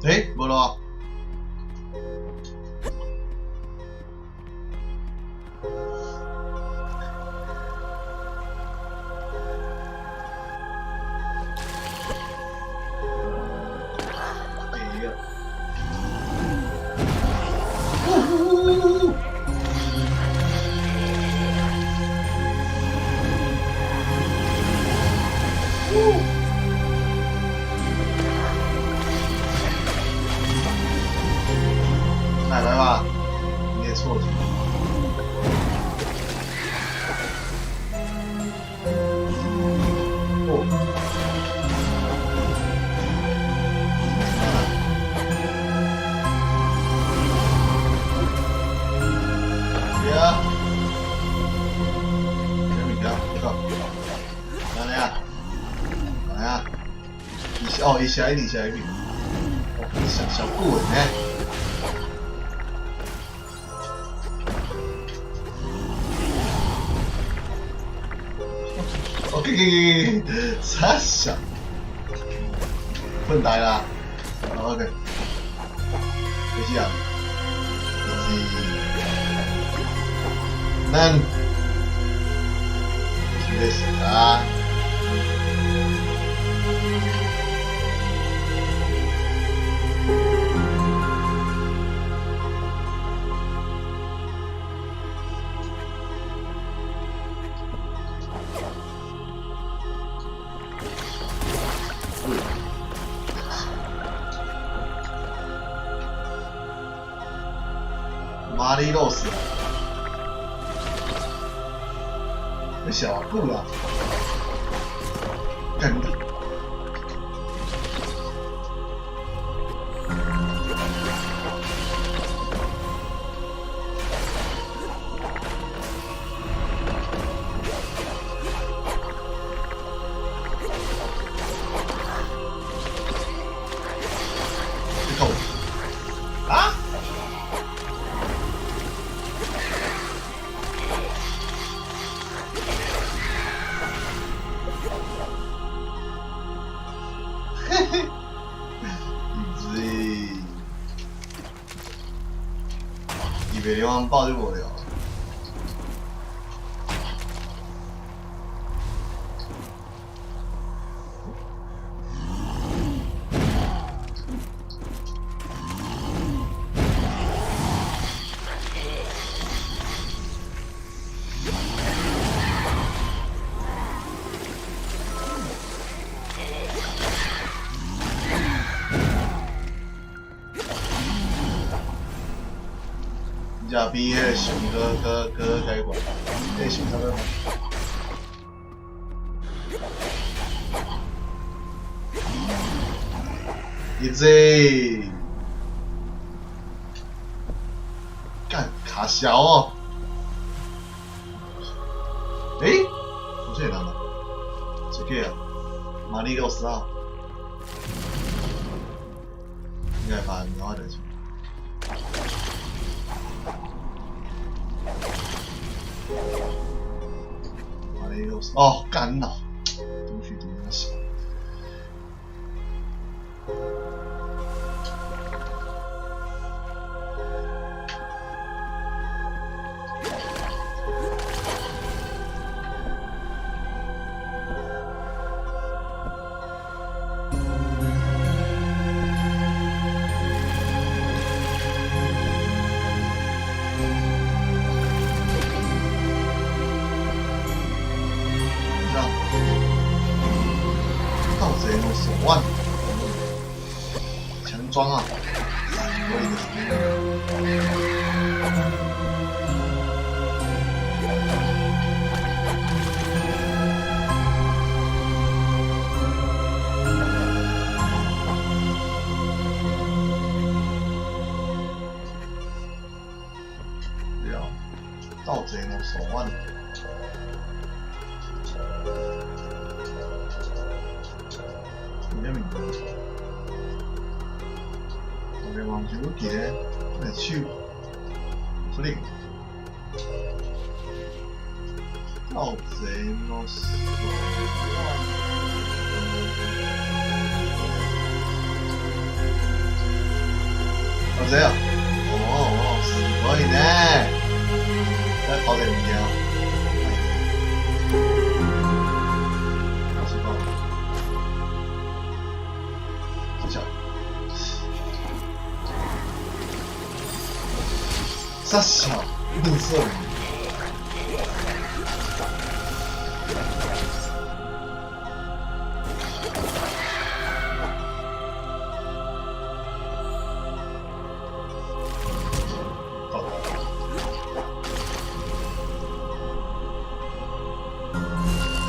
欸，無咯。哎呀！呜呜呜呜呜！呜！来來吧，你也錯。哦。呀！這物件，這個，哪裡啊？哪裡啊？伊是哦，伊是愛你是愛你。哦，小小顧呢？哦，給給給給，啥小？混呆啦。好，OK。開始啊！就是咱這個是啊。瑪麗露絲，你小久啦，幹你！你講啊？嘿嘿，是，伊袂流氓爆就無聊。才比彼个熊閣閣閣解懸，彼個熊啥物？一隻，幹卡小哦！欸，不是人嗎？這個啊，瑪麗露絲啊，應該發生我代誌。瑪麗露絲哦，幹腦，東西東西。裝啊！すごいですね。對啊，盜賊の手腕。啥物件？我个网球记咧，那手可能盗賊の手腕。盗賊啊！哦哦，すごいね。在跑點物件？是吧？這叫啥小？綠色。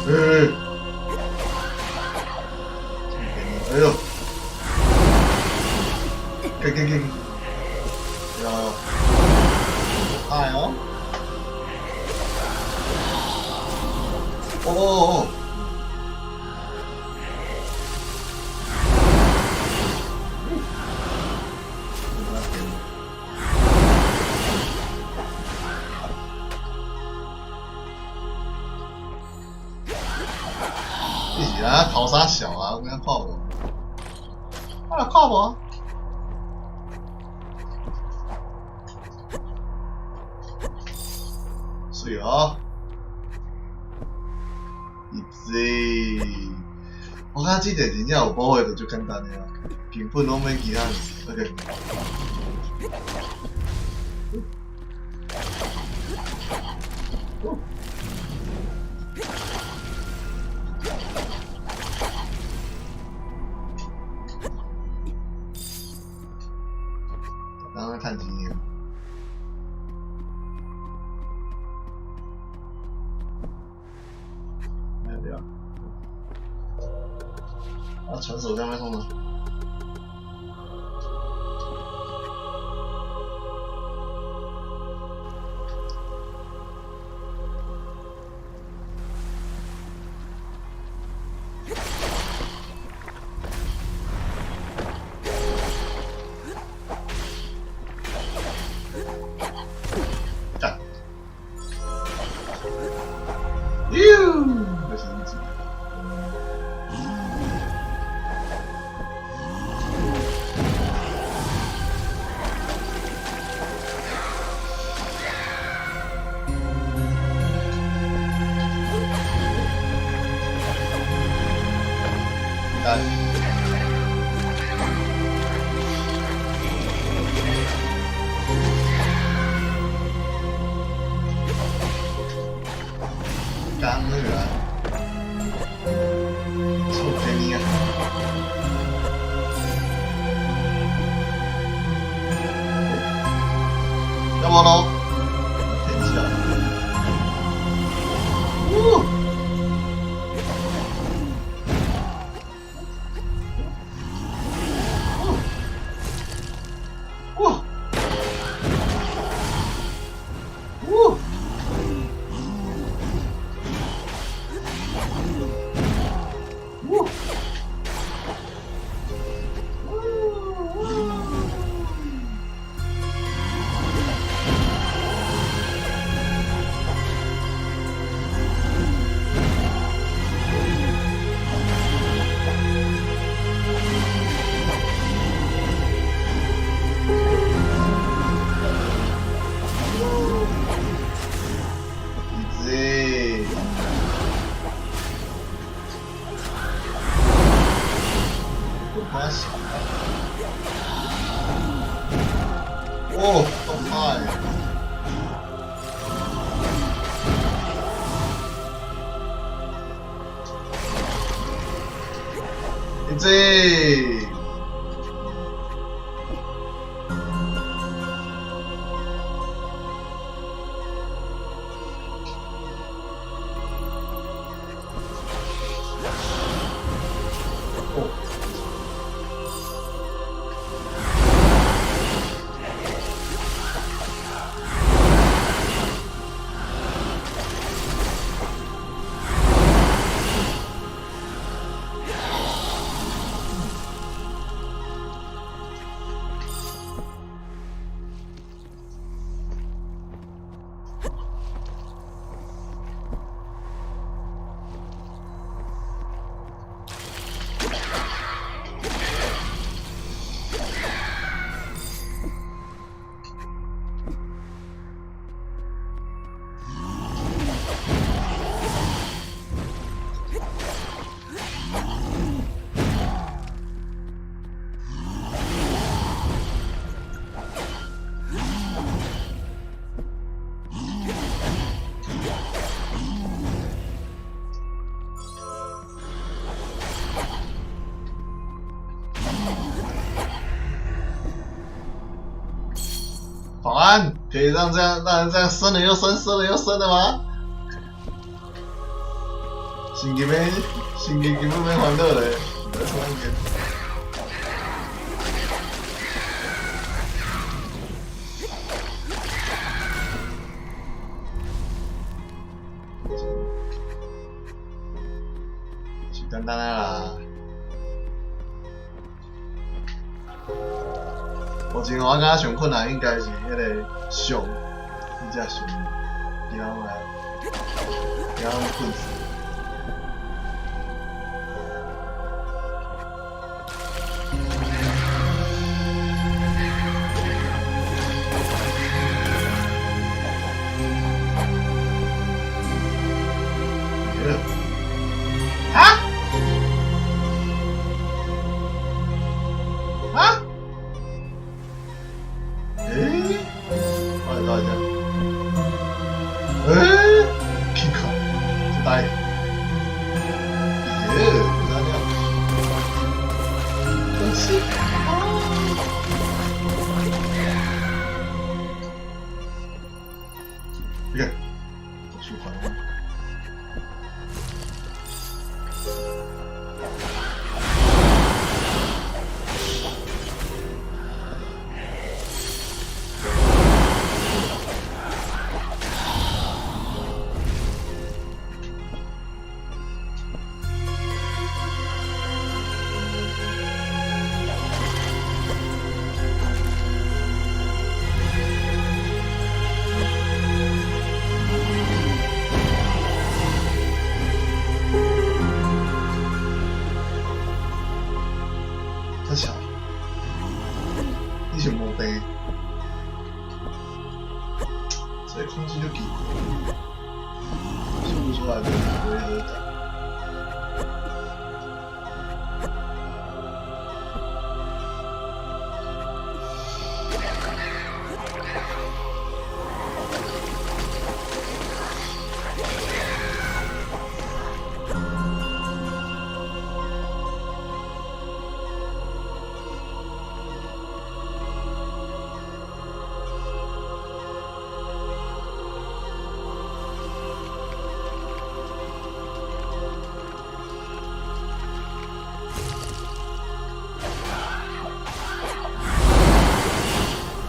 欸，哎呦，給給給，哎呦，哎呦，哦哦哦。你是啊，头啥小啊？我敢看無？我來看無？水哦！easy。我感覺這個真正有寶的就足簡單的啊，根本攏免其他。OK。剛剛趁錢爾。哎對啊，啊傳手在賣創啥？幹！喲，這是什麼？幹！幹那個啊！臭便宜啊！要我嘍！天氣啊！嗚！哇！哇！哇！Easy。不關係。哦，咁快！Easy。灣可以讓這樣讓人這樣生了又生，生了又生的嗎？神經免神經根本免煩惱咧，來創一個。簡單啦。目前我感覺上困難應該是彼個熊，彼隻熊，其他攏來，其他攏困死。啊？啊？欸？我來找一下。欸？去靠！這呆。耶！哪裡啊？真是。你看，好舒服。太巧，你是無病，這個空氣就奇怪，說不出來的違和感。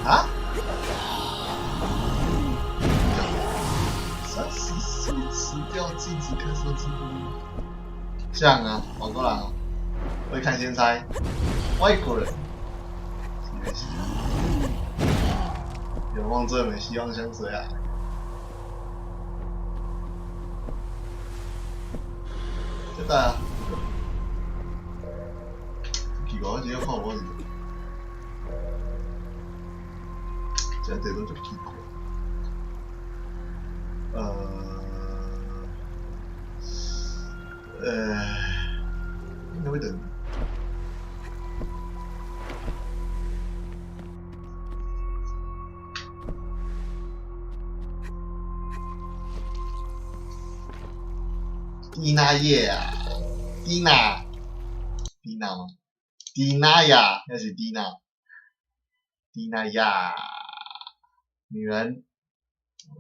啊？30歲辭掉鏡子開始直播，這樣啊，外國人啊，會看先猜，外國人，有夢最美，希望相隨啊！這代啊，奇怪，我只看無是。這這攏足奇怪。應該會等。蒂娜葉啊，蒂娜，蒂娜嗎？蒂娜亞，那是蒂娜，蒂娜亞，女人，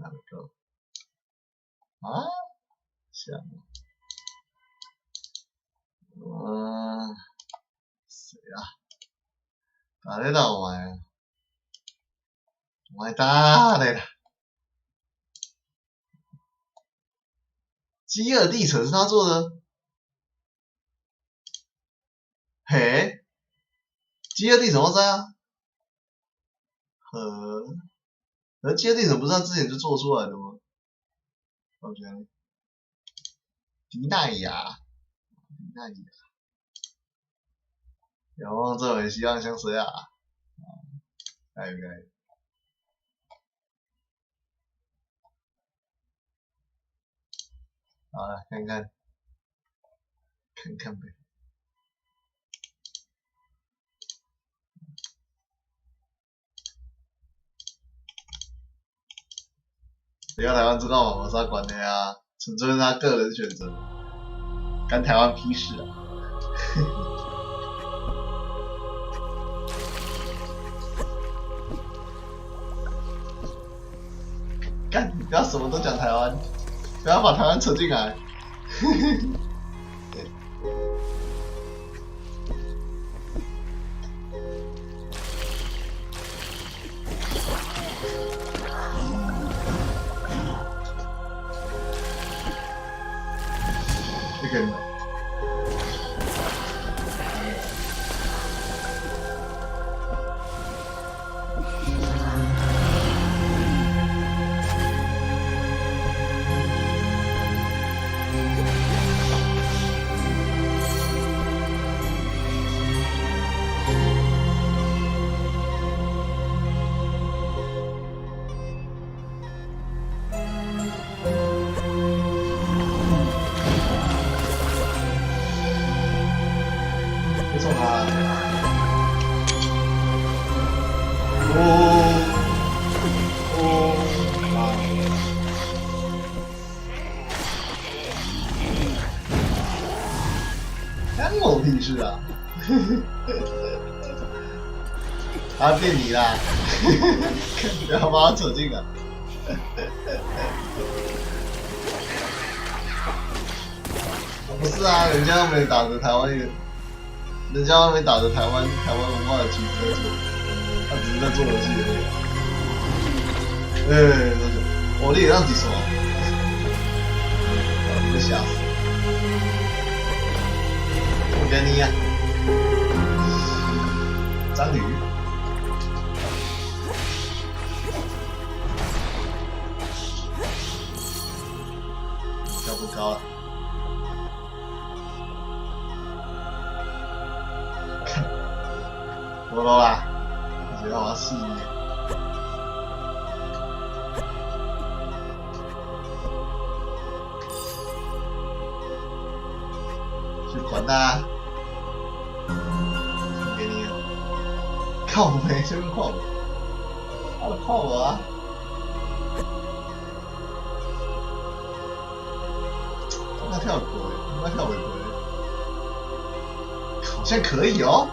哪個？啊？像，啊，誰啊？誰だお前。お前誰だ？飢餓地城是他做的？嘿，飢餓地城我知啊。和，和飢餓地城不是他之前就做出來的嗎？我覺得，迪奈亞，迪奈亞，有夢最美，希望相隨啊！加油加油！好了，看看，看看唄。離開台灣知道嗎？無啥關係啊，純粹是他個人選擇，干台灣屁事啊！干，你不要什么都讲台湾，不要把台湾扯进来。这个。屁事啊！他电你啦！不要把他扯进来。不是啊，人家又没打着台湾人，人家又没打着台湾文化的旗帜在做，他只是在做游戏而已。哎，我你会当一线，我被吓死。我给你啊，章鱼，跳不高了，看，我落啦，只要我试你。去管他。给你，靠北，这边靠我，他的靠我啊！那跳过，那跳违规，好像可以哦。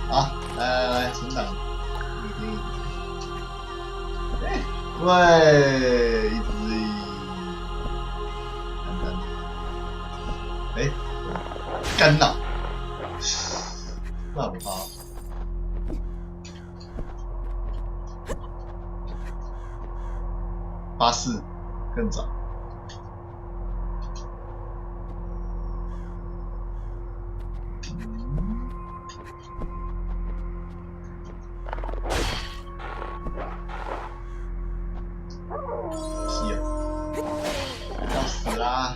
好，来来来，存档，你哎，对，一只一，简单，哎，干扰。那不怕。84更早。是啊，要死啦！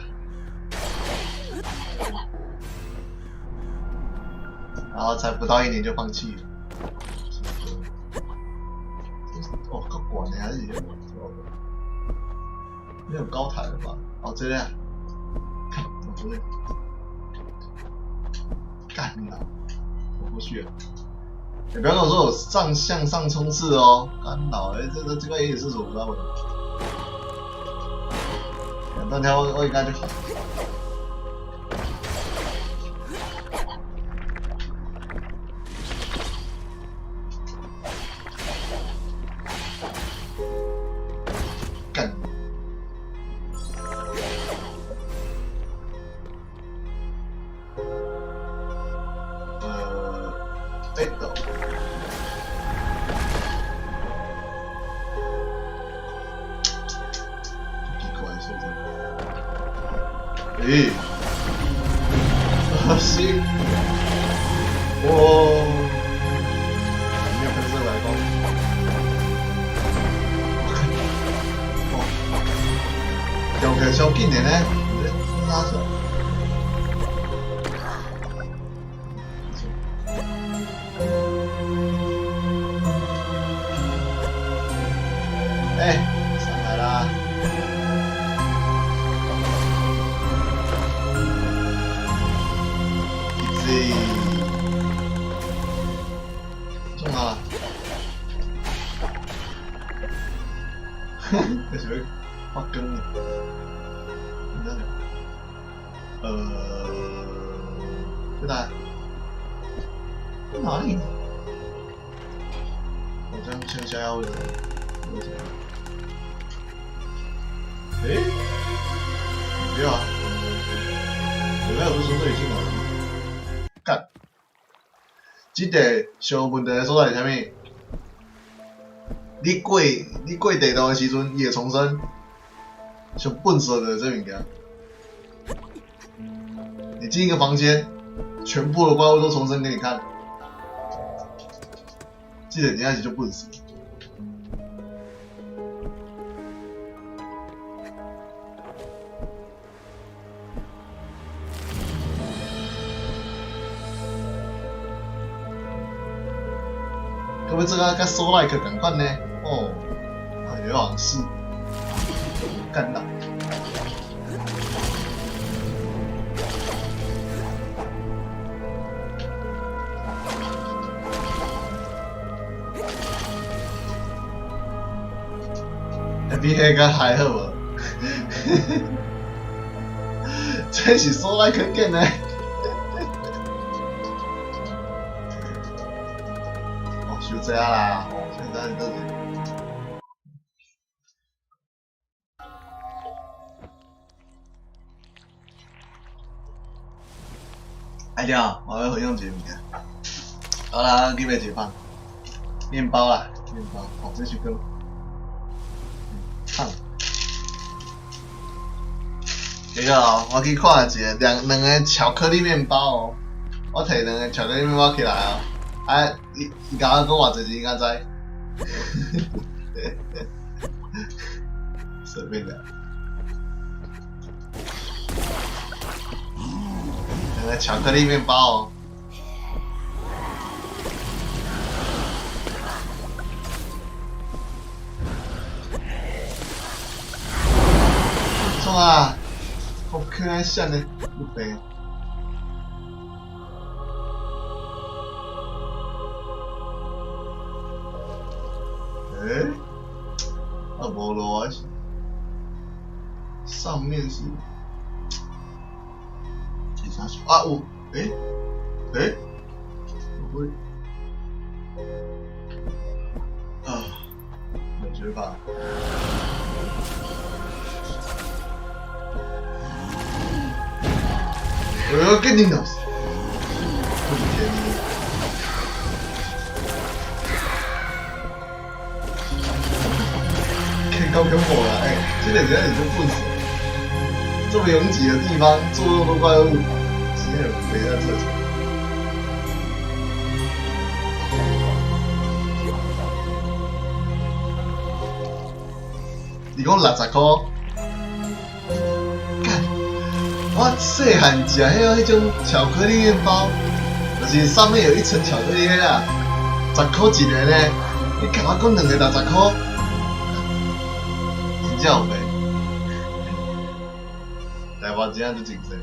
然后才不到一年就放弃了。哦，够悬的还是有没有高台了吧？哦，这样，看，我不会，干了，我过去了。你不要跟我说我上向上冲刺哦，干老哎，这个也是手不知道。两段跳我应该就好。干！哎，走。奇怪，说真的。咦？啊是？哇！没有喷射来过。哦，跳起来超紧的呢，这哪是？哎，上来啦！Easy，中了！这是要发光的，你看，在哪？在哪里呢？我这样向下要为什么？为什么？欸，不要啊！我刚才不是从這裡進來的嗎？幹！這個上有問題的所在是啥物？你過地道的時陣，伊會重生。上笨拙的這物件。你進一個房間，全部的怪物都重生給你看。這個真正是足笨拙。可欲做啊，佮 soul-like 仝款呢？哦，哎呀，是，幹啦！欸，比彼個還好無？這是 soul-like 建的。哦，就這樣啦。哦，現在這裡。哎呀，我要分享一个物件。好啦，去買一個麵包啦，麵包。哦，這是個燙。結果哦，我去看一个兩個巧克力麵包哦，我提兩個巧克力麵包起來哦，啊，伊共我講偌濟錢，你敢知？隨便的。兩個巧克力麵包哦。創啊！好可愛，像呢，有病。欸？啊，無路啊！上面是，是啥？啊有，欸？欸？不會，啊，沒辦法。我要跟你鬧！不便宜。看高跟火了，欸，這個真的是笨死。這麼擁擠的地方，做那麼多怪物，直接沒在這。你講60箍？幹！我細漢食彼種巧克力麵包，就是上面有一層巧克力啊，10箍一個呢。你共我講兩個60箍，真正有病。台灣真正足精致。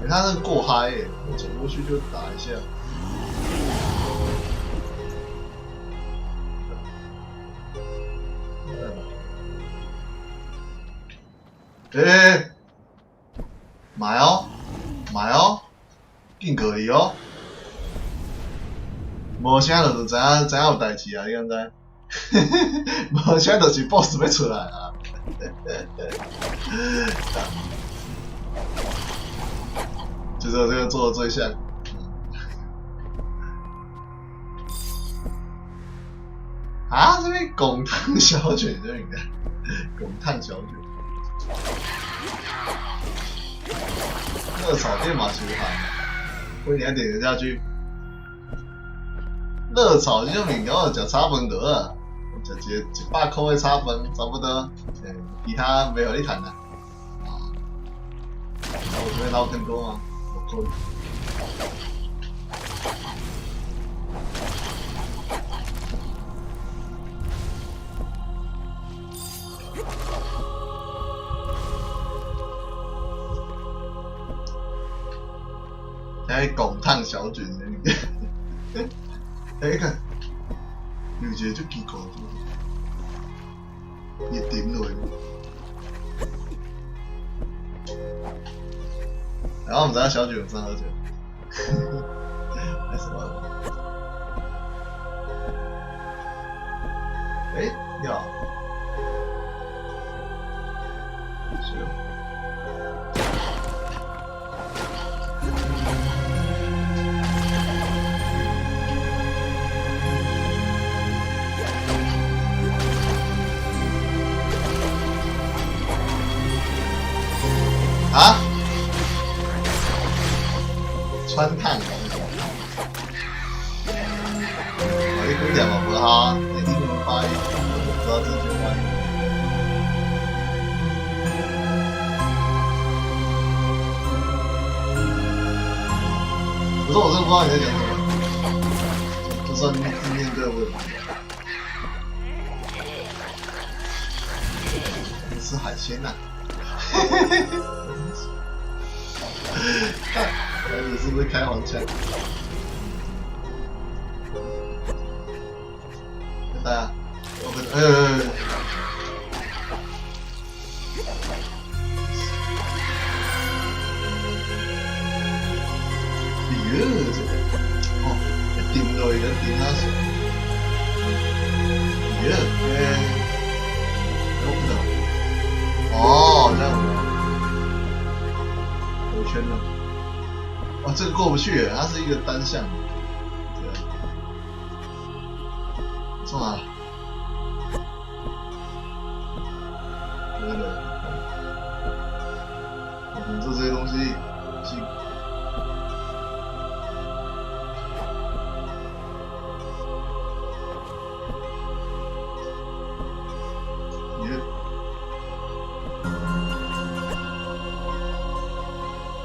欸，他那個過嗨欸，我走過去就打一下。欸，買哦，買哦，緊過去哦。無聲就知影有代誌啊！你敢知？無聲就是 boss 欲出來啊！就是這個做的最像。啊，這邊拱燙小卷這應該，拱燙小卷。熱炒店嘛，廚房，我你還點得下去？熱炒這種物件，我食炒飯就好啊，我食一個100箍的炒飯，差不多，其他袂予你趁啦。啊，我這邊撈更多嗎？無可能。還拱燙小卷呢？欸，看，有一個足奇怪的，伊沉落。然後我們知影小卷有啥好食，還是什麼？欸，了。是。啊？穿烫。我你讲点嘛無效，你英文發音，我就不知道正確發音。可是我真的不知道你在講什麼，就算字面對我也不知道。你吃海鮮吶？哈，你是不是開黃腔？對啊，我們哎呦，這個哦，一掂落去就掂啦，哎呦，欸，有可能，哦，這樣，回圈了，哦，這個過不去，它是一個單向，對，創啥？對對，我們做這些東西是。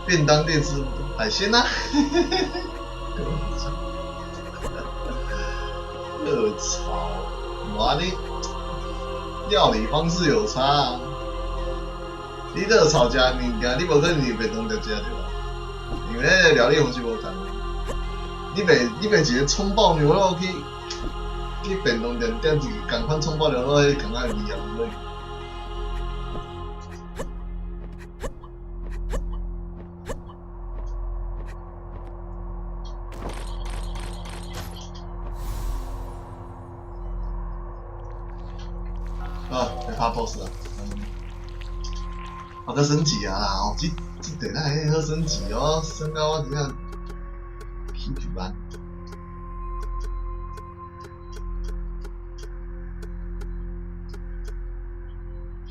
便當店吃海鮮啊！熱炒，哇你料理方式有差啊！你熱炒食的物件，你無可能佇便當店食對吧？因為彼個料理方式無仝。你袂一個蔥爆牛肉去便當店點一個仝款蔥爆牛肉，彼仝款的味啊，無可能。啊，來拍 boss 啊！好個升級啊！哦，這等下還好升級哦，升到我真正起一萬。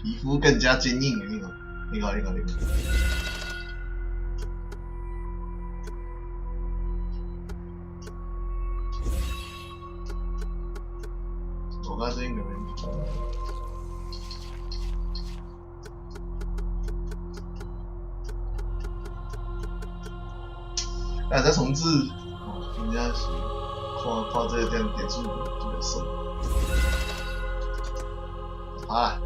皮膚更加堅硬，你看，你看，你看，你看。我剛才應該沒。啊，在重置，哦，真正是看看這個點點數就會爽。啊！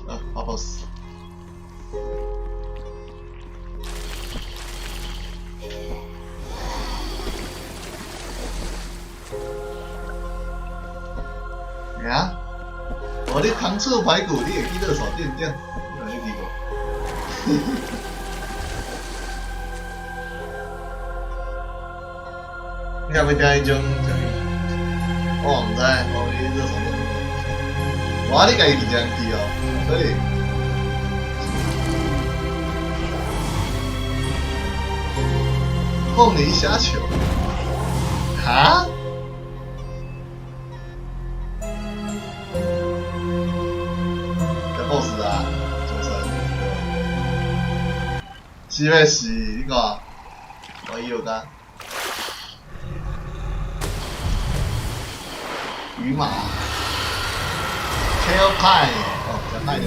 啊，打 boss。啊？哦，你糖醋排骨，你會去熱炒店點？你有去過？你敢欲聽彼種啥物？我毋知，我去熱炒店。哇，你家己一個人去哦，所以。鳳梨蝦球？哈？這 boss 啊，主神。是欲死，你看，我伊有甲魚馬，Kale pie，哦，食歹咧。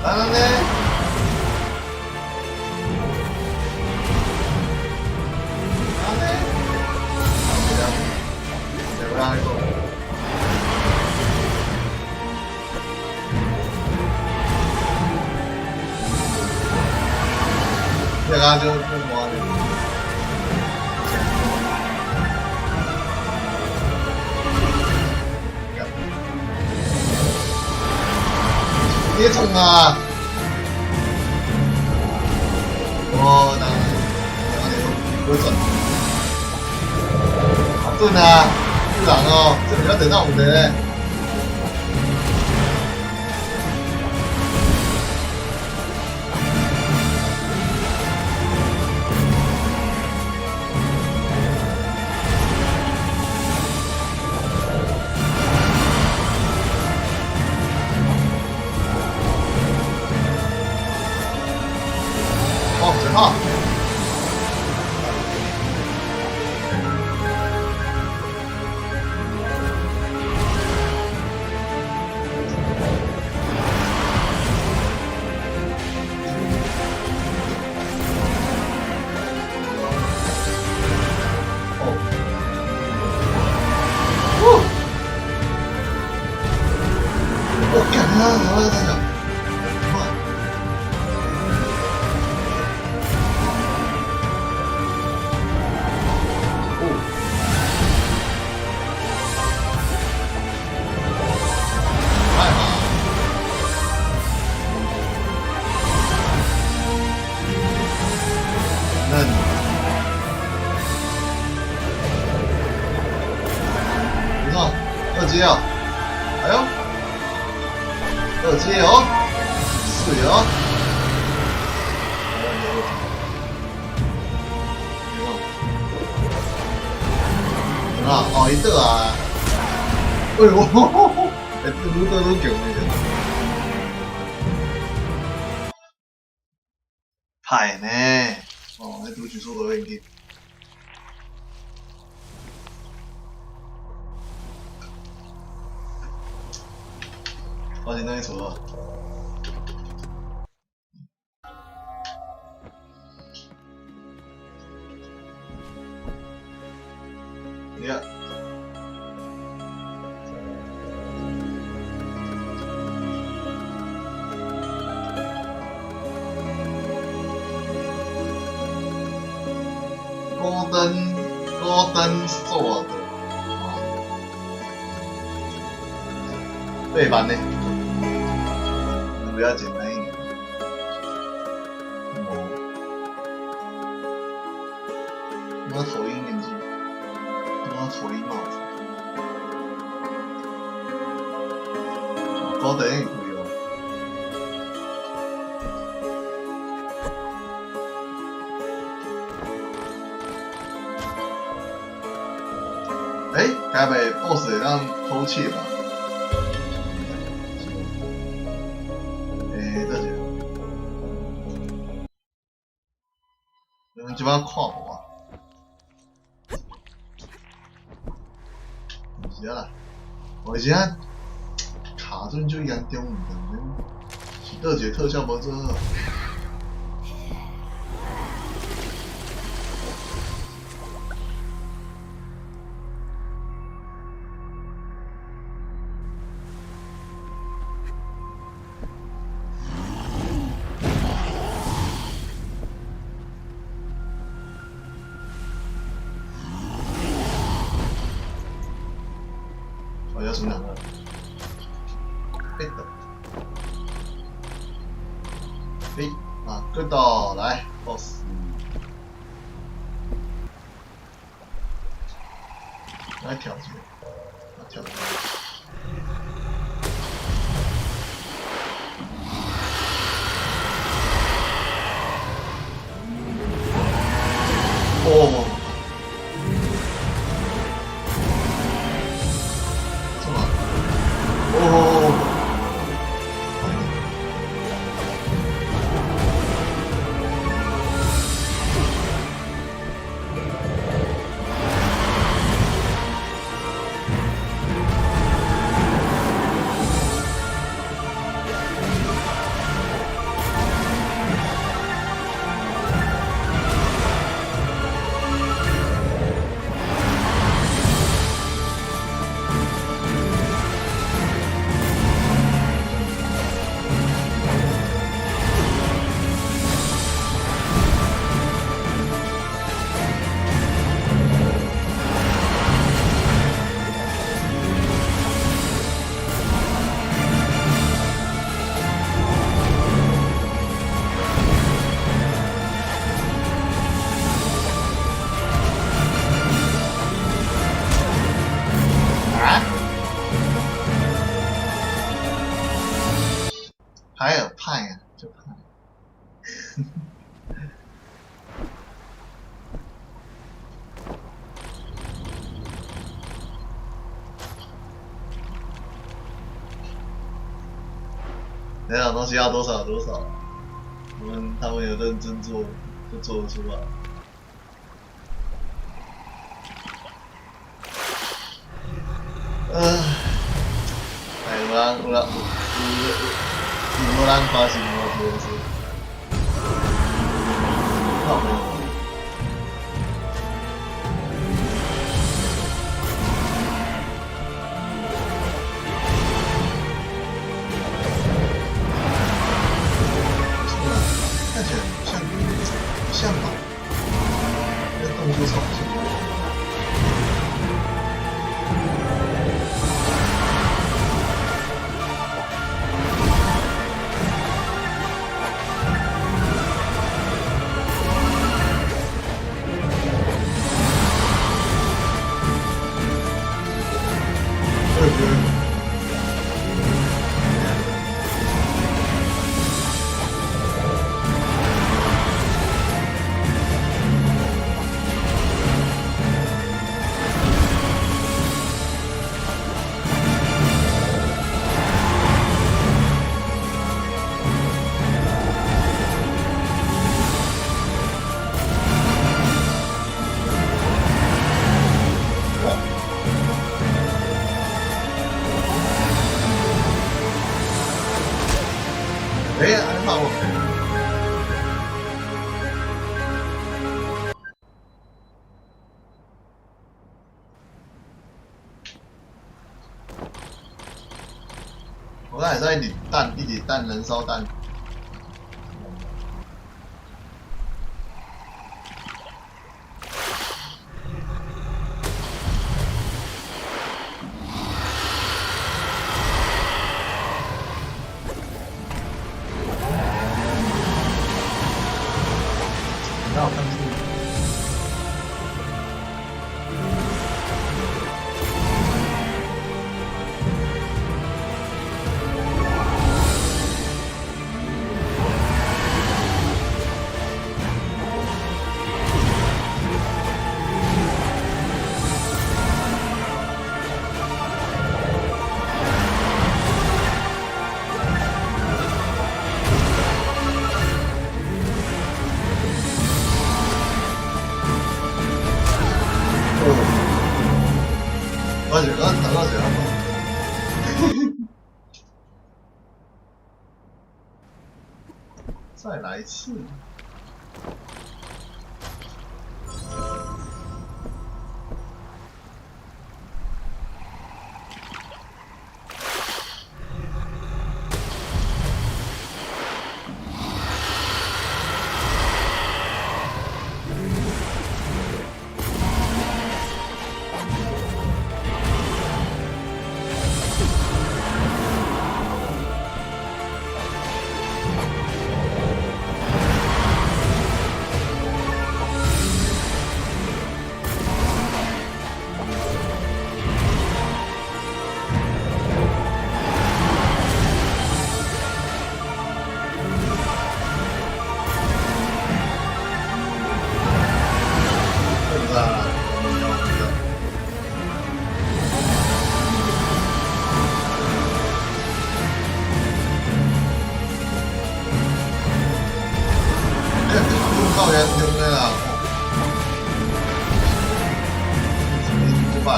當然呢。安呢？對不對？這個就就無咧。你咧創啊！哦，那我哋好準，啊準啊，有人哦，這比較電腦問題咧。哦，真好。哦，哦，我幹啊！我在想，哇！哦，快嘛！那你看，二階哦，哎呦，二階哦，水哦，啊，哦，伊倒啊，哎呦，欸，愈倒愈強的，歹呢，哦，彼讀取速度變緊。我先轉去厝。呀。高登高登做的，哦，8萬呢，比較簡單一點。哦，貓頭鷹眼鏡，貓頭鷹帽子，高登也可以哦。欸，該袂 BOSS 會當偷竊吧？欸，等一下，你們這擺看無啊？毋是啊啦，我是啊，卡頓最嚴重，毋知是佗一個特效無做好。我要是哪個？哎，哎，啊，good 來，boss，來挑戰，來挑戰。哦。什麼？哦。歹啊，足歹。那种东西要多少有多少，他们有认真做，就做得出来。哎，有人有人有有有无人发现我这件事？靠北。看起来像不像吧？那动作超不像。哎呀，还骂我！我刚才在一直弹，一直弹燃烧弹。那我看这个。我是讲头先是再来一次。夠嚴重的啦！這擺。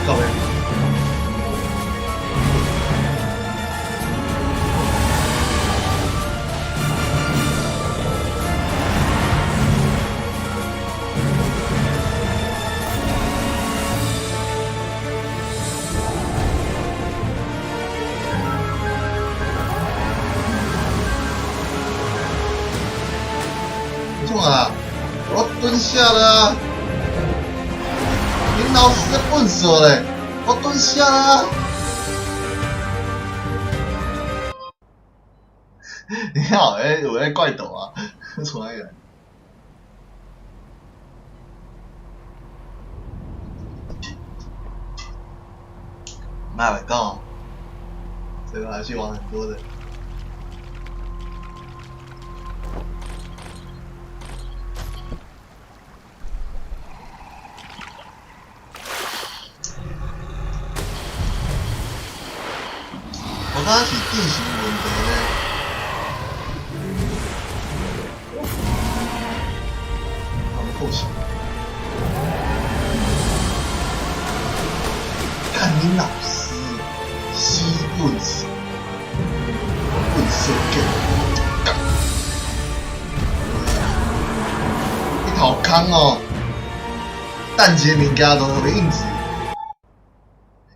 夠未？錯啊！我蹲下了啊！林老師在笨死嘞！我蹲下了啊！你看，哎，有在怪抖啊，出来了。莫白講，這個還是玩很多的。我感覺是地形問題呢。好可惜。幹你老師，死笨色，笨色狗，幹！你頭空哦，等一个物件都予伊印住，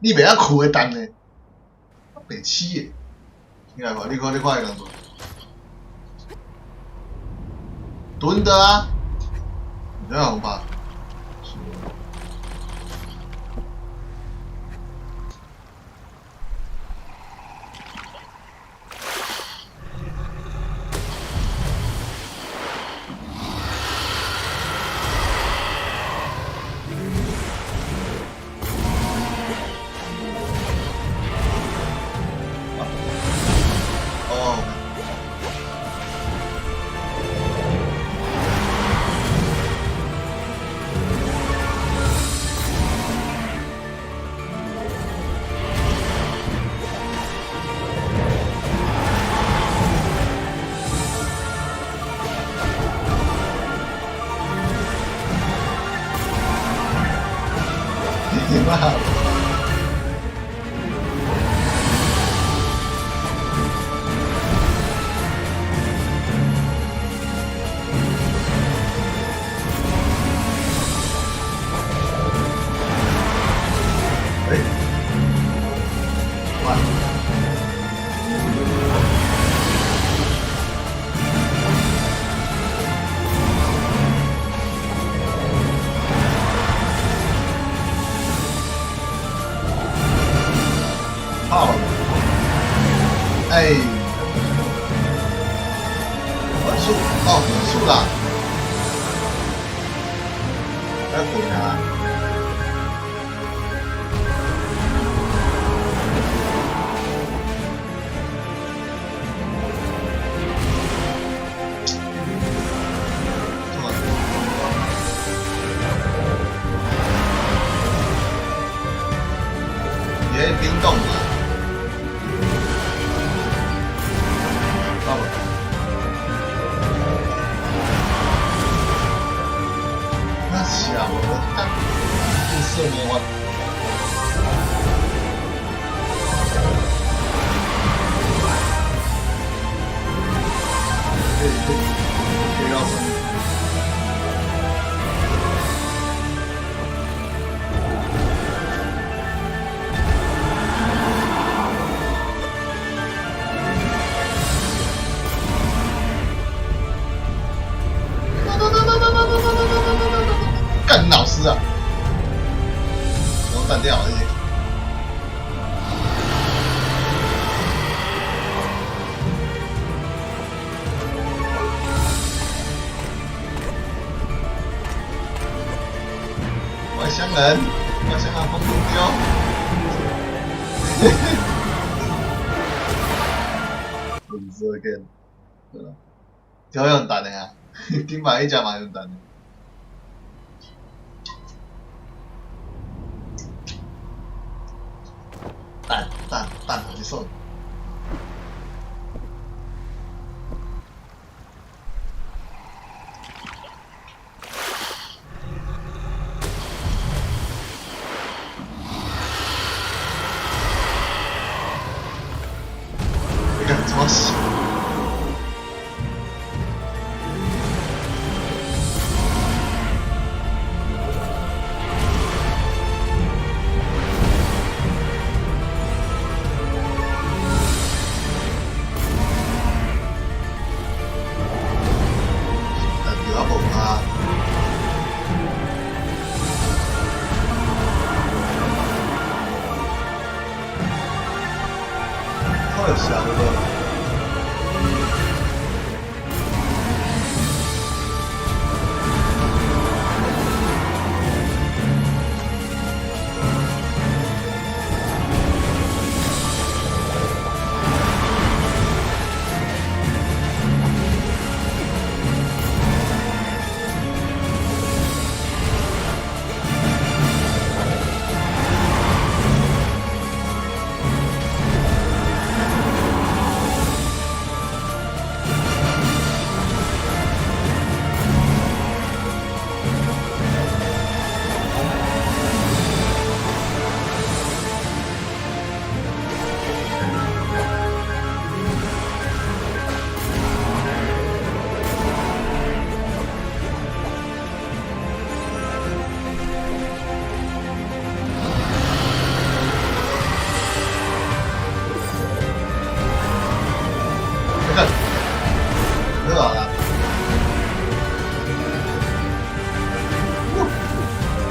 你袂曉跍會動呢？白痴的，你來看，你看，你看伊人做，蹲的啊，你這樣吧。哦。你媽！欸，喂，好，欸，完速，哦，完速啦，來滾啊！伊冰凍嘛，啊無，那是啊，無等變色魔法，可以可以可以到什麼？幹你老師啊！我斷掉了，這外鄉人，外鄉人風度丟。唔知嘅，對啦，超用彈的啊，頂擺彼隻嘛用彈的。等等等，予你爽。你敢抓死？但著啊無啊。好有效無？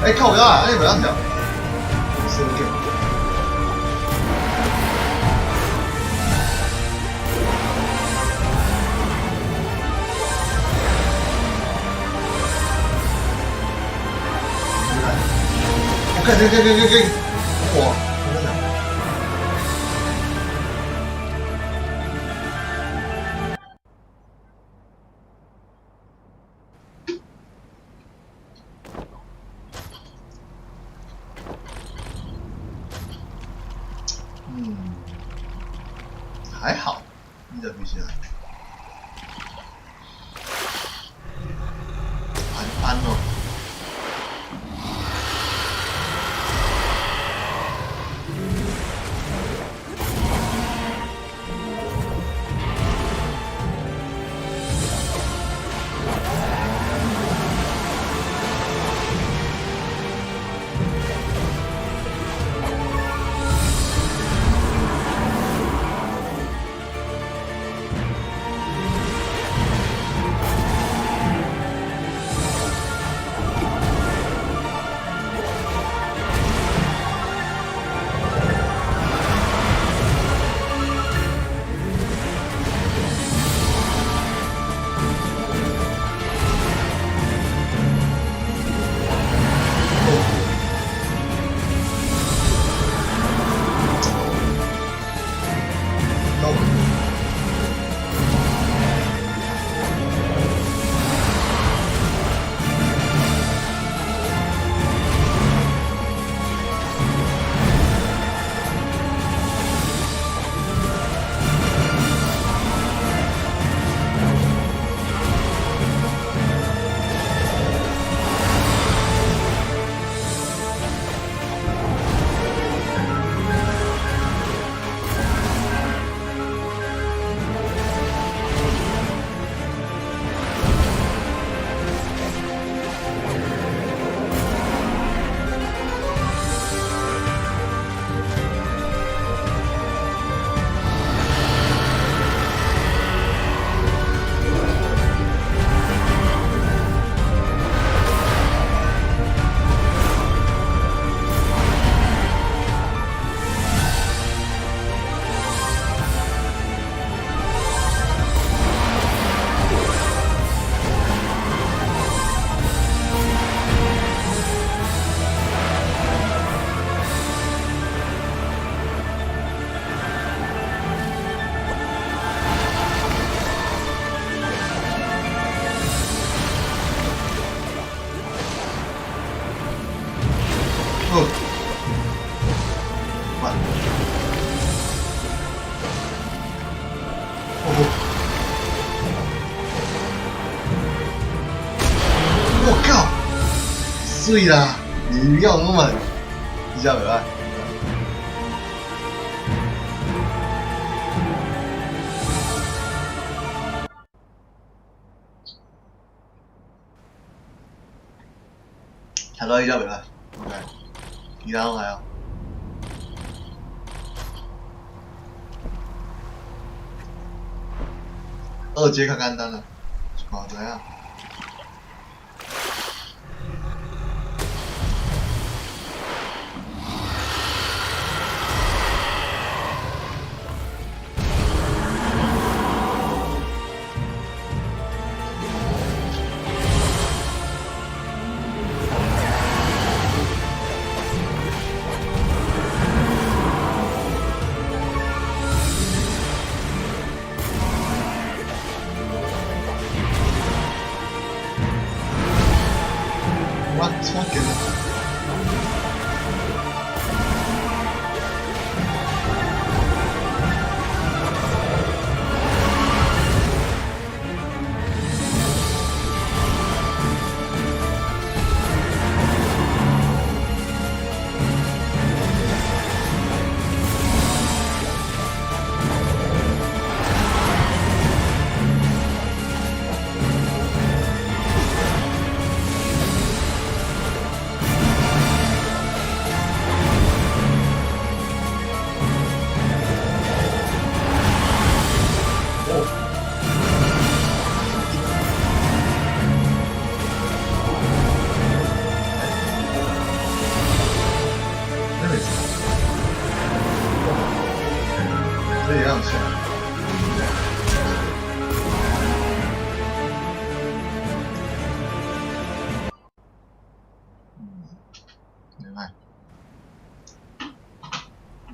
欸，靠腰啊！按呢袂當跳。神經。我看，看，看，看，看，看，哇！我看。嗯，還好，你這比起來，安安哦。哦，慢。哦，我靠，媠啦！你要我們，你這袂歹。睇到依家袂歹，OK，其他攏還好。二階較簡單啦，看知影。我錯嘅。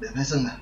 袂歹耍啦。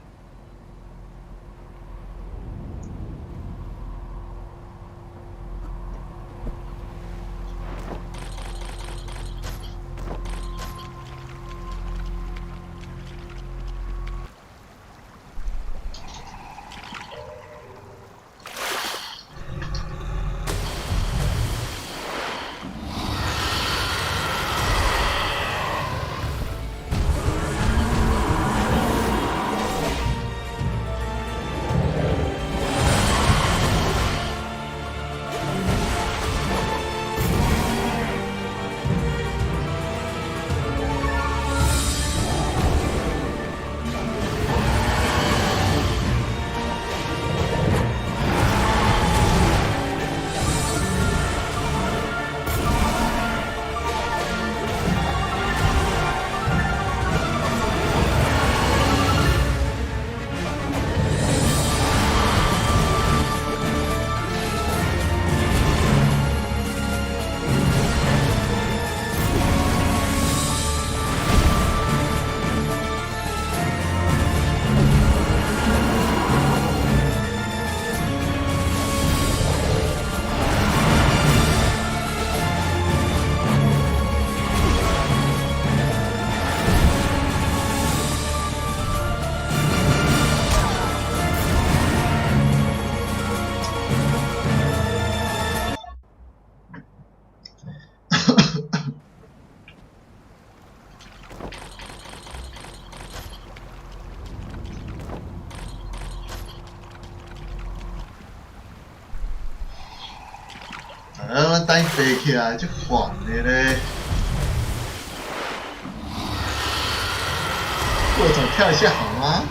啊，等伊爬起來，足煩的咧。過總跳一下好嗎？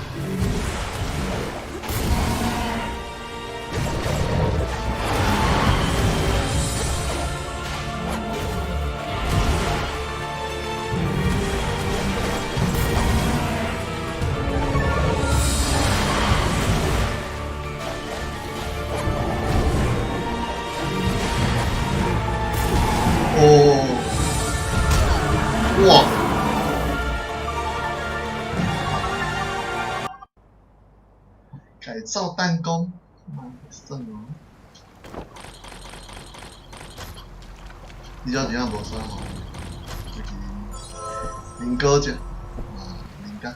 哦，哇！改造彈弓，媽算哦。你這真正無啥吼，就是啉果汁，啊，啉甲。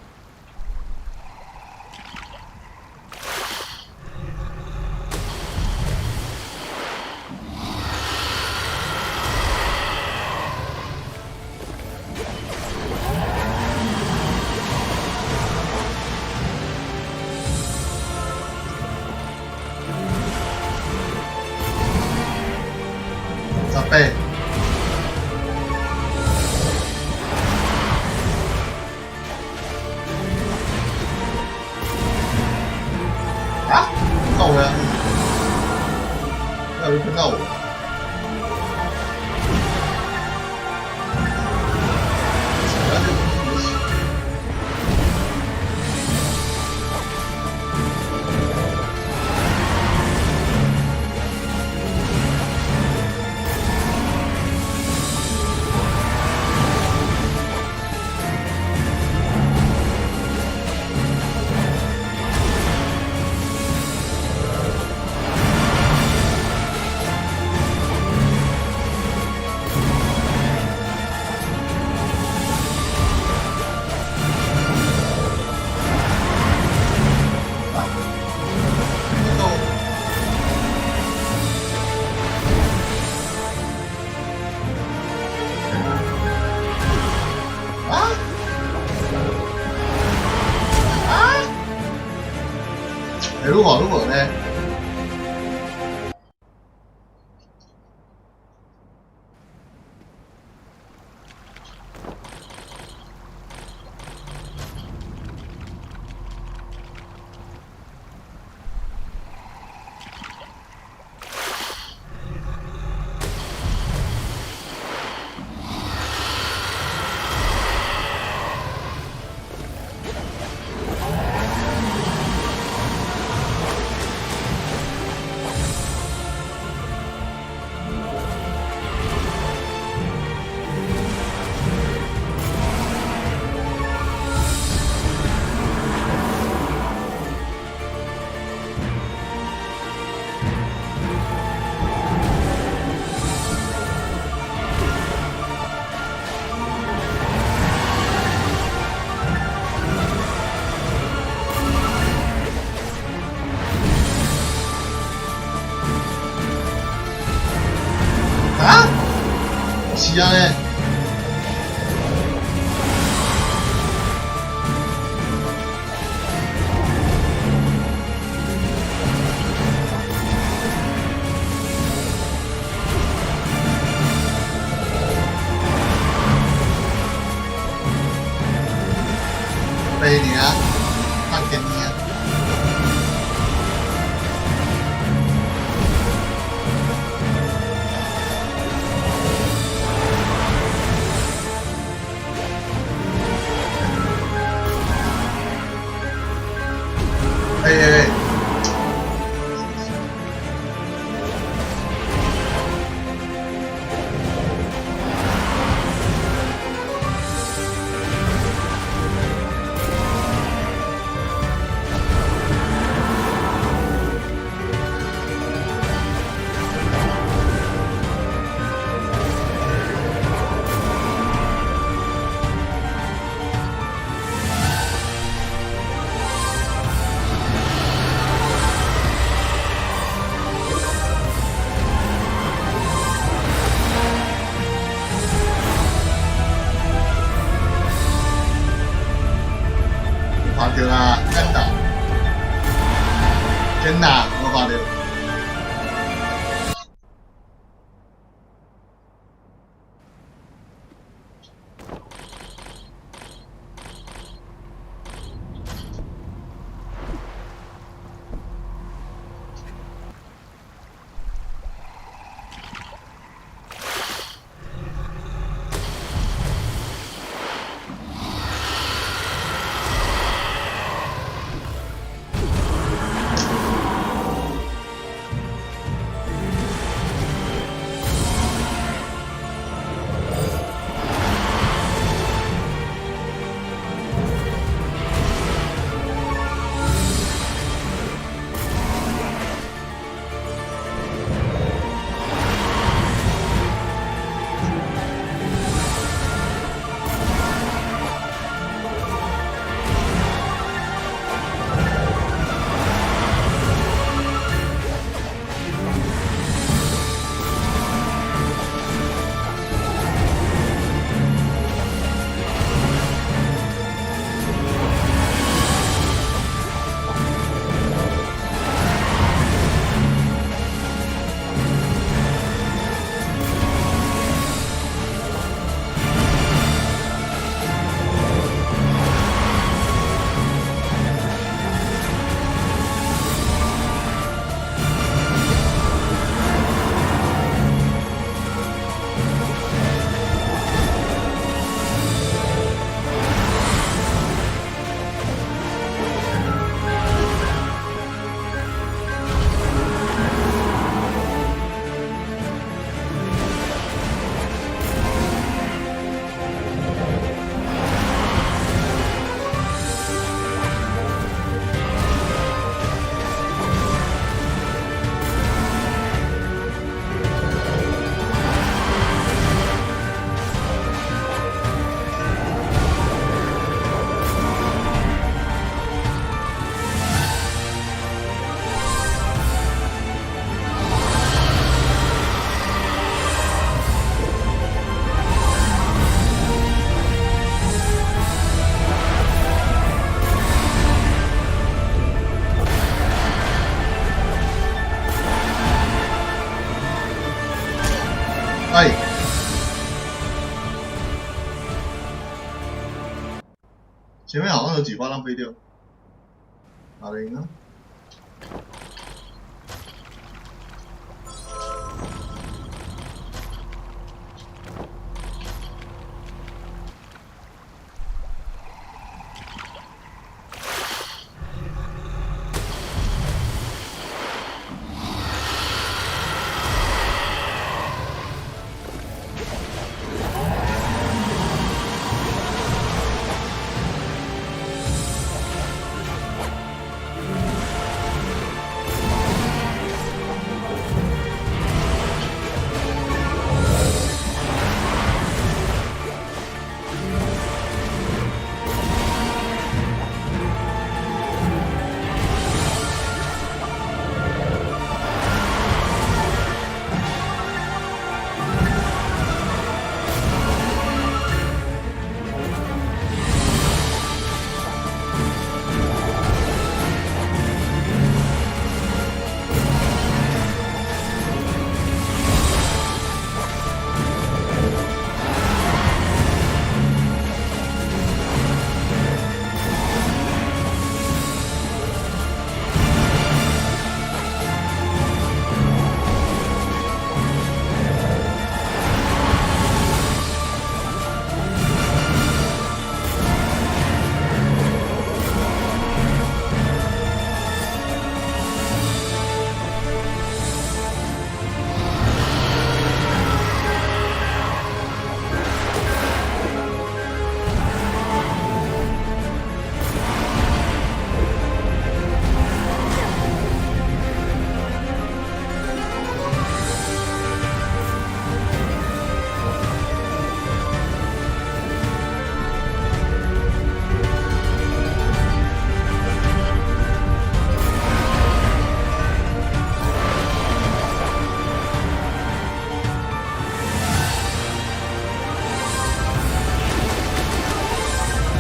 18。啊？到了？那有碰到我？啊！啊！欸，愈看愈無呢？呢？白領，放電影。欸欸欸！看著啦，簡單，簡單，我看著。哎，前面好像有幾巴掌飛掉，打得贏啊！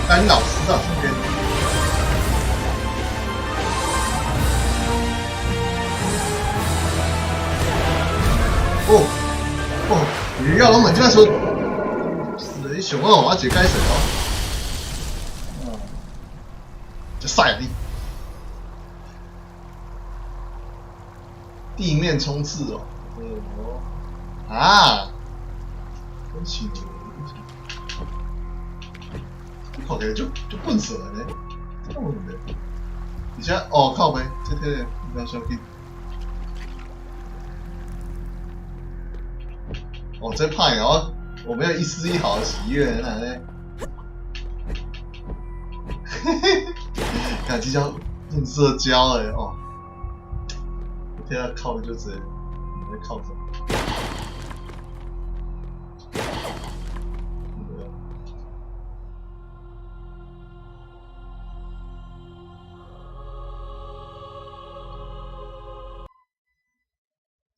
干老师啊，这边。哦哦，鱼啊，拢问这说，你想我我一个解释哦。嗯，这屎啊你！地面冲刺哦，哦啊，真是，看起来就就笨死了呢，这有问题。而且哦靠北，这个应该小紧。哦，这歹哦，我没有一丝一毫的喜悦，哪呢？嘿嘿，看这叫润色胶哎哦，天啊，靠的就这，你在靠什么？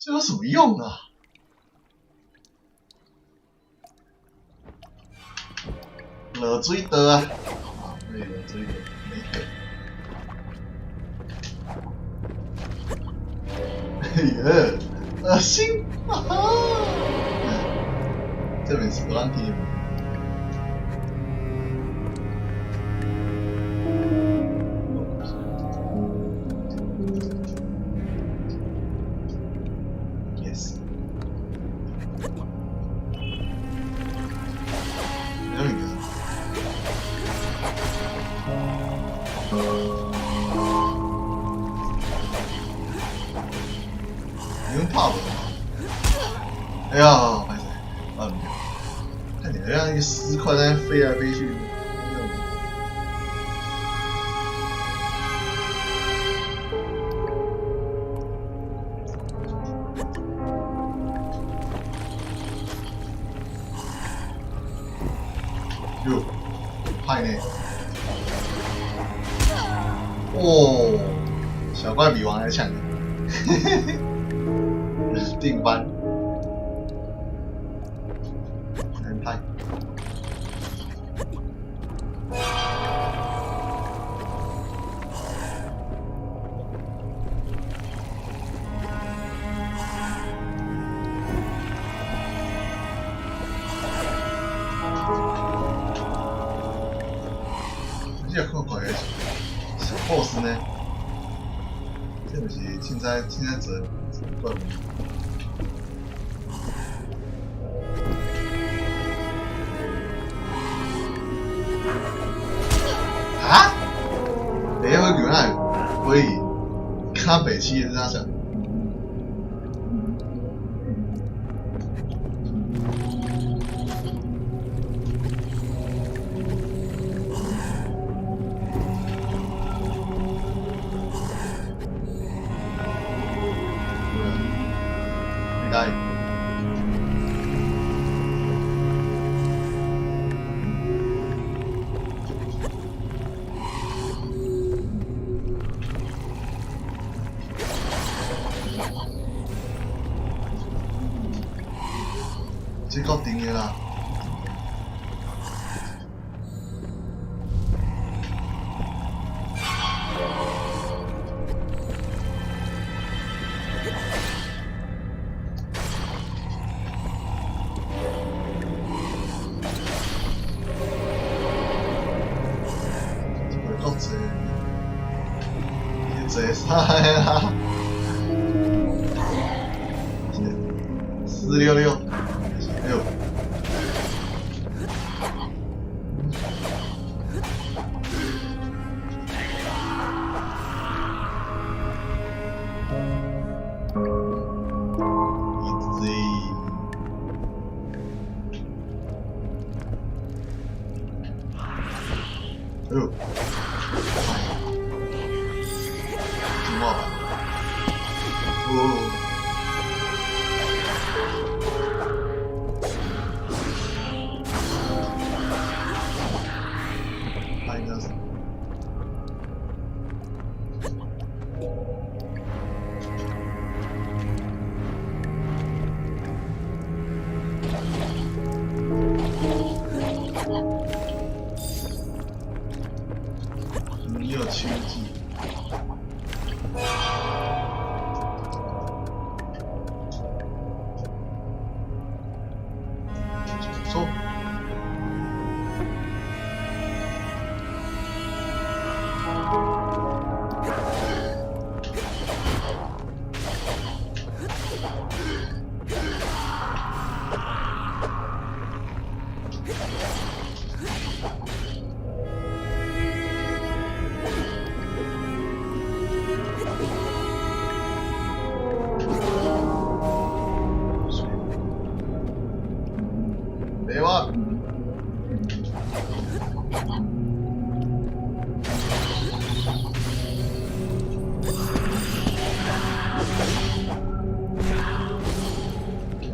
这有什么用啊？落水道啊！啊，对，落水道，没个。哎呀，恶心！哈哈，这边是不让听。Yes。有物件？你用拍无？哎呀，歹势，啊毋对，看起来像一个尸块在那飞来飞去。哟，歹呢！哦，小怪比王还强，定番，很歹。这看看是 BOSS 呢？这毋是凊彩凊彩做怪物。啊？第一火球哪会飞？较白痴的是啥啥？你来。这确定的啦。这个够济，济啥啦？466，哎呦！Easy。哎呦！进化版。哦。他应该是。手指。說。では。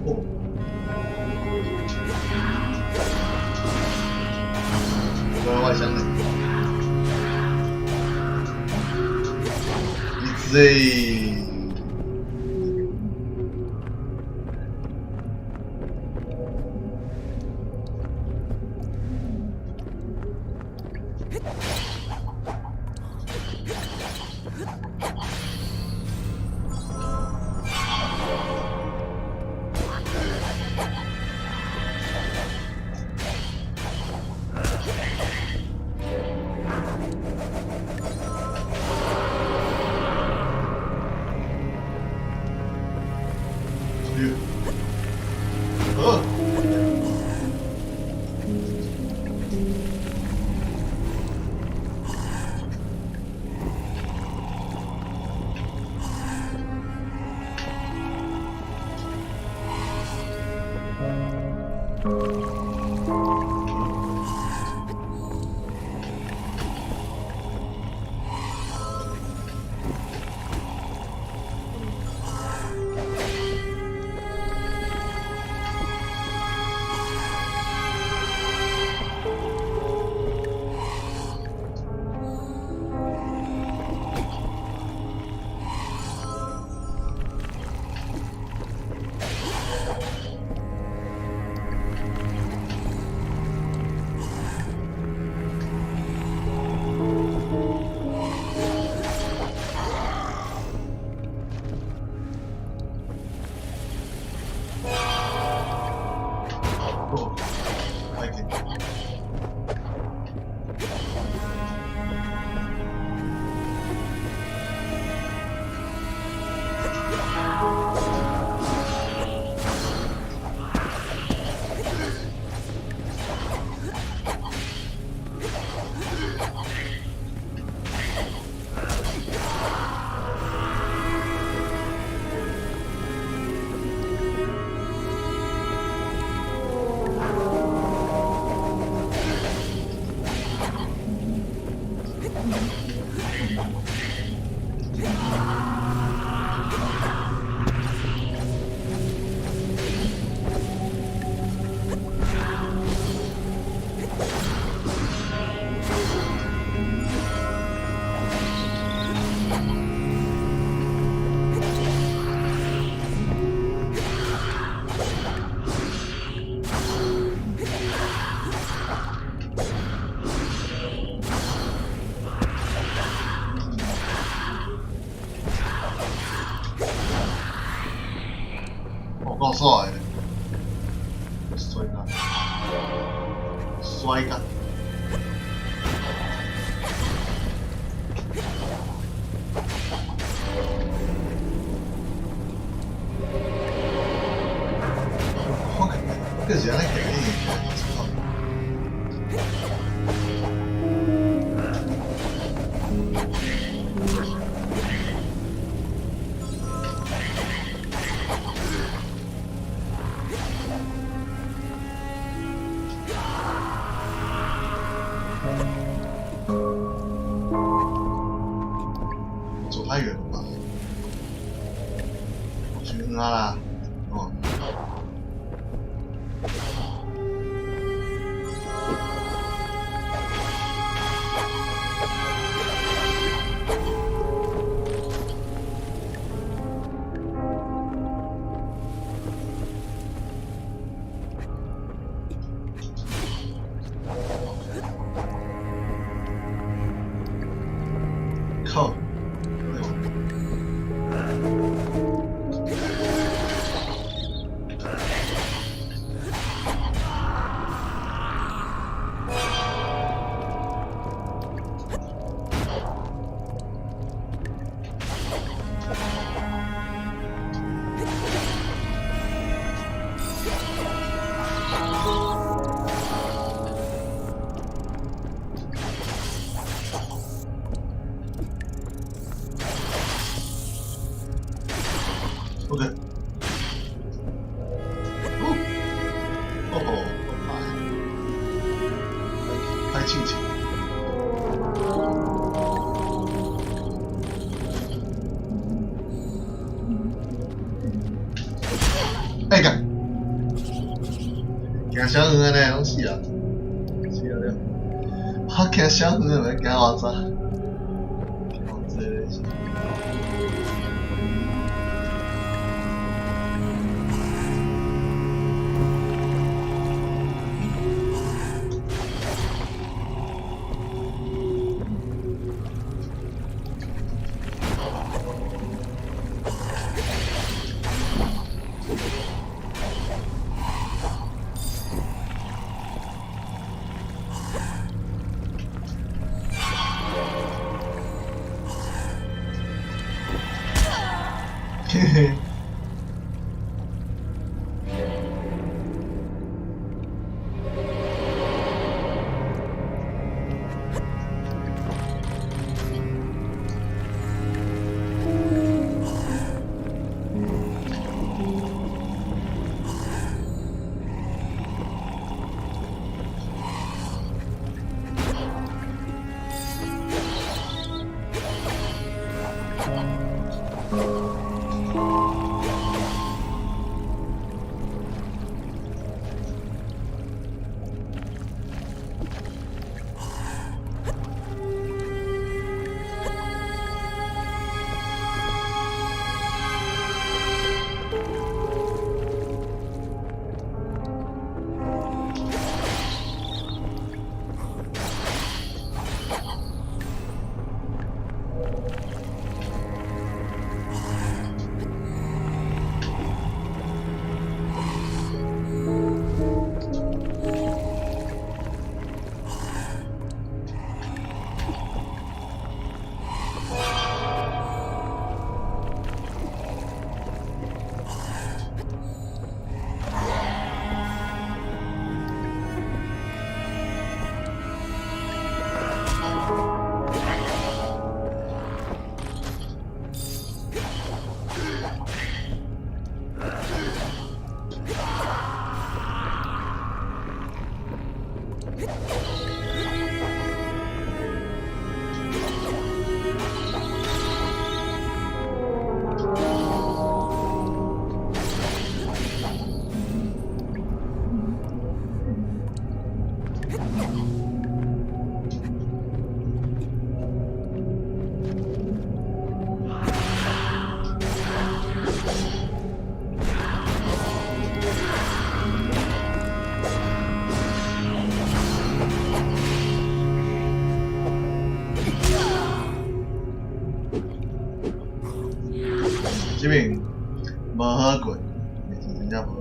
哦。我外向的。一只。哦。哦，快點。我夠帥的，帥甲，帥甲。我就是按呢行，已經我走太遠了吧？太遠啦！哦。靠！OK。哦，哦吼，歹，歹手枪。哎干！行小远的呢，攏死啊！死啊了！我行小遠的，欲行偌早？行偌濟咧是？嘿嘿。這邊無好過，是真正無好。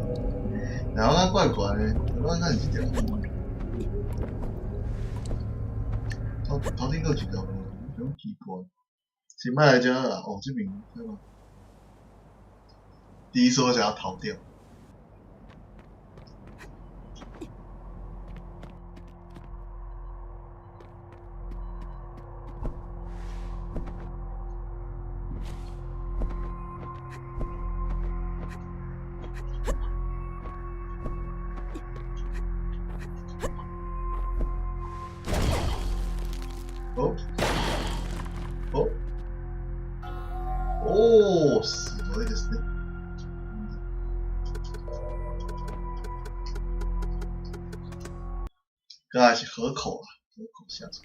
然後我怪怪的，我敢是這條？頭頭頂閣有一條路，種奇怪。先莫來遮啦，哦，這邊對吧？第一次我想要逃掉。哦，哦，おー、すごいですね。剛才是河口啊，河口下船。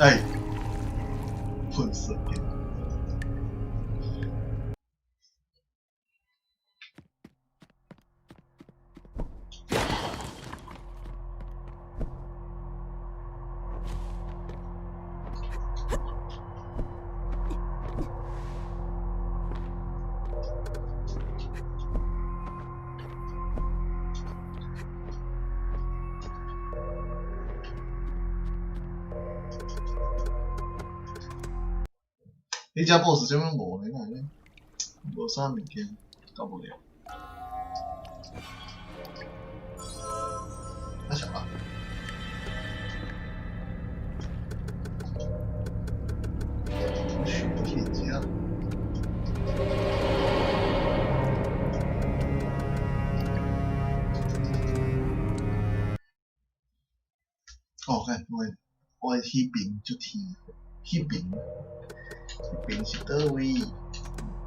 哎，噴水嘅。彼隻 boss 啥物無呢？哪會呢？無啥物件，搞無了。那小啊。學鐵匠。哦，看我我彼邊足天，彼邊。彼邊是佗位？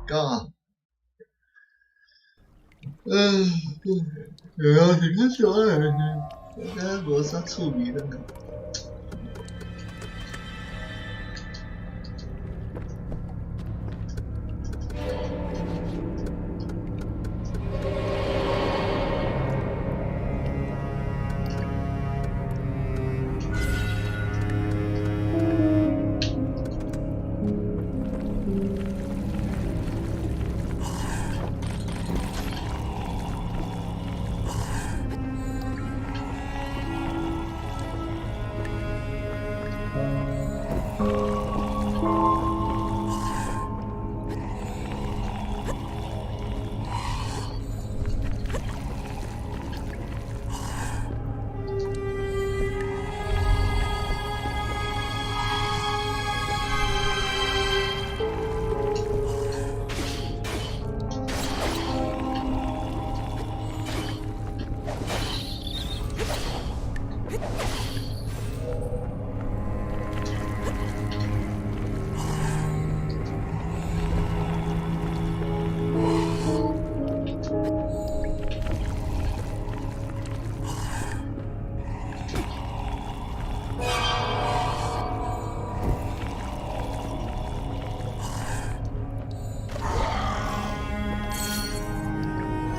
講。嗯，哎呀，是較少啊，我感覺無啥趣味了。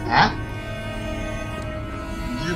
啊？你這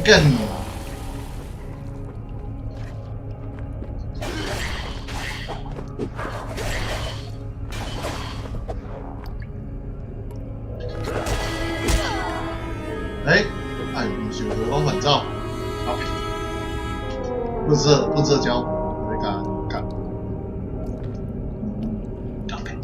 幹！欸，哎，毋是有回光返照，好，不知不知交，我來幹幹。OK。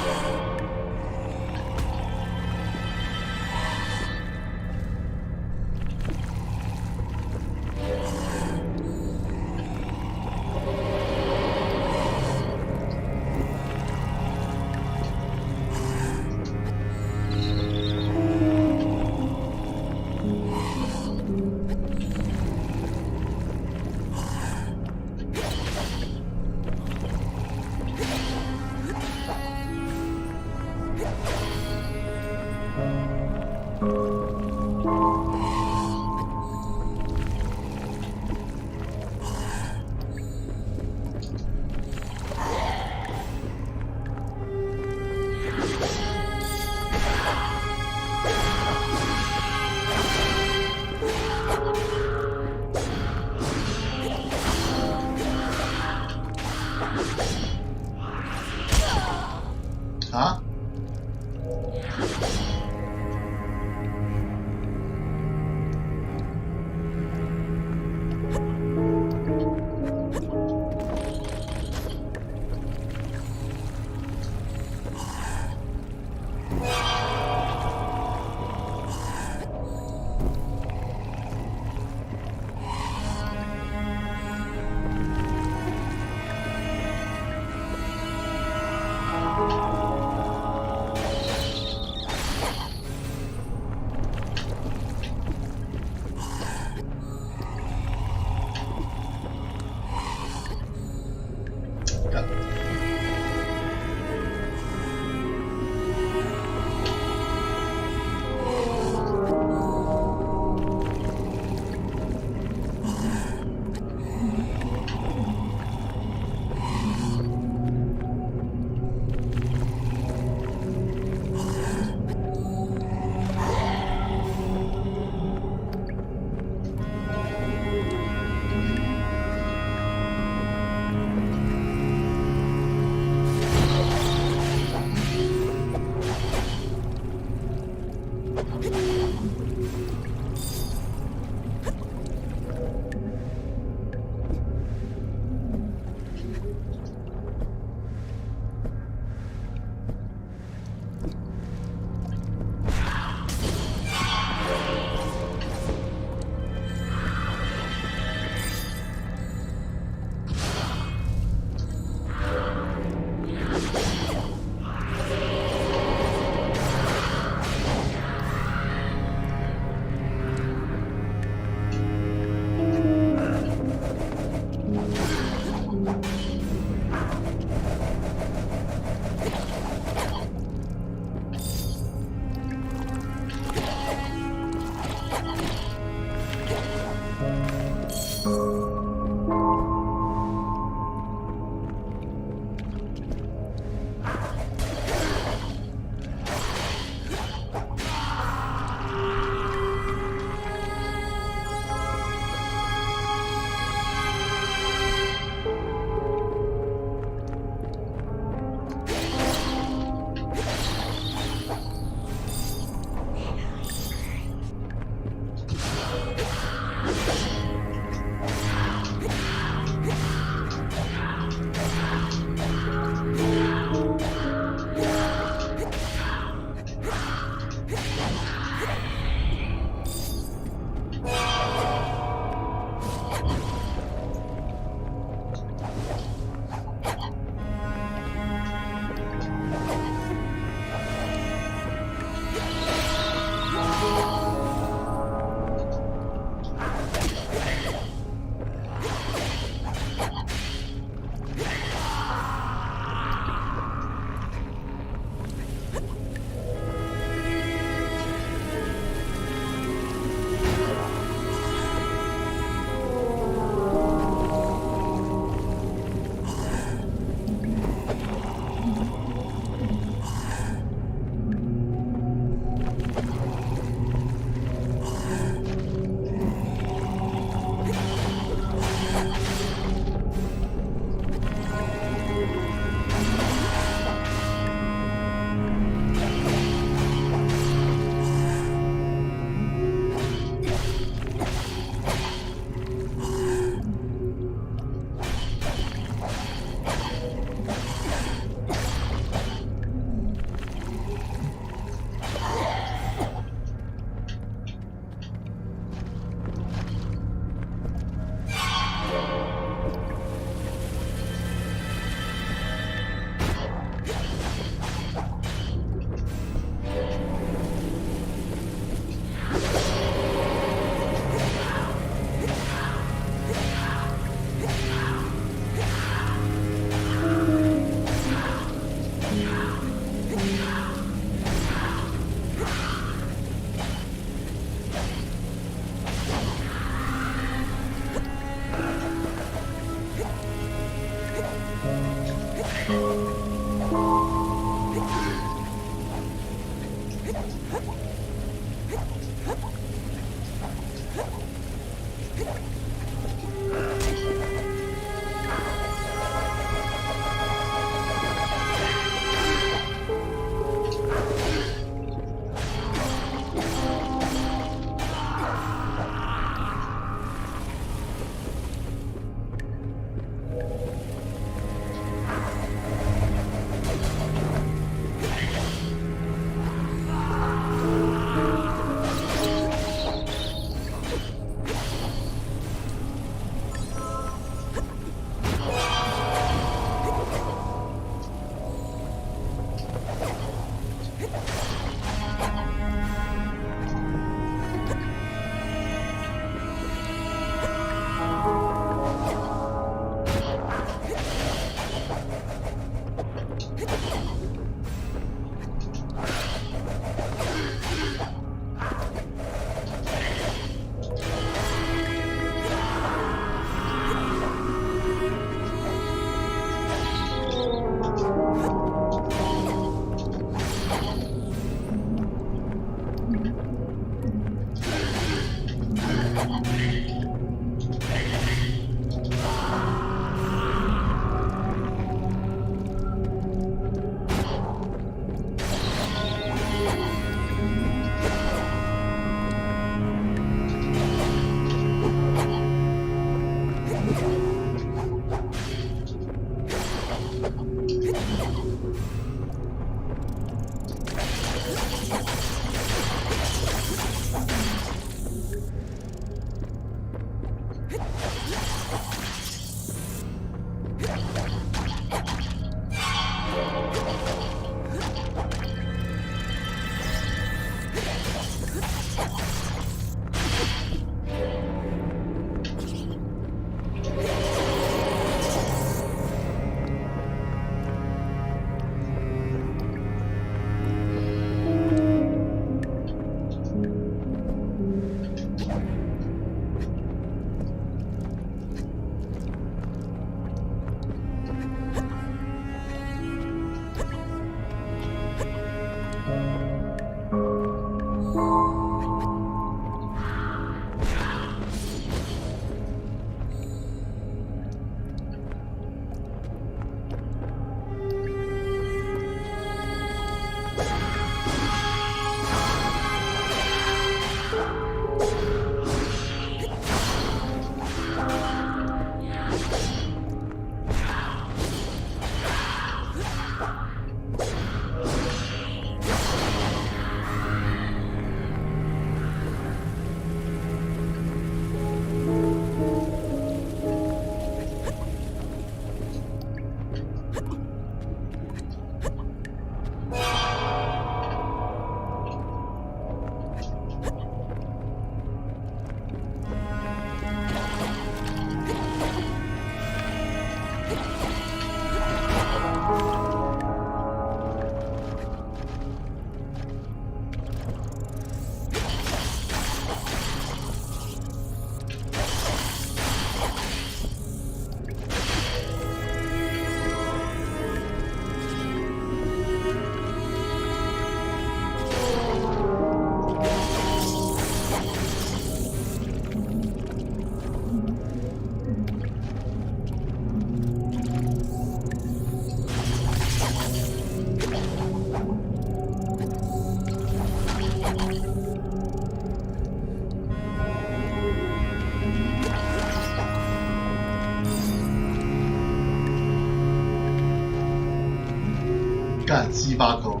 幹七八扣，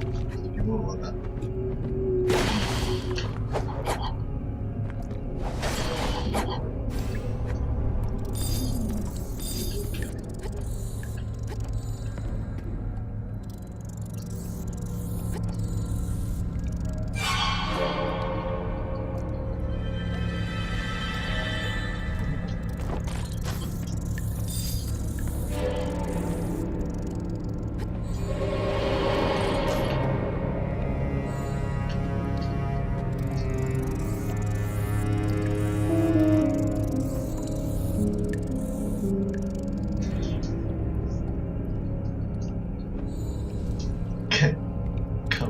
有沒有的？靠！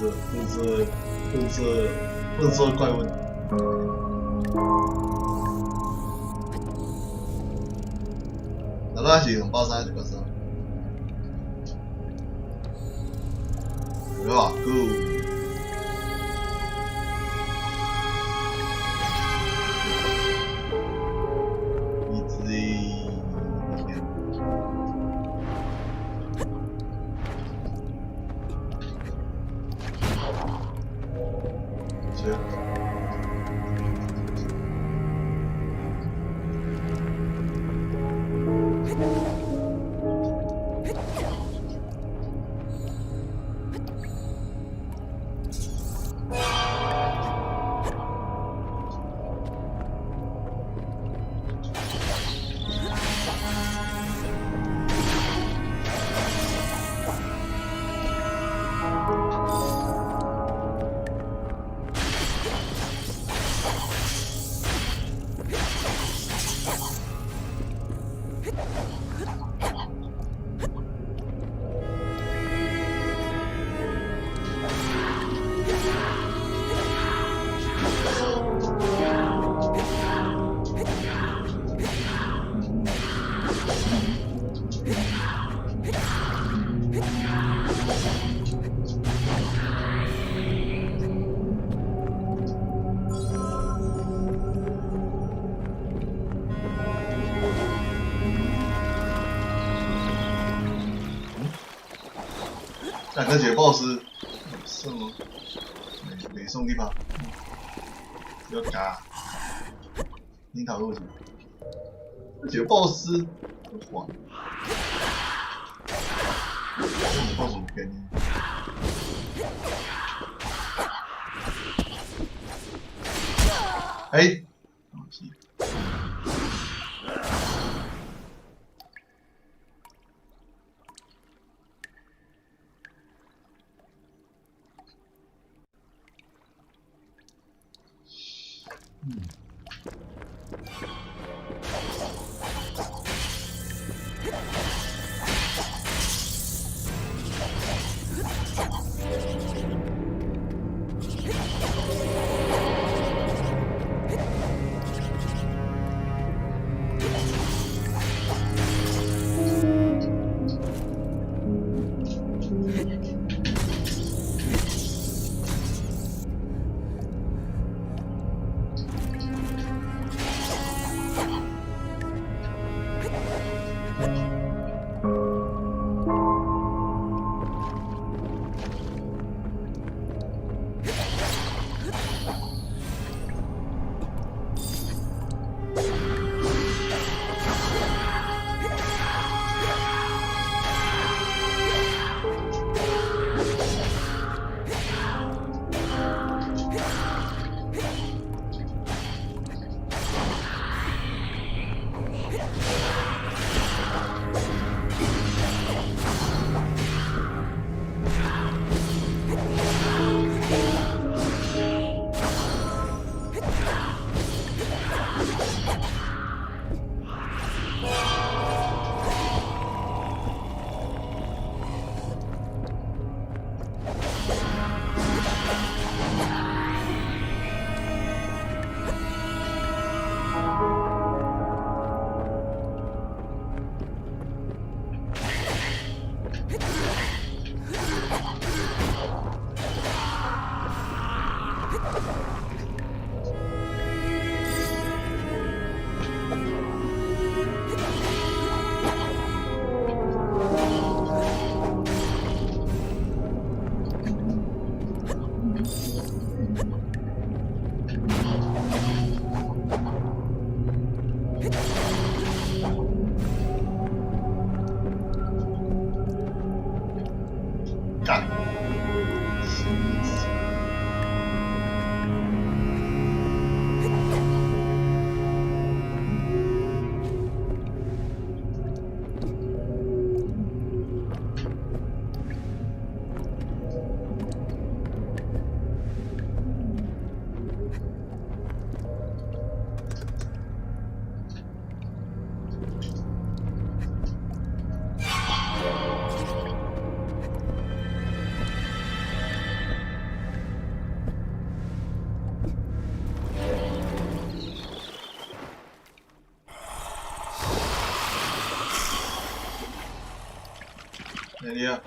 這這這這這這怪物。難道是紅包山還是啥？哇，Go！Easy。幹這一个 boss 算嗎？袂爽去拍，要加。樱桃肉什麼？這一個 boss 很煩。這個 boss 有便宜。欸。嗯。幹。哪裡啊？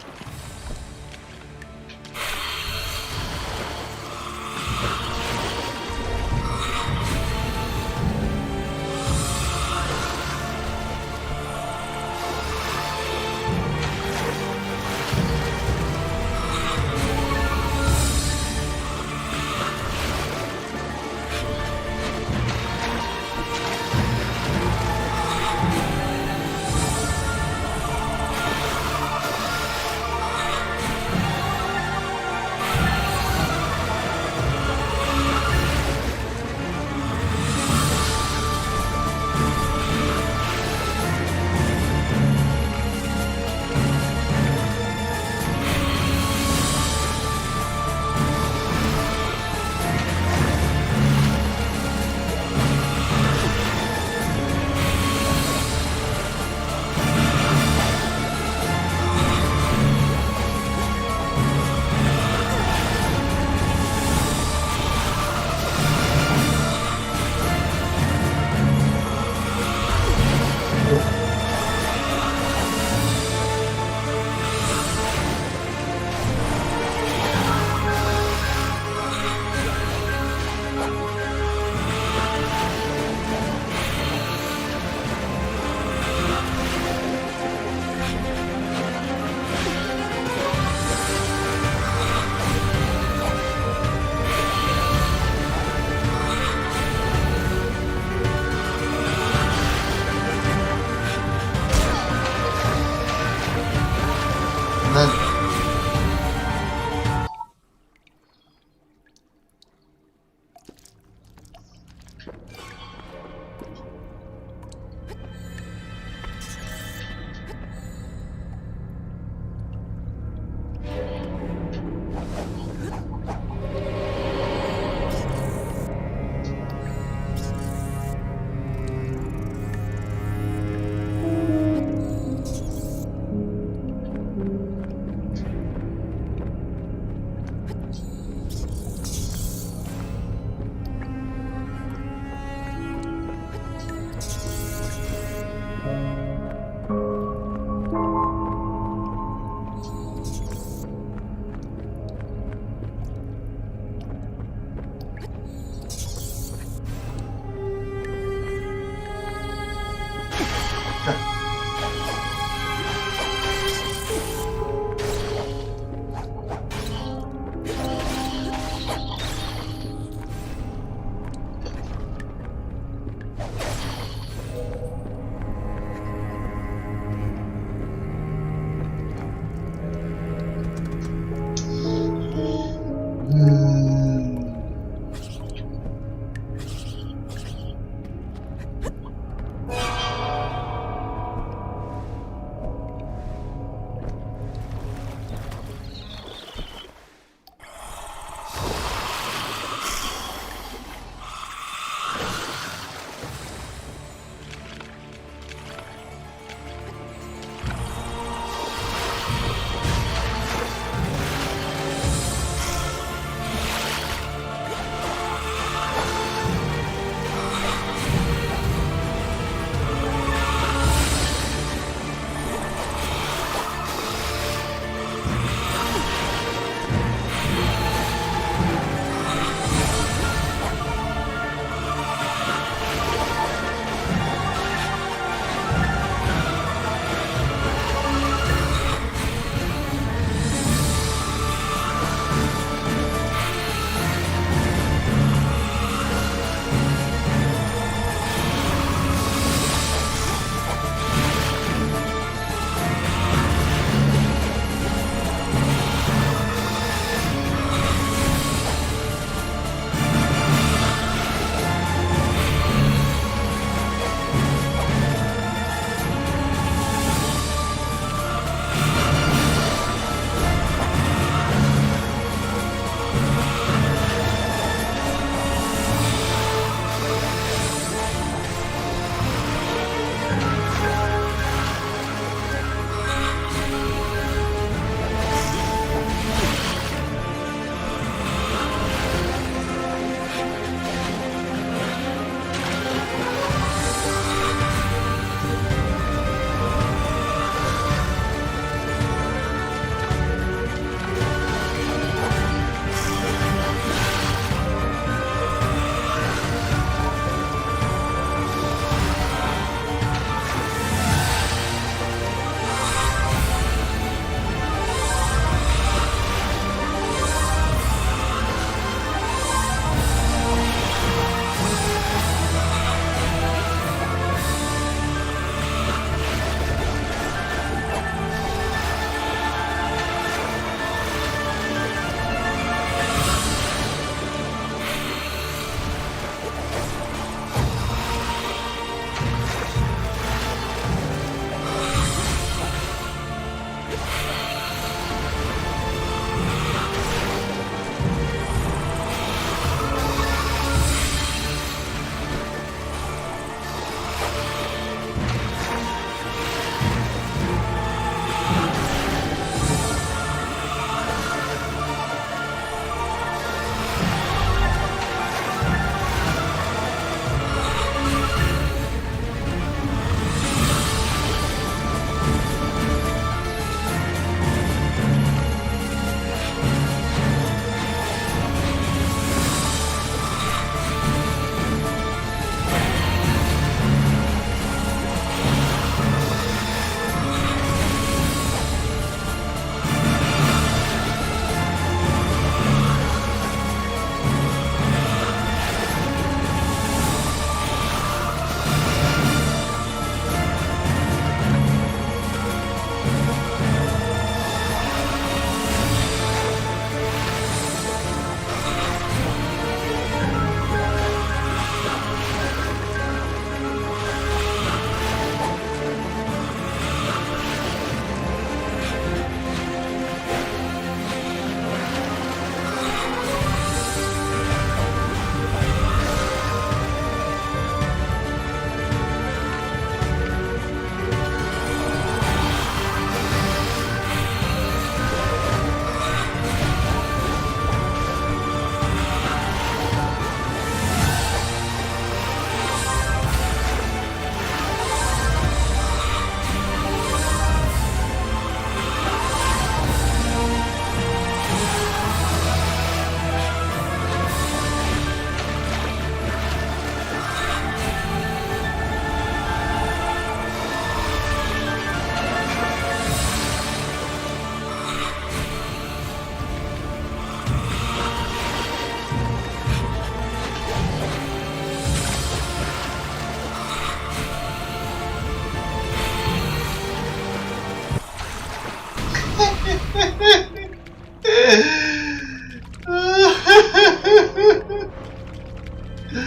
真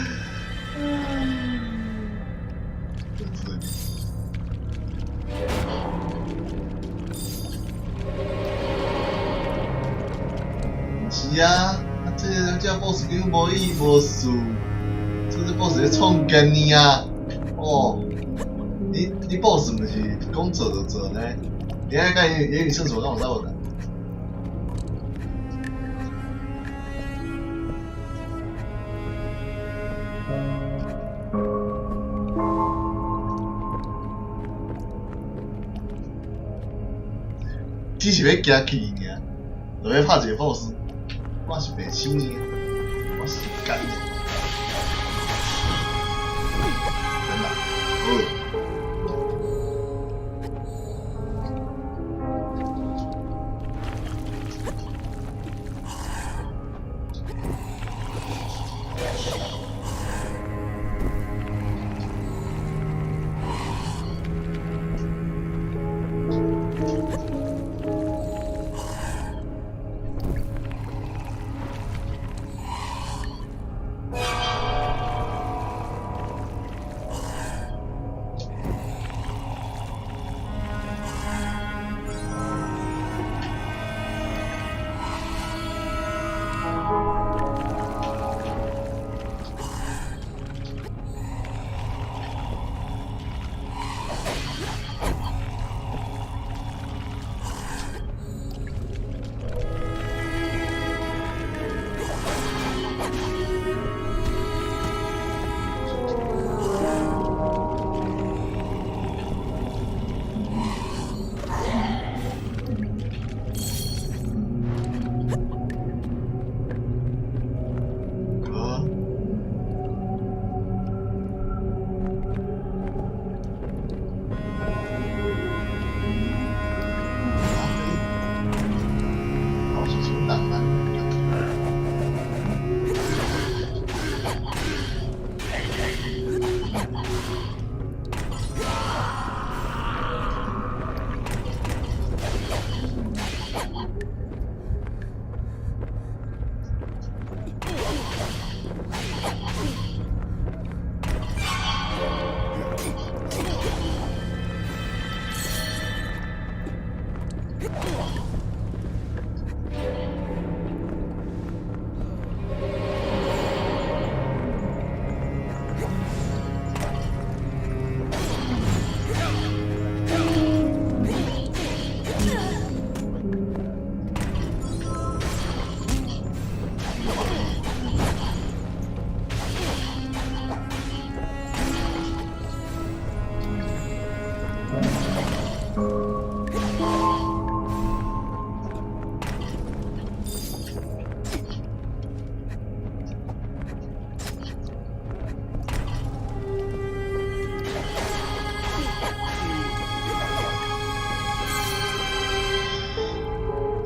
是。是啊，啊這個這 boss 根本無意無事，這個 boss 咧創建呢啊！哦，你 boss 毋是講做就做呢？你愛甲伊言語廁所敢有使問啊？只是欲行去爾，就欲拍一個 boss，我是白痴呢，我是幹的。等等，好。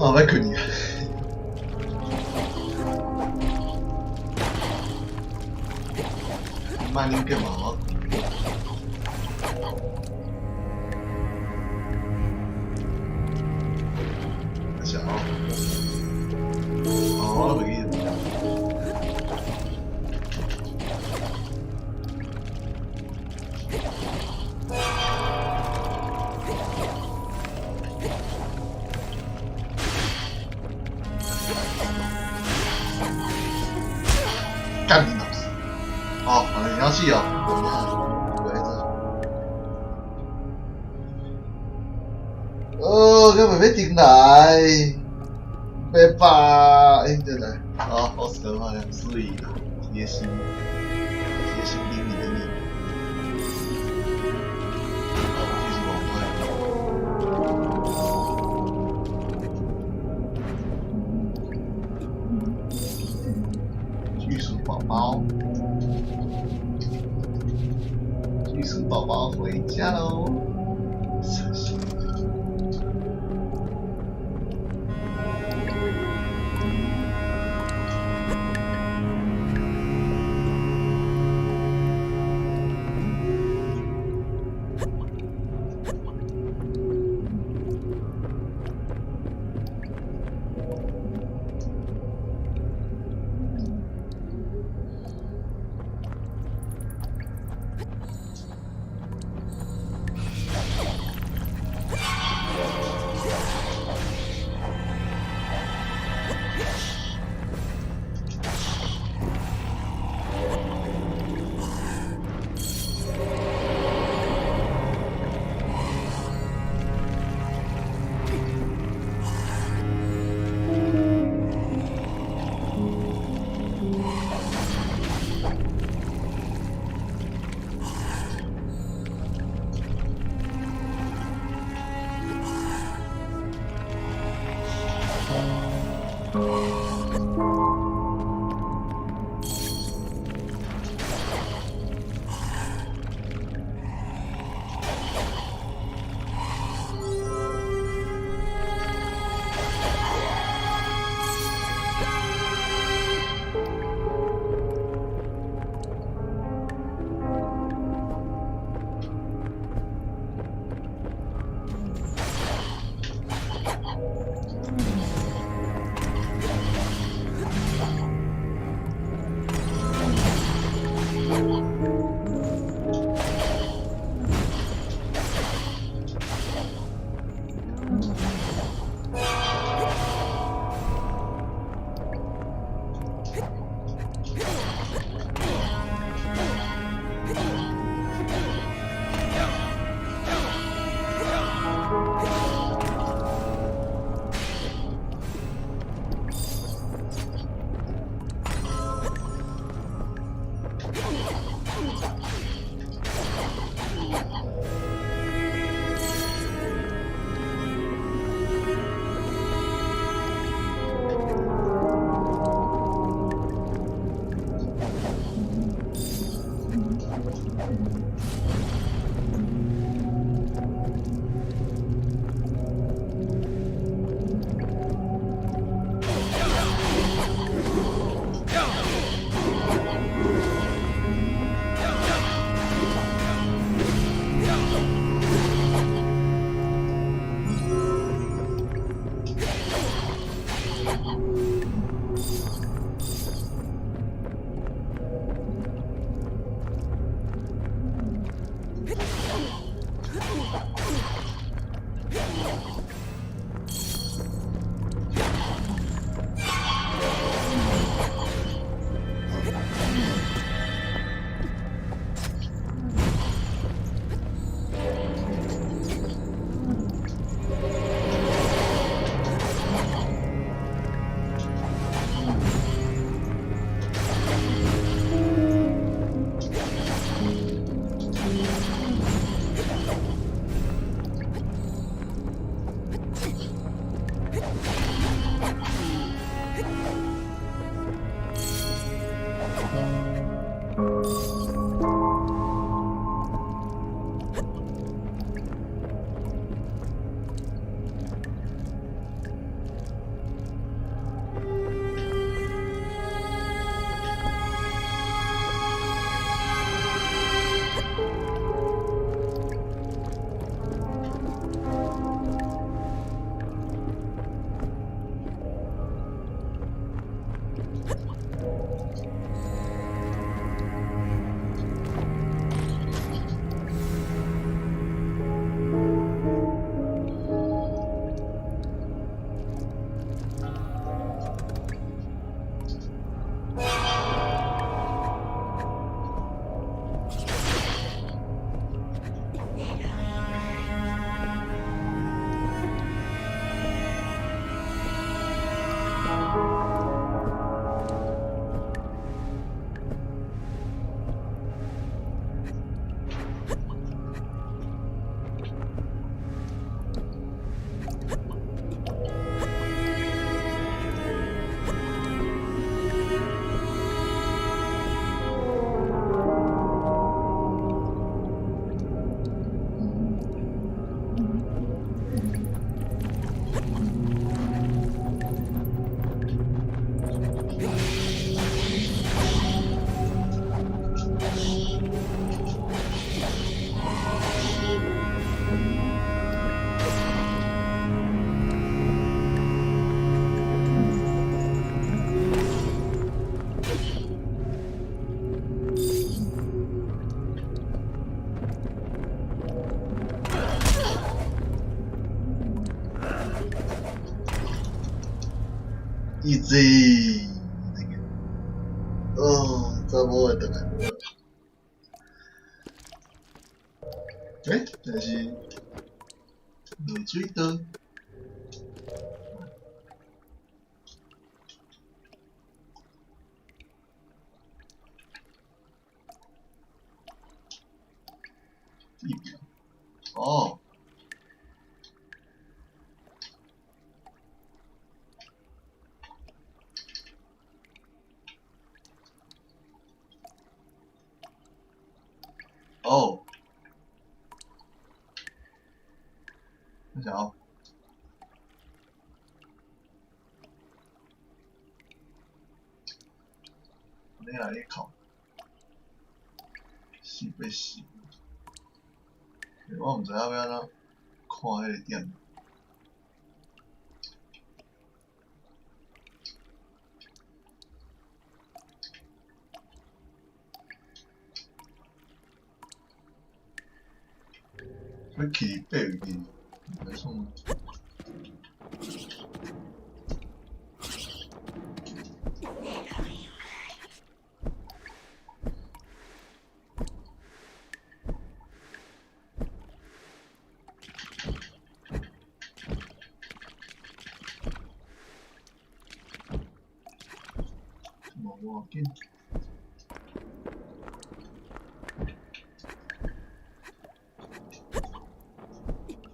哦，欲睏去啊！慢啉计嘛？小，哦，我袂記得。幹你老師！哦，你要死哦！哦，佢袂欲停來，袂吧？欸，對對，哦，我死了，水啦，貼心，貼心經理的你，繼續往外。巨鼠寶寶，巨鼠寶寶回家嘍！ Easy，哦，查某會轉來無？欸，這是落水道。地表，哦。哦，我想要，你來靠，死欲死！我毋知影欲按怎看彼个點。欲去爬去，袂爽。無要緊。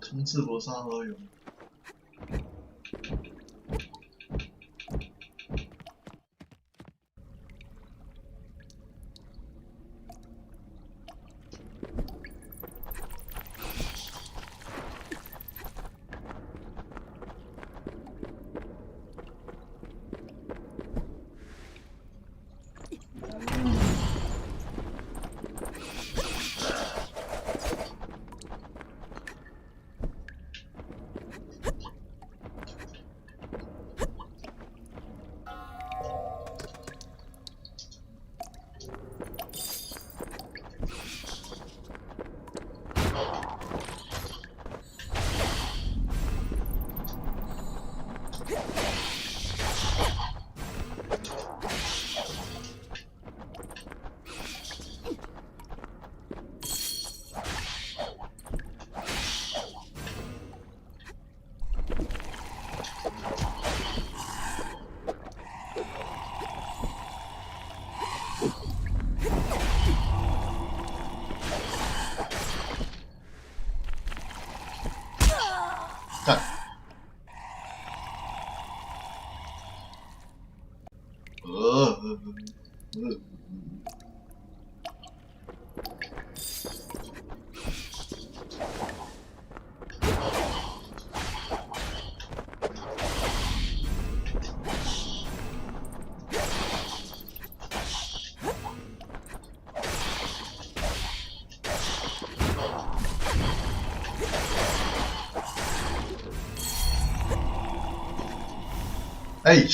衝刺無啥好用。幹。呃呃呃。哎，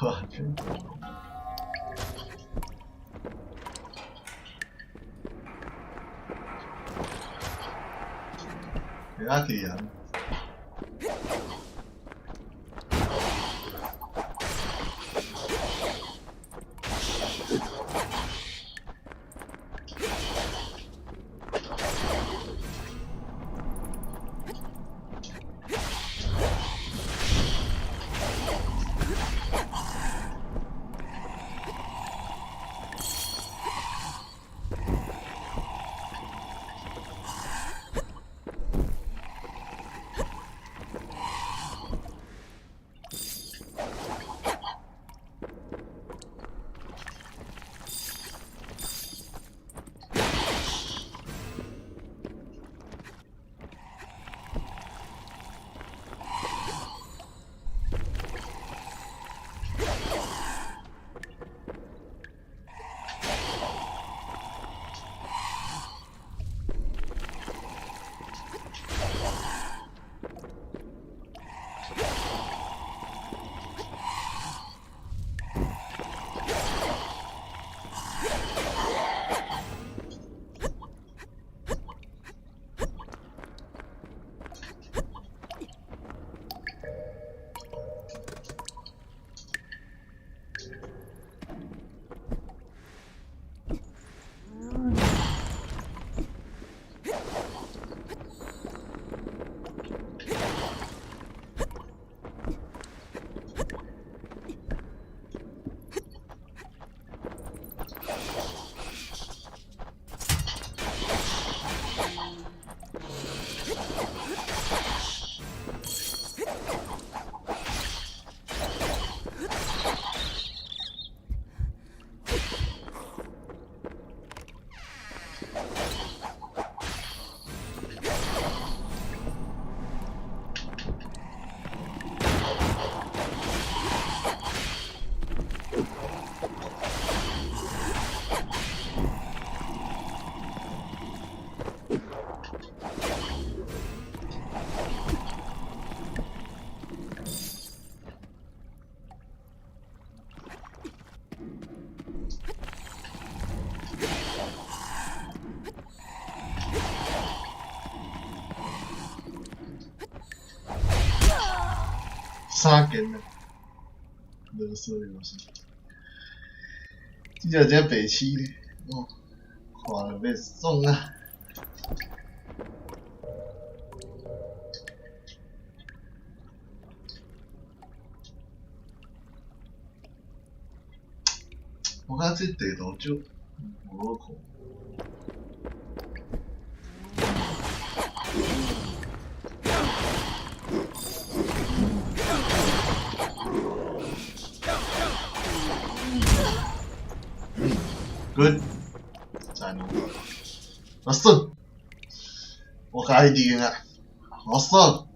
哇，真。給他給啊！三件啊，啰嗦啰嗦。這只真白痴咧，哦，看了欲爽啊！我感覺這地圖足無好看。Good，讚哦！我爽，我開定啊，好爽！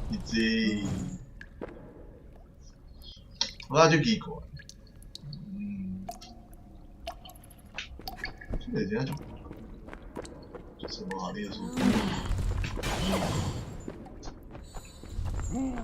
你這，我感覺足奇怪。這個真正就是無效率的。嗯。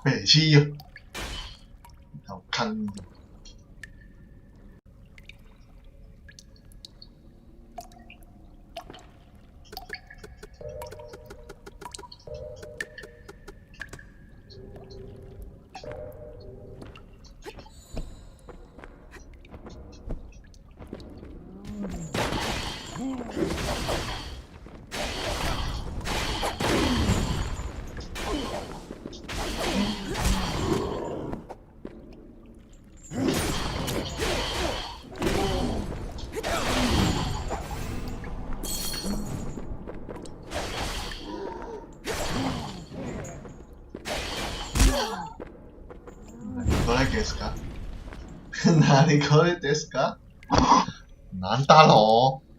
白痴哦，好坑！これですか？何これですか？なんだろう？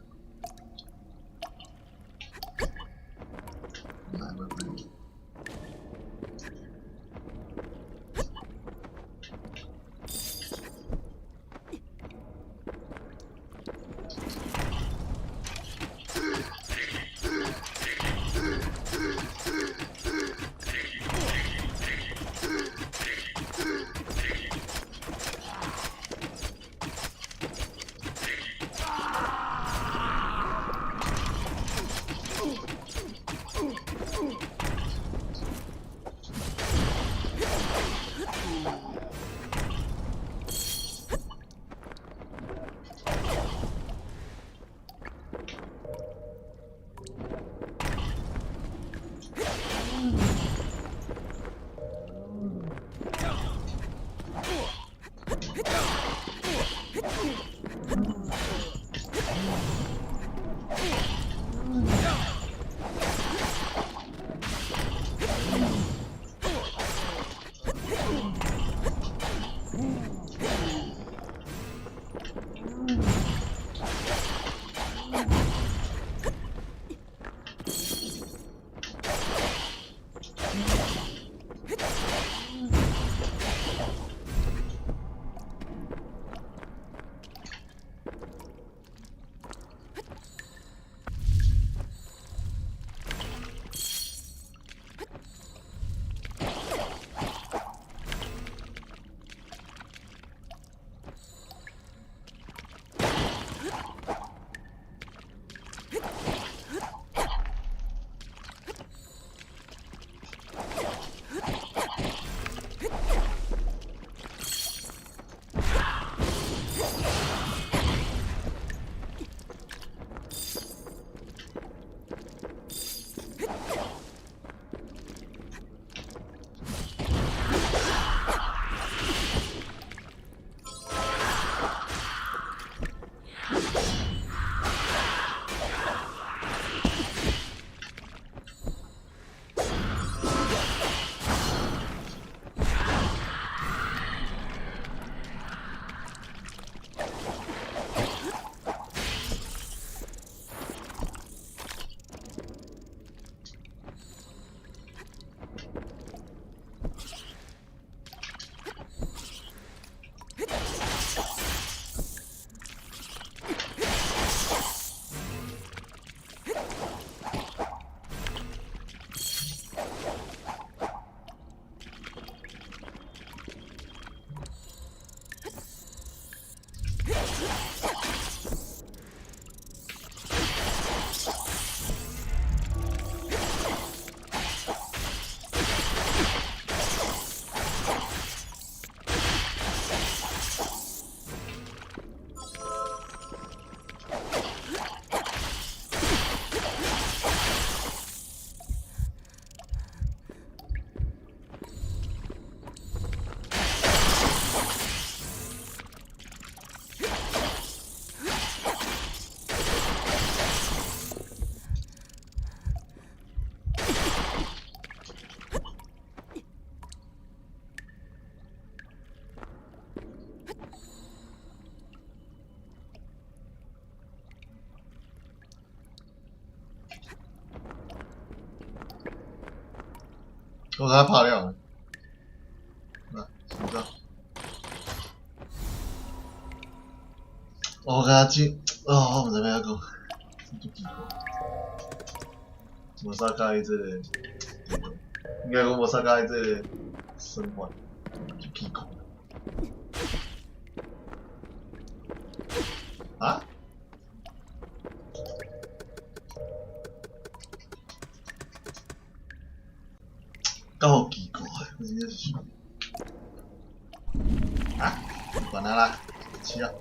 我他跑了，那什么？我共他进，哦，我毋知欲按怎讲，足奇怪，無啥佮意這个，應該講無啥佮意這个生活，足奇怪。啊？夠奇怪，我真正是想。啊？管他啦，起啊！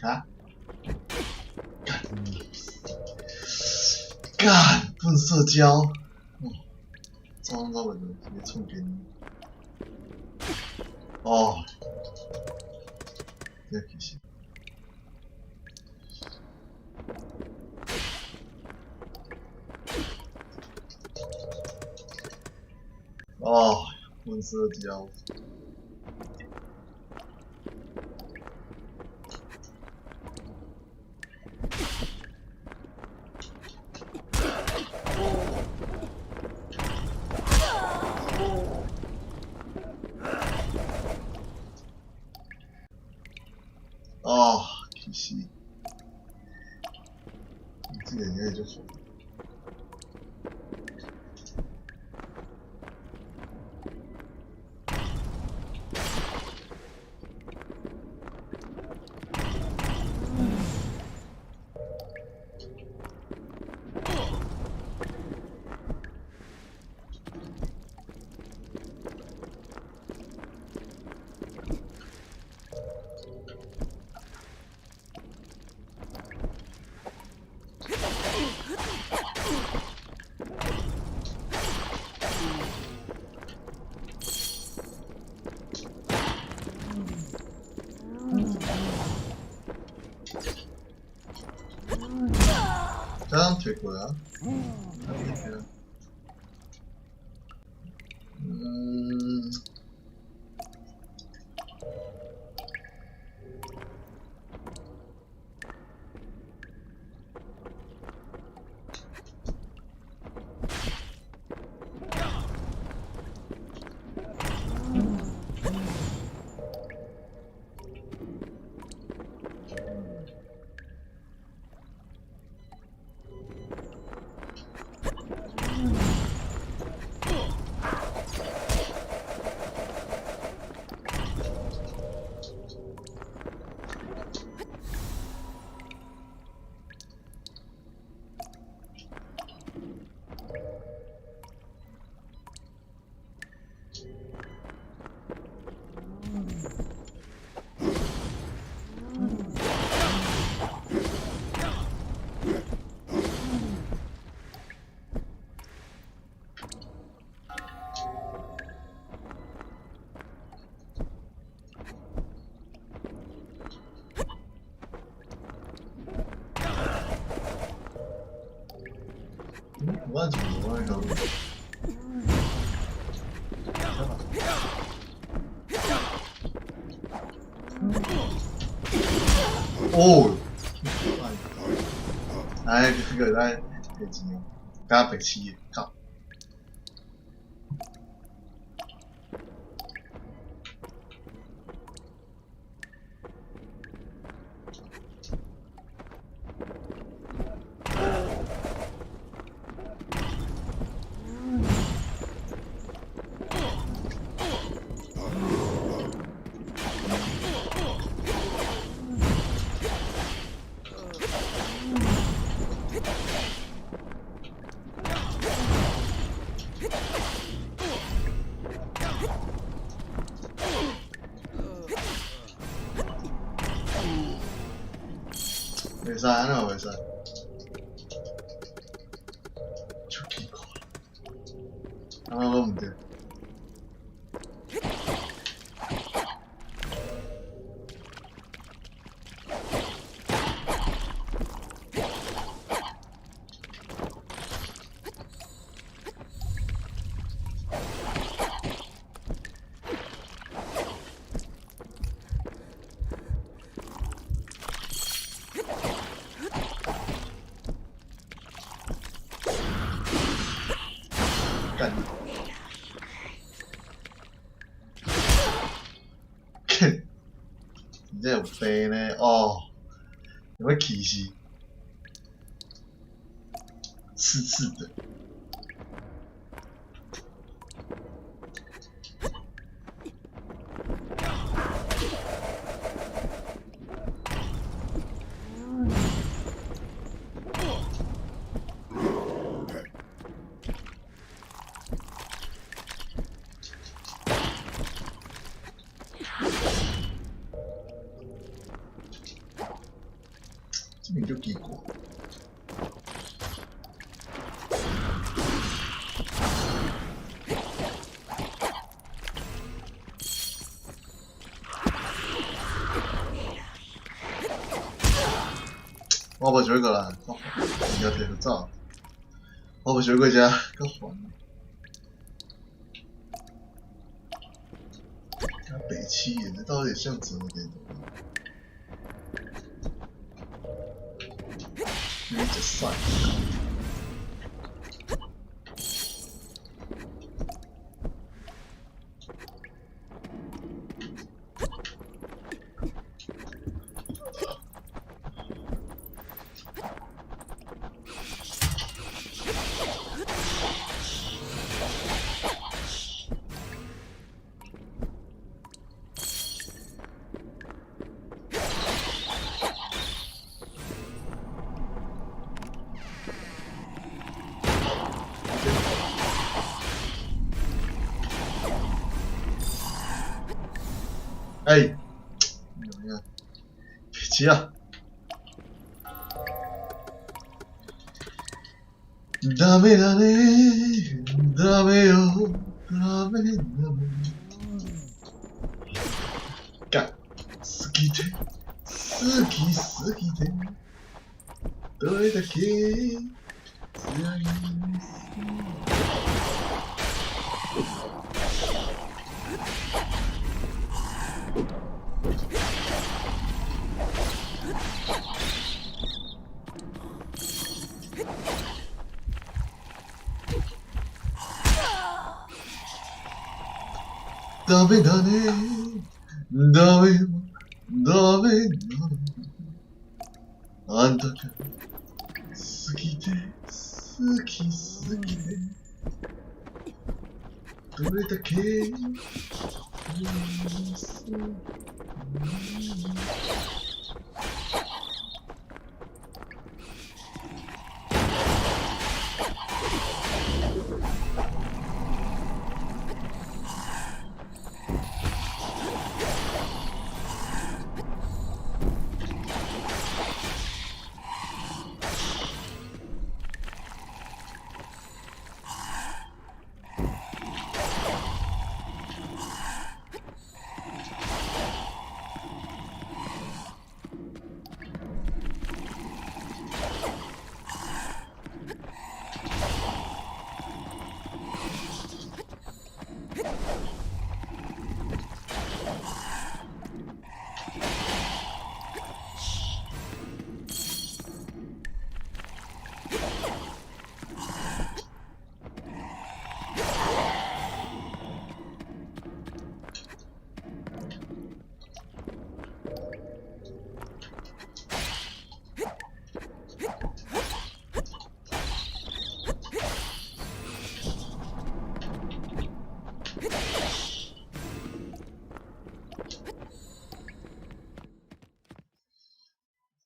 啊？幹！幹！不能社交。哦，走攏走袂著，直接衝邊。哦，這其實。哦，不能社交。哦，其實，這個應該就是。這樣退過啊？嗯。我怎麼會有？哦，哎，這個來白錢，加白痴，靠！袂使，按呢嘛袂使，足奇怪，按呢閣毋對。幹！你這有病呢？哦，有沒氣死？刺刺的。這邊足奇怪。我無想過啦，物件摕就走。我無想過遮，較煩。較白痴的，這到底像怎麼電動？你食屎！哎，怎麼樣？別急啊！ダメだね、ダメよ、ダメダメ。幹，好きで、好き好きで、どれだけ辛いダメだね、ダメダメダメ。あんたが好きで好き好きで、どれだけ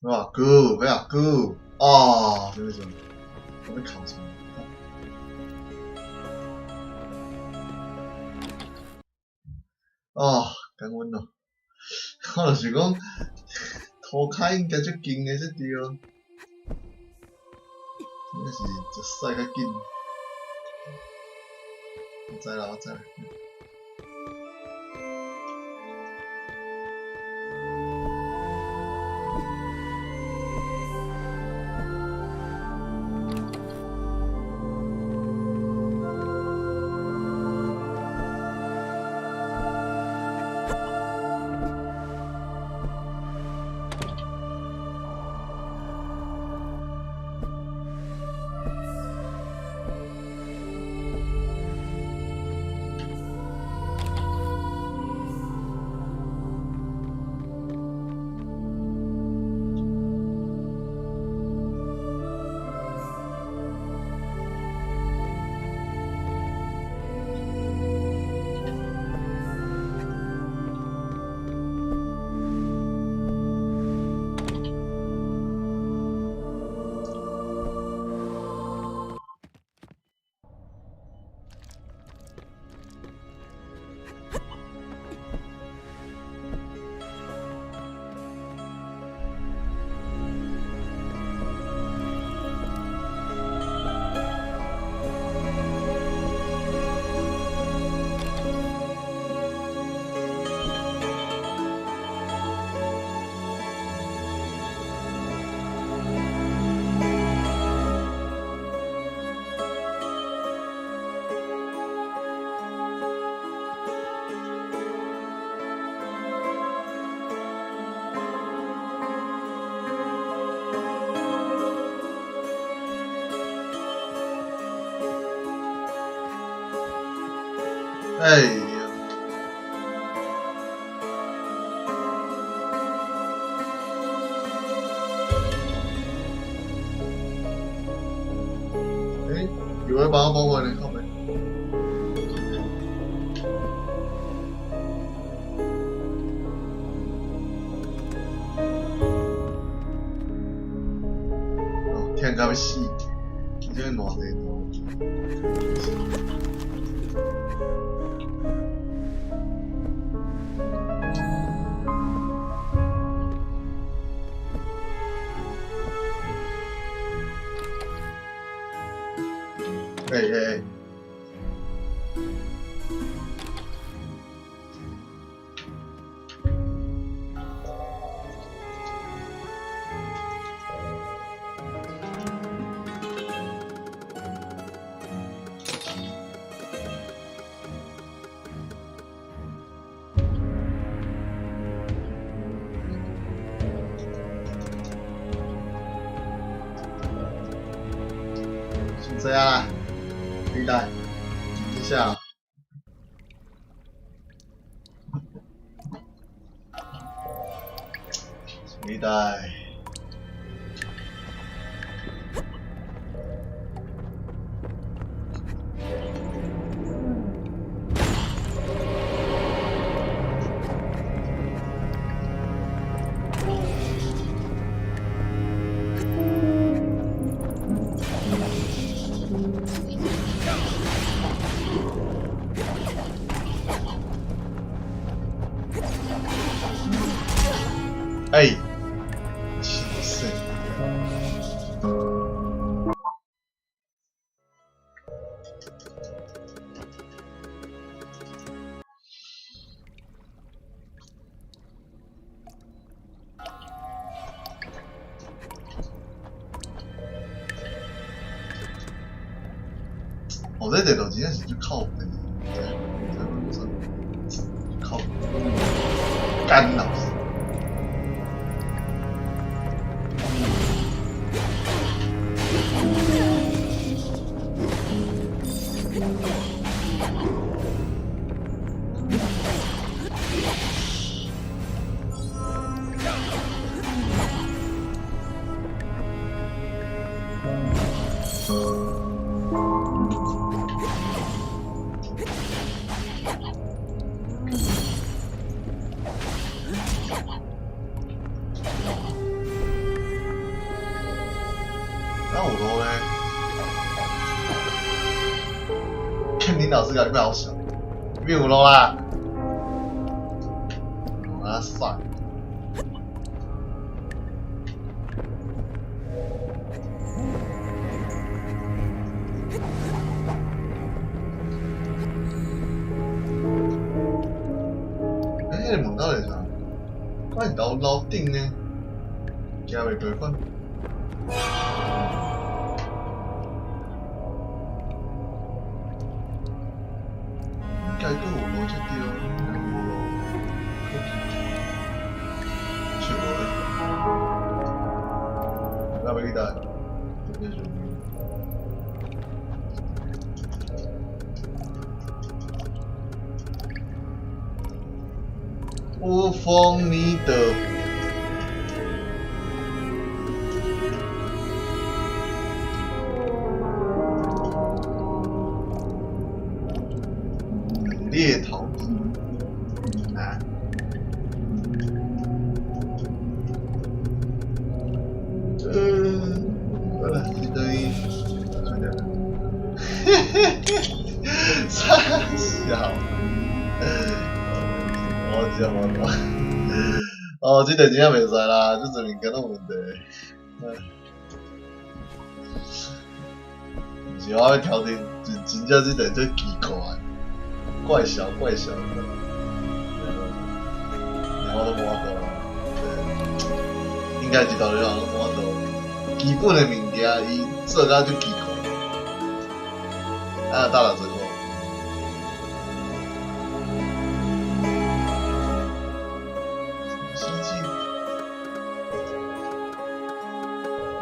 哇，久，欲啊久啊！啥物时阵？我欲哭出來。啊，感恩咯！我就是講，塗跤應該足近的才對，應該是食屎較緊。我知啦，我知啦。哎呀！欸，有人幫我幫我呢，靠北。哦，忝到欲死，這個偌濟路。欸欸欸！先這樣啦，你來，接下來。你來。欸，氣死！哦，這地圖真正是足靠北，靠幹老師。哪有路呢？看林老師感覺好小，變有路啦！哇塞！个门到底啥？敢是楼楼顶呢？行袂过款。应该阁有路才对，哪会无路？阁奇怪，是无咧？咱欲去佗？这是。我封你的。猎头啊！好了，这堆就这样。啥小？我真无讲。哦，这段真正袂使啦，这济物件拢有问题。毋是我欲挑战，真真正这段足奇怪，怪小怪小的，连我都无法度啦。对，应该一道理人拢无法度。基本的物件，伊做甲足奇怪。啊，打60块。星际，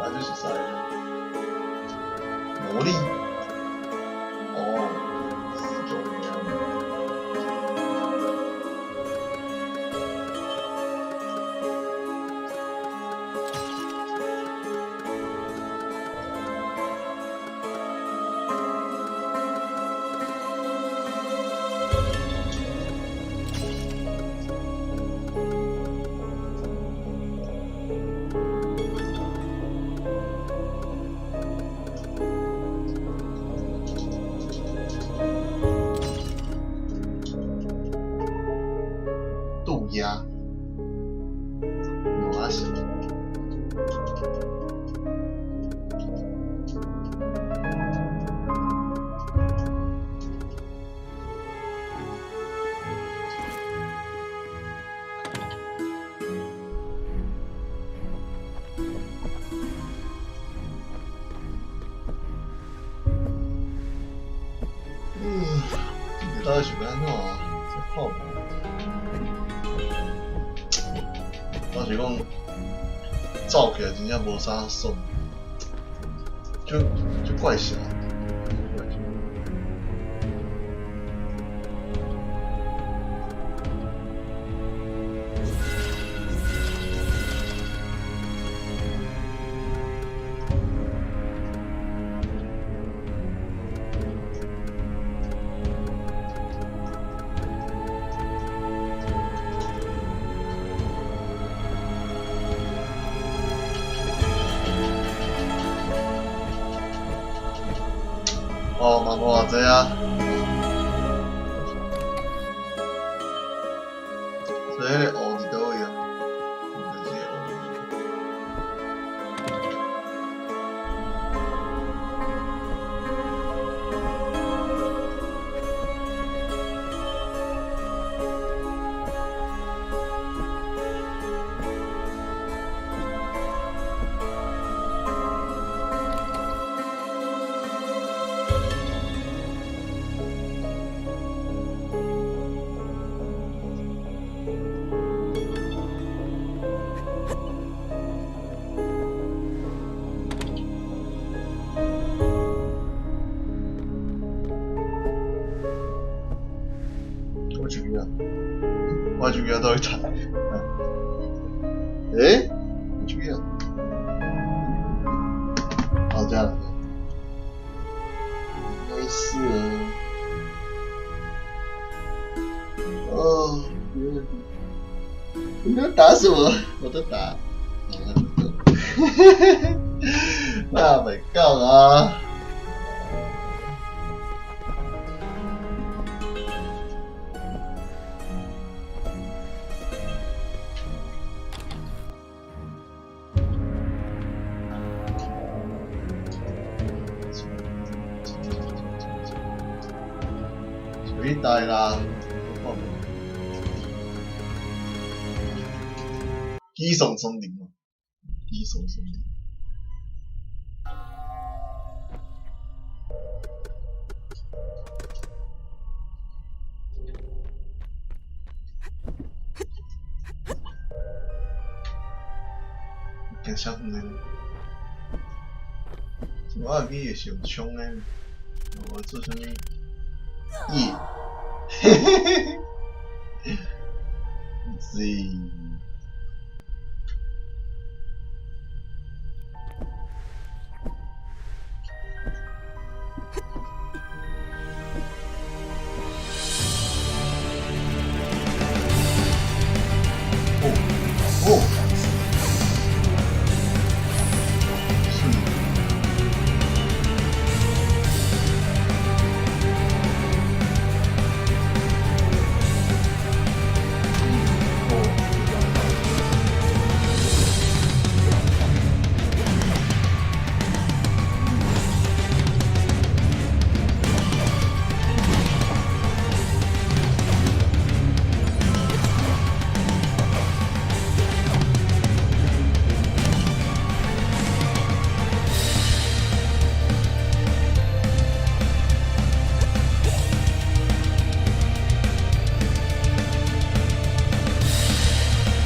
啊，就是啥？魔力。哦，是这样。渡鸦，挪阿小。嗯，这个到底是欲按怎啊？这看无。老实讲，走起来真正无啥爽，就就怪小。哦，嘛无偌济啊。所以彼个湖伫佗位啊？就是这个湖。我手机啊，我手机佗位在？欸？我手机啊？哦，这样。没事啊。哦，你要打死我，我都打。那袂讲啊。水大啦。機動叢林哦，機動叢林。行啥遠呢？我會記得是用槍呢，我做啥物？耶！嘿嘿嘿嘿，是。哦哦，是。哦。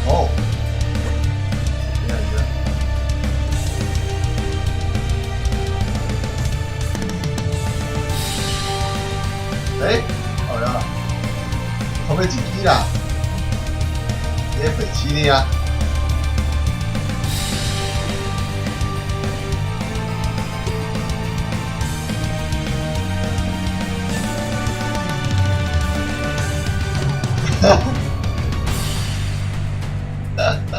哦，這樣子。欸，好了，後面一支啦，這白痴的啊！哈哈。哈哈。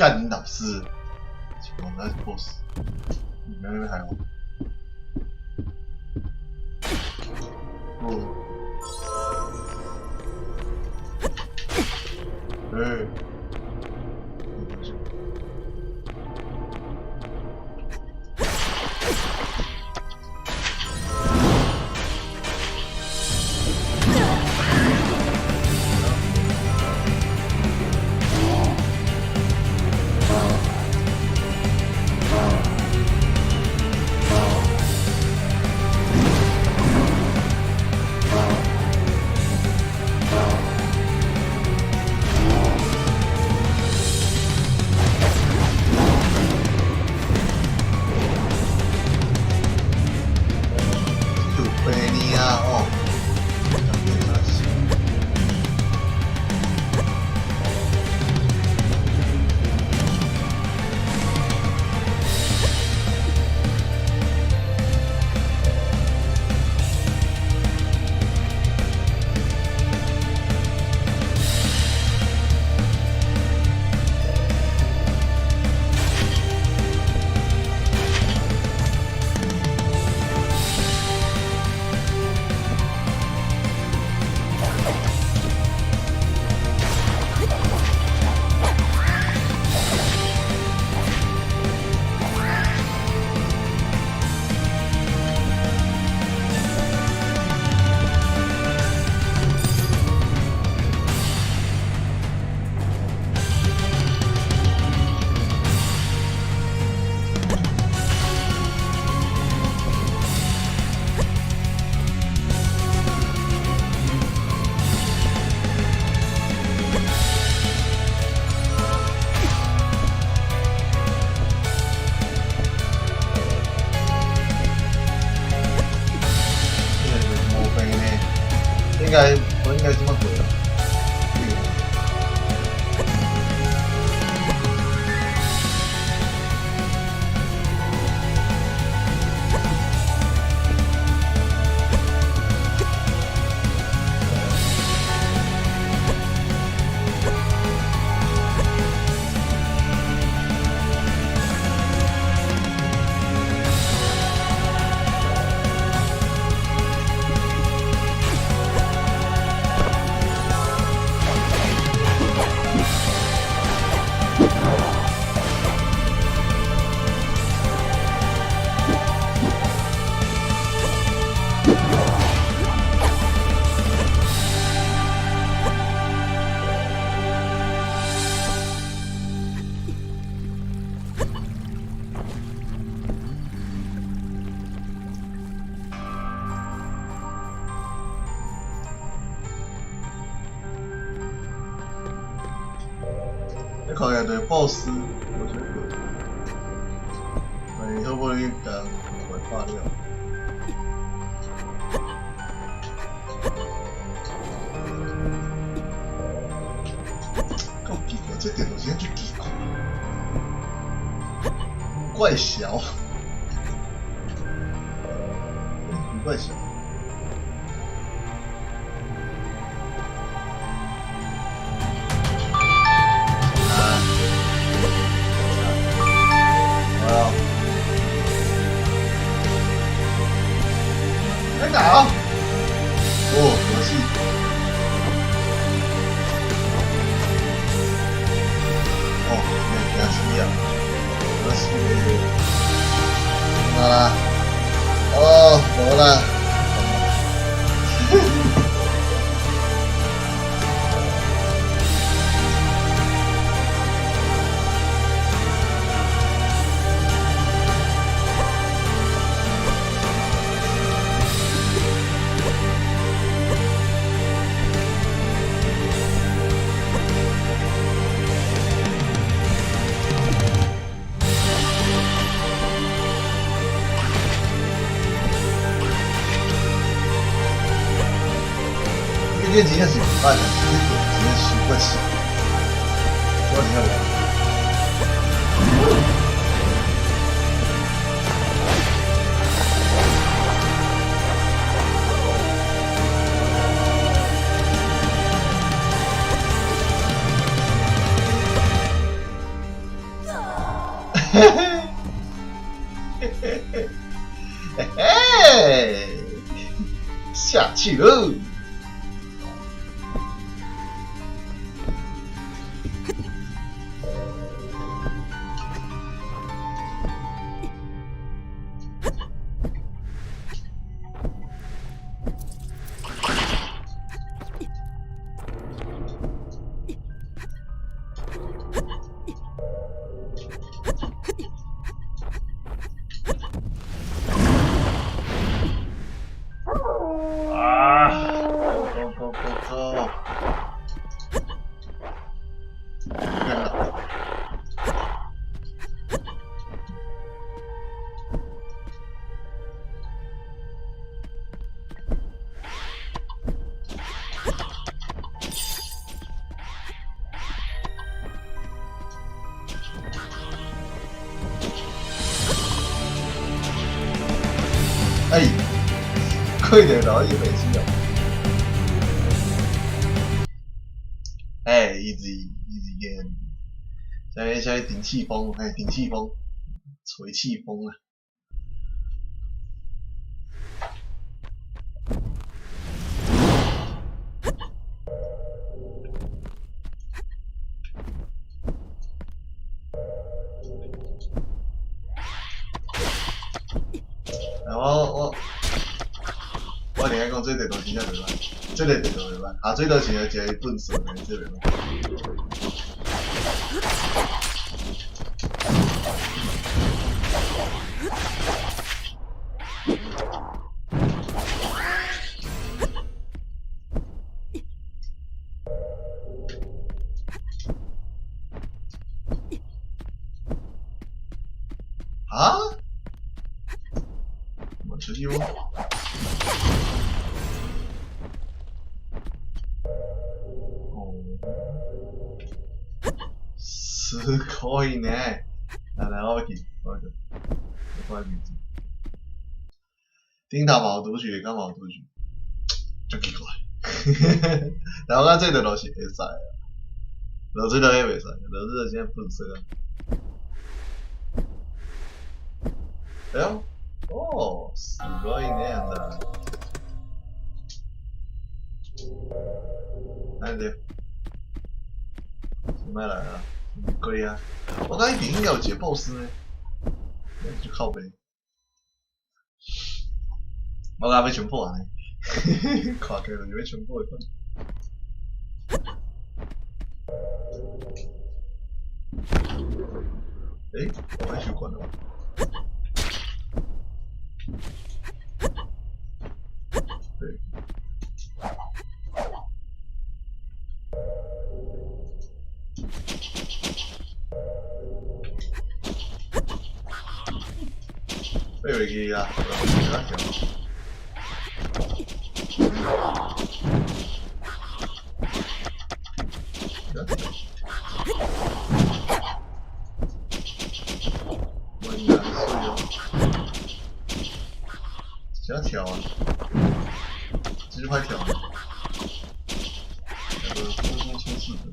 幹你老師！我那是 boss，你們那邊還好？哦，欸。應該我應該這麼過啦。你看起來就是 BOSS，無啥過。哎，好不容易共怪拍了。夠奇怪，這電腦真正足奇怪，怪小，怪小。哦，無啦。這真正是袂歹，這真正傷過水，我真正無。嘿嘿嘿，嘿嘿，下去囉。啊！Go go go go！看到。哎，快點然後一北七哦。哎，easy easy game，下面下面頂氣風，哎，頂氣風，吹氣風啊！我另講這地圖真正袂歹，這个地圖袂歹，下水道是一个笨蛇的，這个袂歹。啊？我出去喎。哦，すごいね。來來，我去，我去，我看名字。頂頭嘛有賭注，下嘛有賭注，足奇怪。但我感覺這條路是會使的，落水道也袂使，落水道真正笨色啊。哎喲，哦，すごいね、あんた。來對，莫來啊，鬼啊！我感覺彼應該有一個 boss 呢，就靠北。我感覺欲衝破呢，看起來就是欲衝破的款。欸，我欲收關了。對。爬袂去啊！我跳。我应该水哦，怎跳啊？这就快跳了，那个空中冲刺的，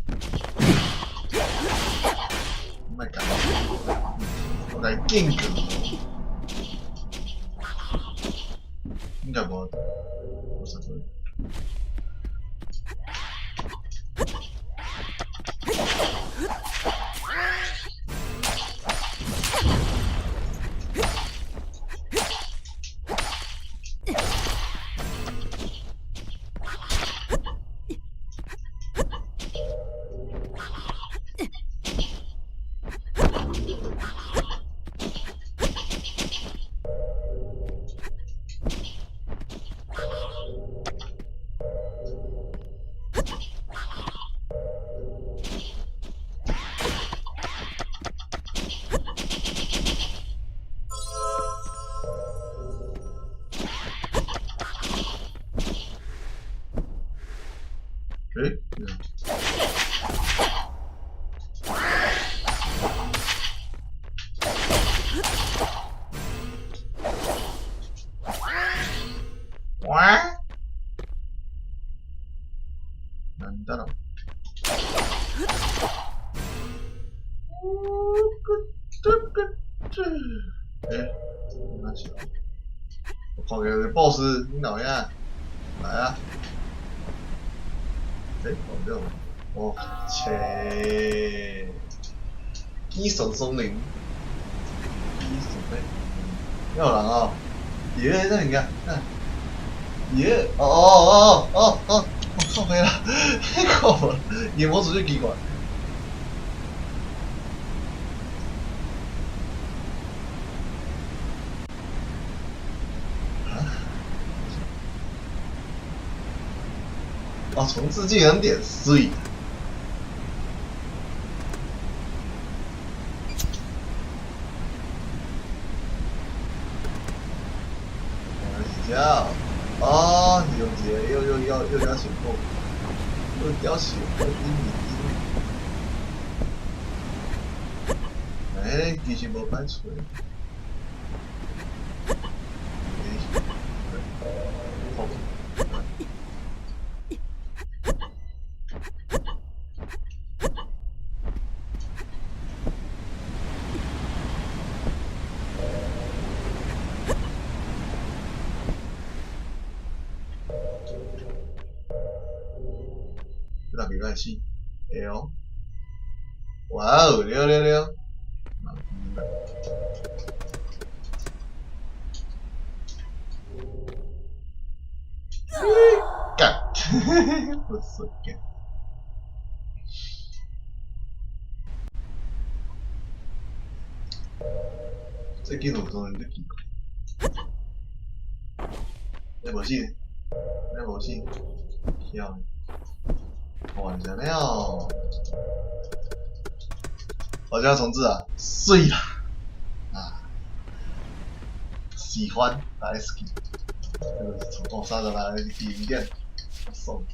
莫讲，我来间隔。應該無，無啥會。欸？哇！なんだろう。欸，那是，我看見個 boss，你老影，來啊！欸，忘掉，哦，切，機神松林，機神咩？有人哦，耶，這物件，耶，哦哦哦哦哦，我靠沒啦，靠，伊模組就奇怪。哦，重置技能點，水。原來是這樣。哦，用一個又又又又邀請過，又邀請過丁丁。哎，其實無歹揣。好。這沒關係，會哦。哇哦，對對對。幹，不是幹。這技能當然就奇怪。你無死，你無死，曉。哇，這樣，我就要重置啊，水啦，啊，喜歡大好き，這個是從哦，啥子來經典，送，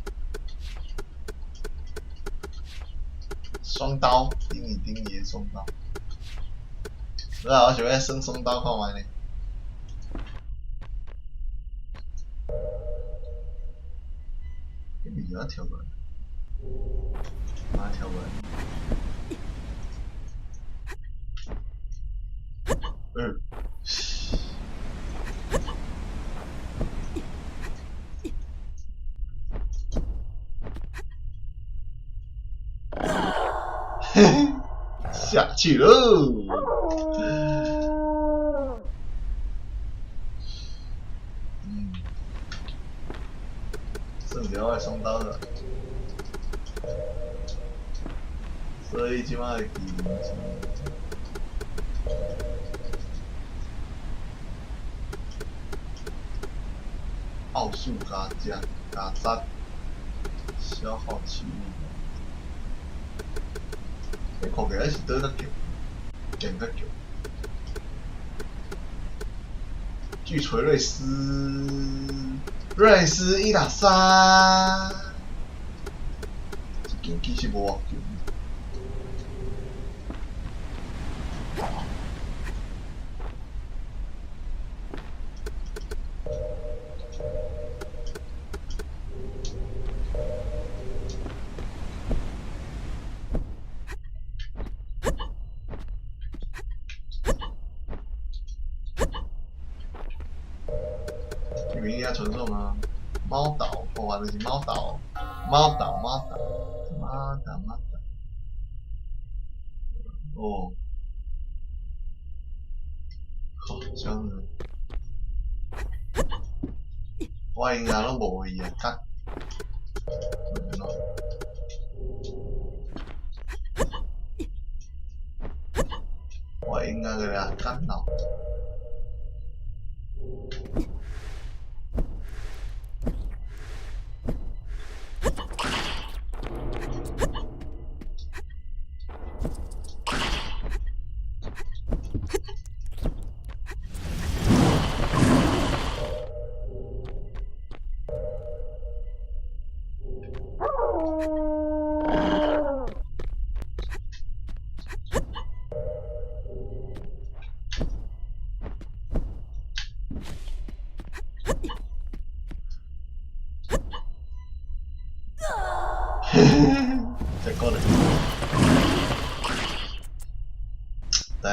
雙刀，頂你頂你的雙刀，我想欲耍雙刀看覓呢。你咪就跳過來。把它跳過來。嗯。嘿嘿，下去嘍。嗯，剩下我雙刀了。所以這擺的技能是奧數加加加十，消耗體力。欸，看起來是倒較強，勁較強。巨錘瑞斯，瑞斯1打3，這間其實無偌強。傳送啊，貓島，我玩的是貓島，貓島，貓島，貓島，貓島。哦，好，這樣子，我應該攏無去啊，卡。我應該個啊，卡腦。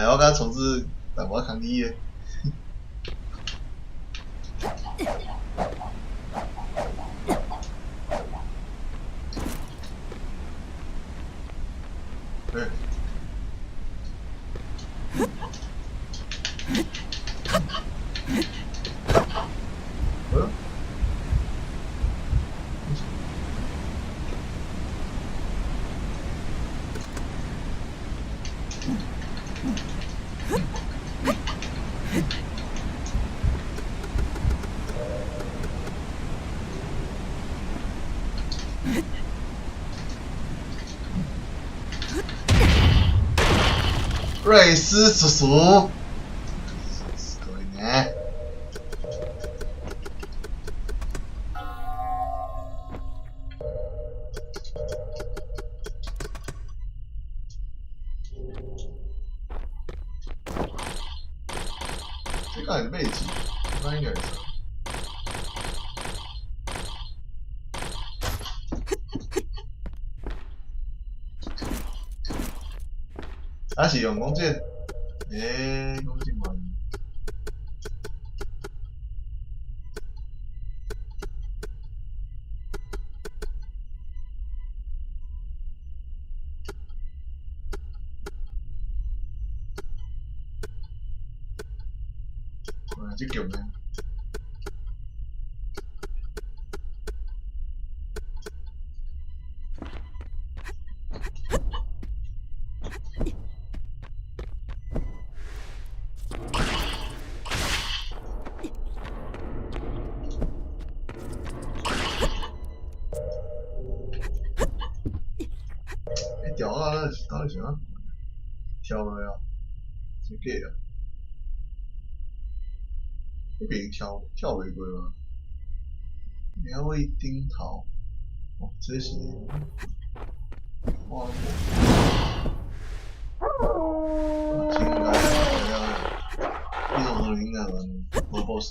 哎，我感觉重置淡薄仔空虚的。欸。嗯？瑞斯叔叔，すごいね。這敢是買錢？我應該會使。啊是用弓箭，欸，弓箭嘛。哇，這強呢！欸，屌啊！到底是按怎？跳落啊？真假啊？彼邊跳跳袂過嗎？鳥尾頂頭，哦，這是我無。應該應該，呢種可能應該無 boss。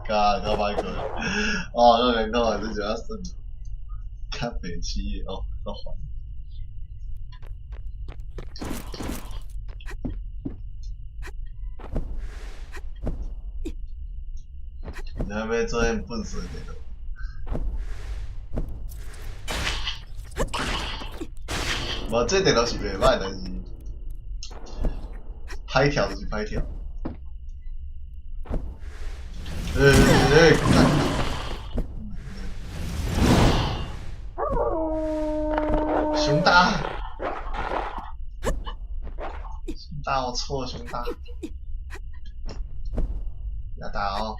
較較歹過，哦，我感覺這就較算，較白痴的哦，較煩。你還欲做陣笨水的？無，這電腦是袂歹，但是歹跳就是歹跳。欸欸欸！熊大，熊大，我錯，熊大，要打哦。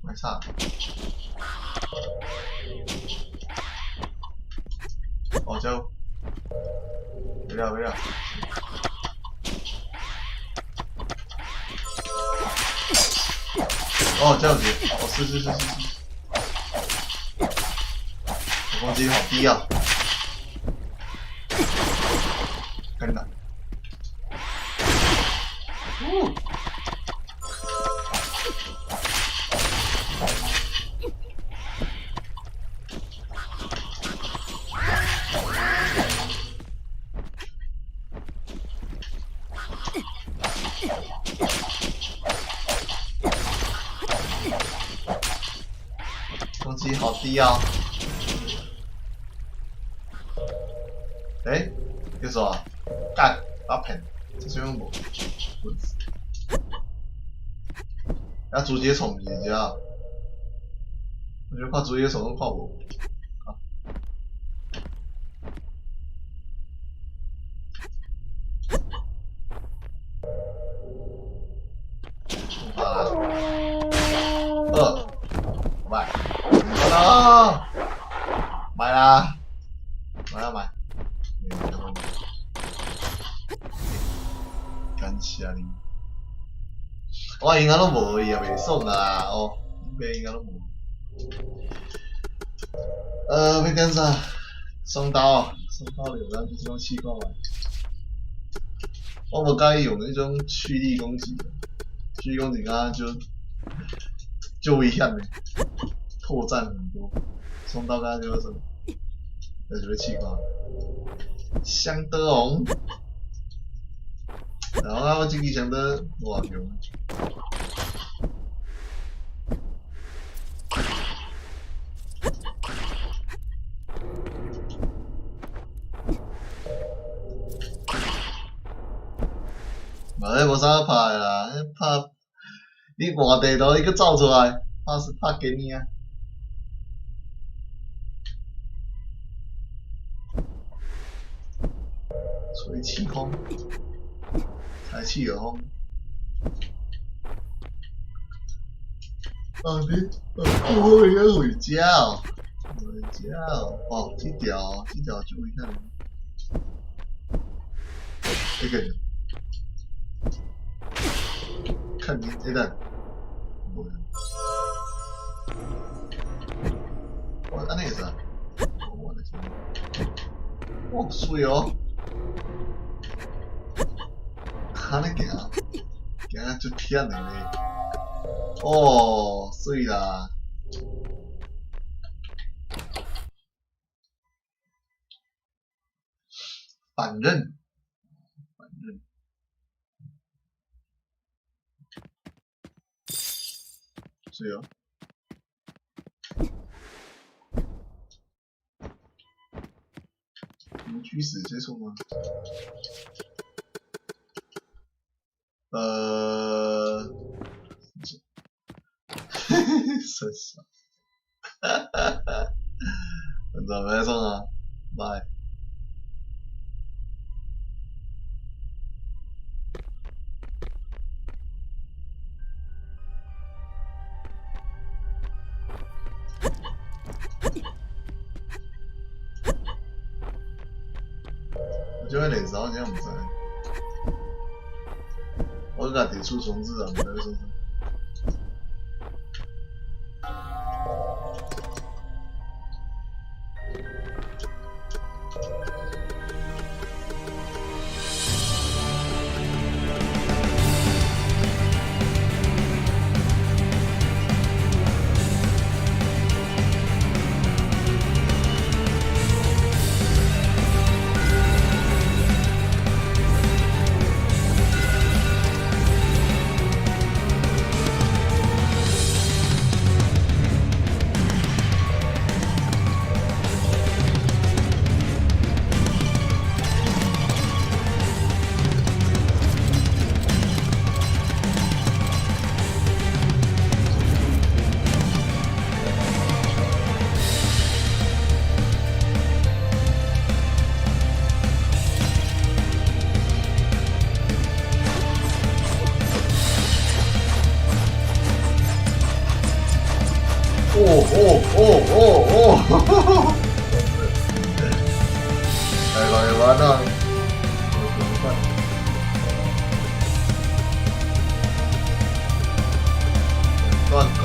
沒啥。哦，就，沒了沒了。哦，這樣子，哦，是是是是是。我攻擊力好低啊！跟的。嗚。攻擊好低啊！欸，叫做啊？幹，阿騙，這啥物無？棍子。啊，竹節蟲是遮，我就看竹節蟲攏看無。啊。啊！買啦，買啦買！感謝你。我應該攏無伊也袂爽啊！哦，應該攏無。欲點啥？雙刀，雙刀流，咱就是講試看覓。我無佮意用彼種蓄力攻擊，蓄力攻擊敢若就就危險的，破綻很多。雙刀敢若就什麼？那就欲試看。雙刀王，然後啊，我這支雙刀偌強。嘛，彼無啥好拍的啦，拍你換地圖，伊閣走出來，拍是拍給你啊！吹氣風，吹氣的風。啊你，我會回家哦，回家哦，哦，這條就危險。這個。看你這等，無。哦，按呢會使？我來先。哦，媠哦！按呢行，行啊足忝的呢。哦，媠啦！反刃，反刃。媠哦。無驅使接觸嗎？算啥？哈哈哈！怎麼創啊？拜。我這邊練手，真毋知。我家己出重置啊，毋知欲創啥。哦哦哦哦哦！來來玩啊！怎麼辦？兩段弓。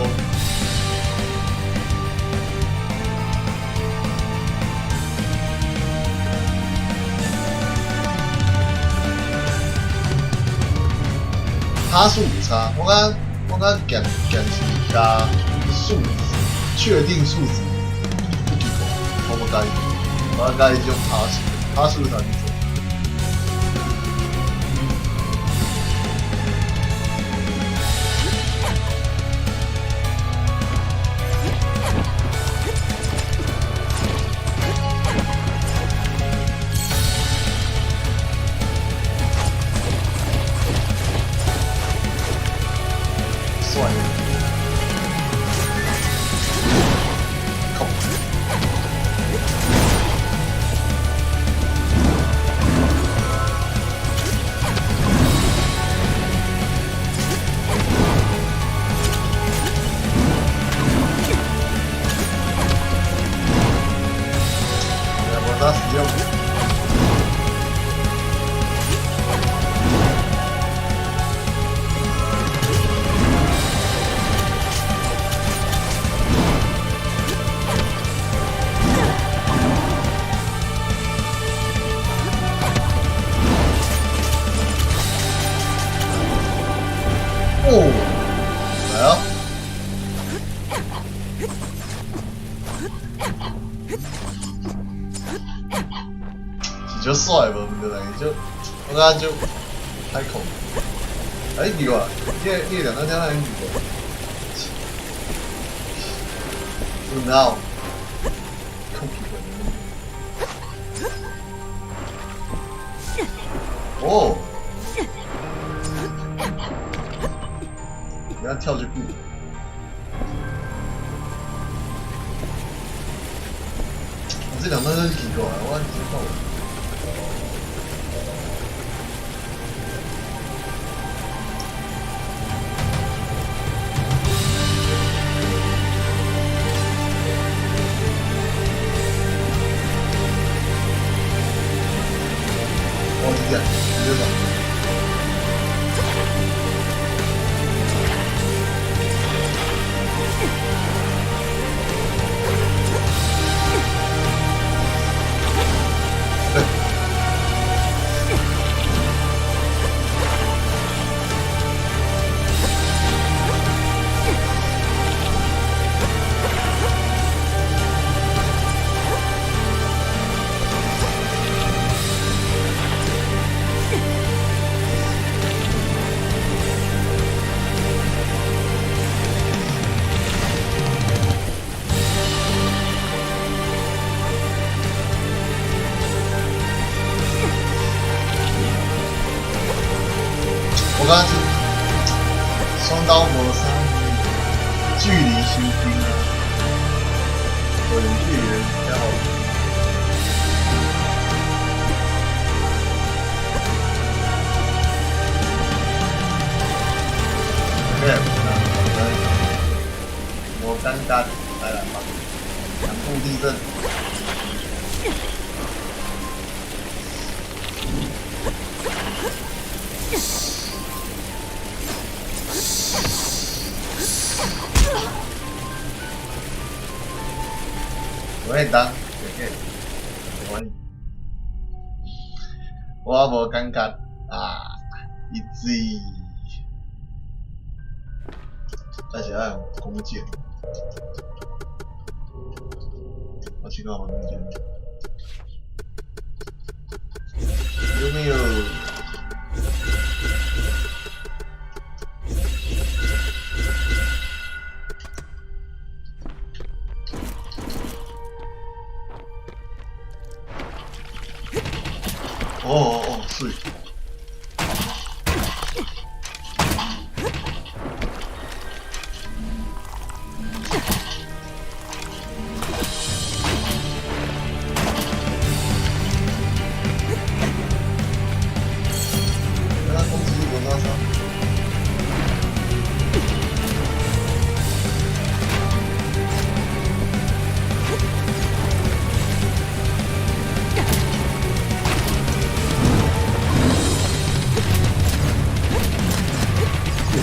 趴數有差，我感覺劍劍是加數值，確定數值不奇怪，我無佮意，我佮意這種趴數，趴數才去做。帥。靠！哦，來啊！是足帥無？毋對，就我感覺就太恐怖。哎，你過，你兩張槍你過。不鬧。空氣哦。你要跳這久。我這兩張真是奇怪，我知道。哦，這個，這個。我感覺雙刀無啥距離傷近啊，遠距離比較好。這個無簡單，來來吧，南部地震。我會當，對對，我無感覺啊，easy。但是愛用弓箭，我去看弓箭，有沒有？哦哦哦，水！那攻擊力多少？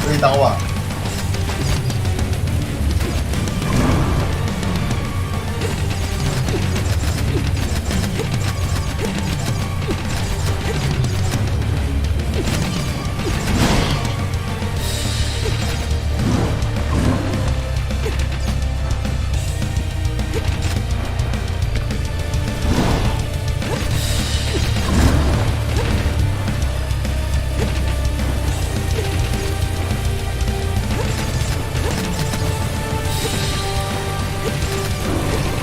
飛刀啊！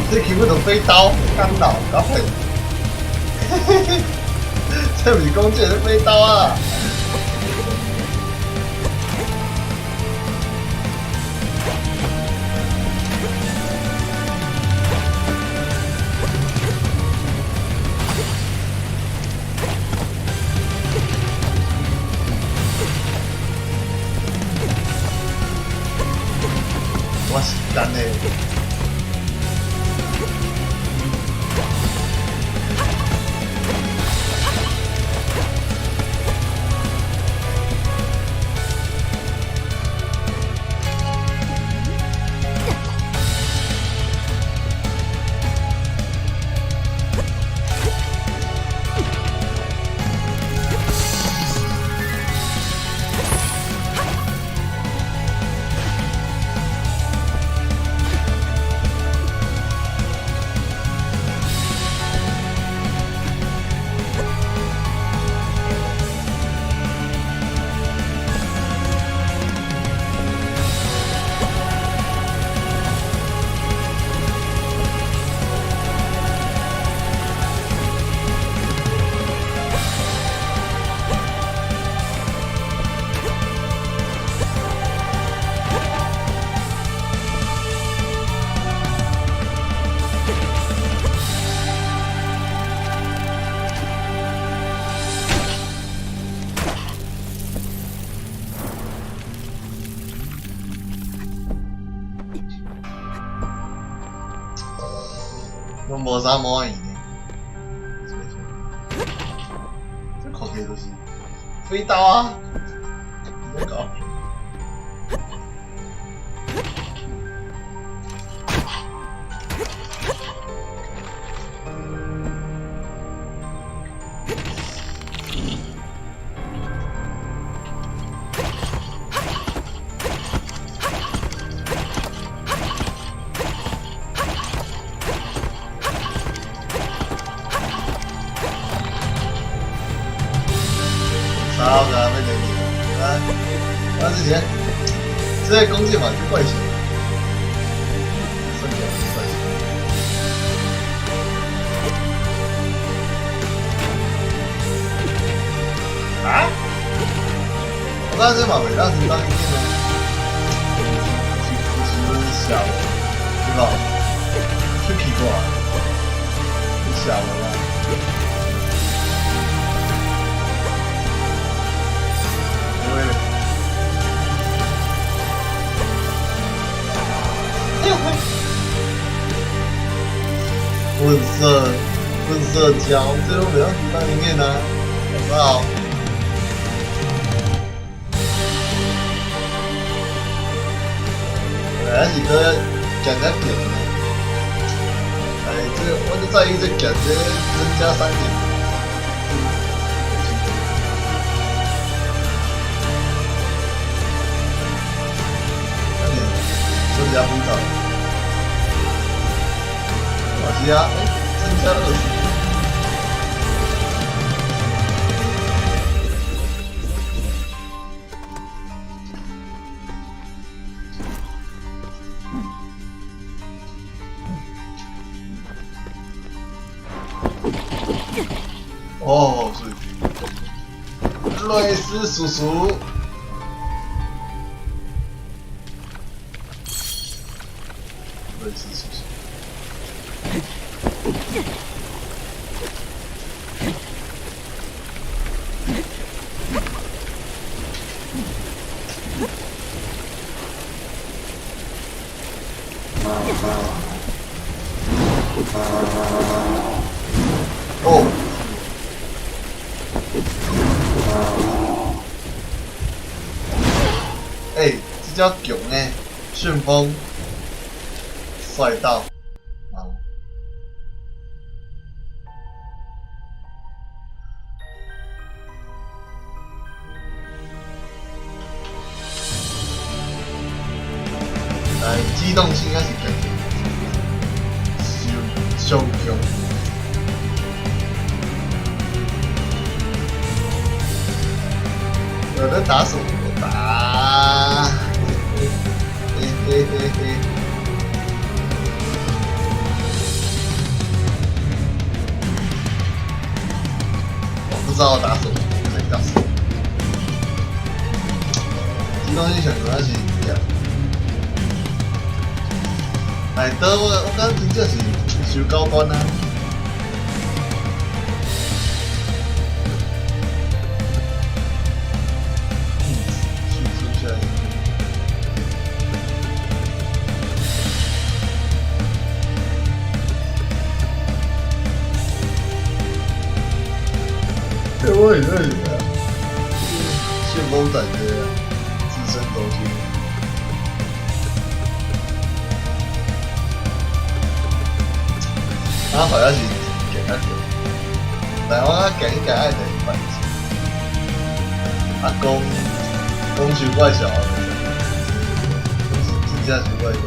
這根本就飛刀，干老搞騙！這不是弓箭，是飛刀啊！我是干的。攏無啥滿意呢。這看起來就是飛刀啊！怎麼搞？超噶，要等你啊！啊，之前這個弓箭嘛就怪型，算起來怪型。啊？我剛才嘛袂當當一面呢，是是小，對吧？出奇怪，小了啦。混色，混色胶，這都沒有當一面啊，好不好？還是閣減較強呢？哎，這個我就在意這減這增加3點。增加輔導。是啊，欸，增加20。哦，是瑞斯叔叔。瑞斯叔叔。哦，欸，這隻強呢，旋風，帥到，啊！來，機動性還是強，上強。我在打什麼？我打，嘿嘿嘿嘿。我不知道我打什麼，我在打什麼。機動性上強還是強？哎，刀我感覺真正是傷高端啊！我也是啊，旋風斬的自身中心。他好像是給他強，但我感應該愛等反擊。啊，攻攻球怪小，真正是怪小。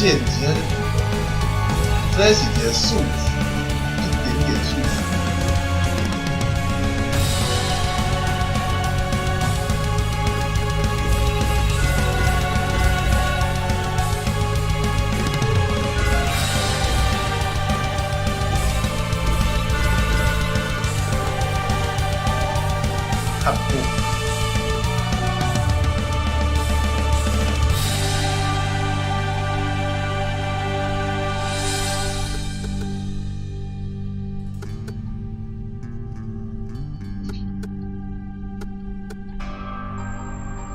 劍真正這是一個數字。點數字。看破。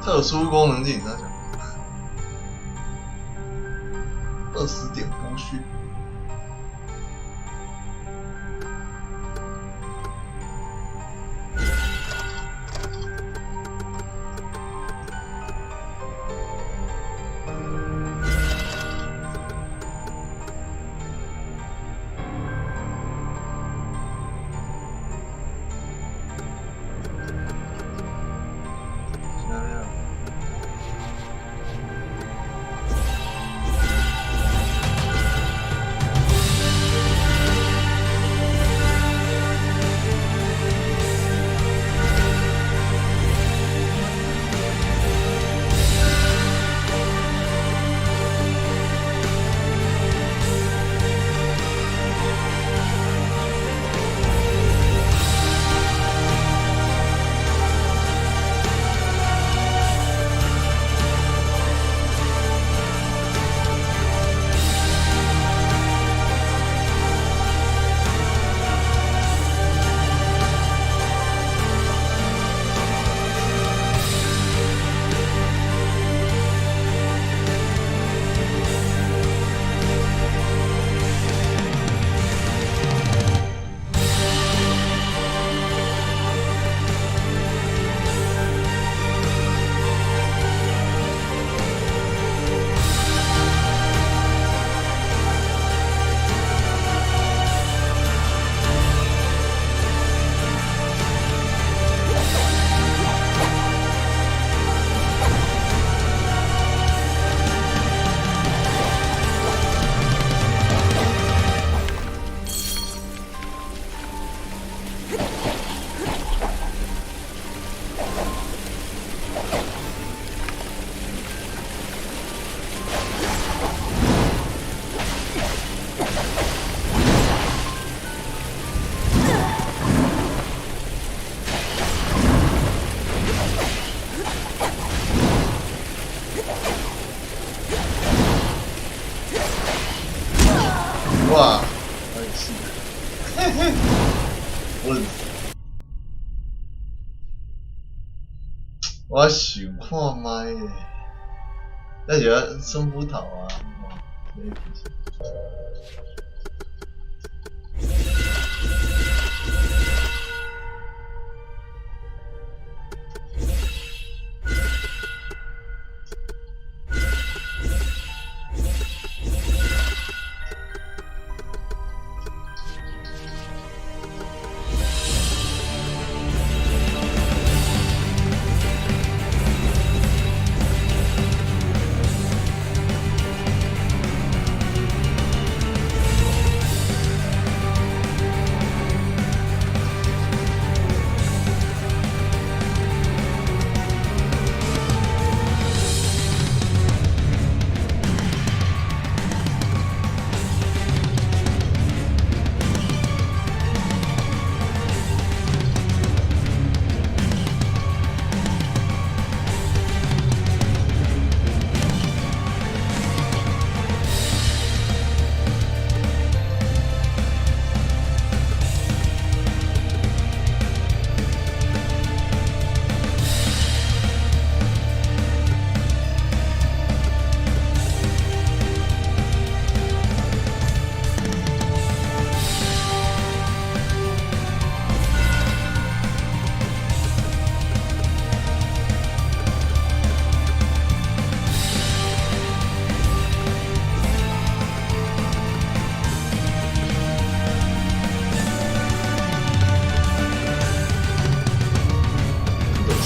特殊功能鏡，他講20點補血。哇，可以死，我我想看覓，那是酸葡萄啊，沒有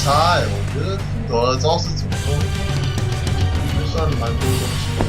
差欸，我覺得斧頭的招式組合還算蠻多東西的。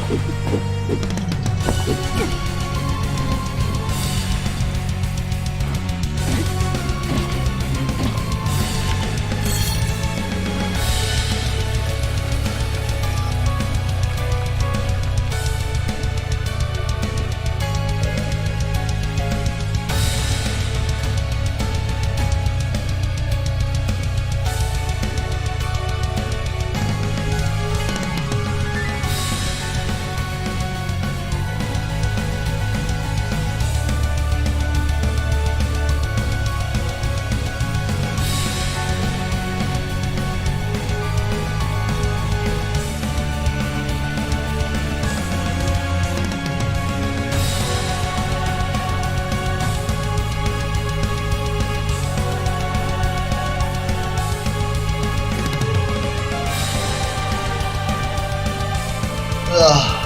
啊！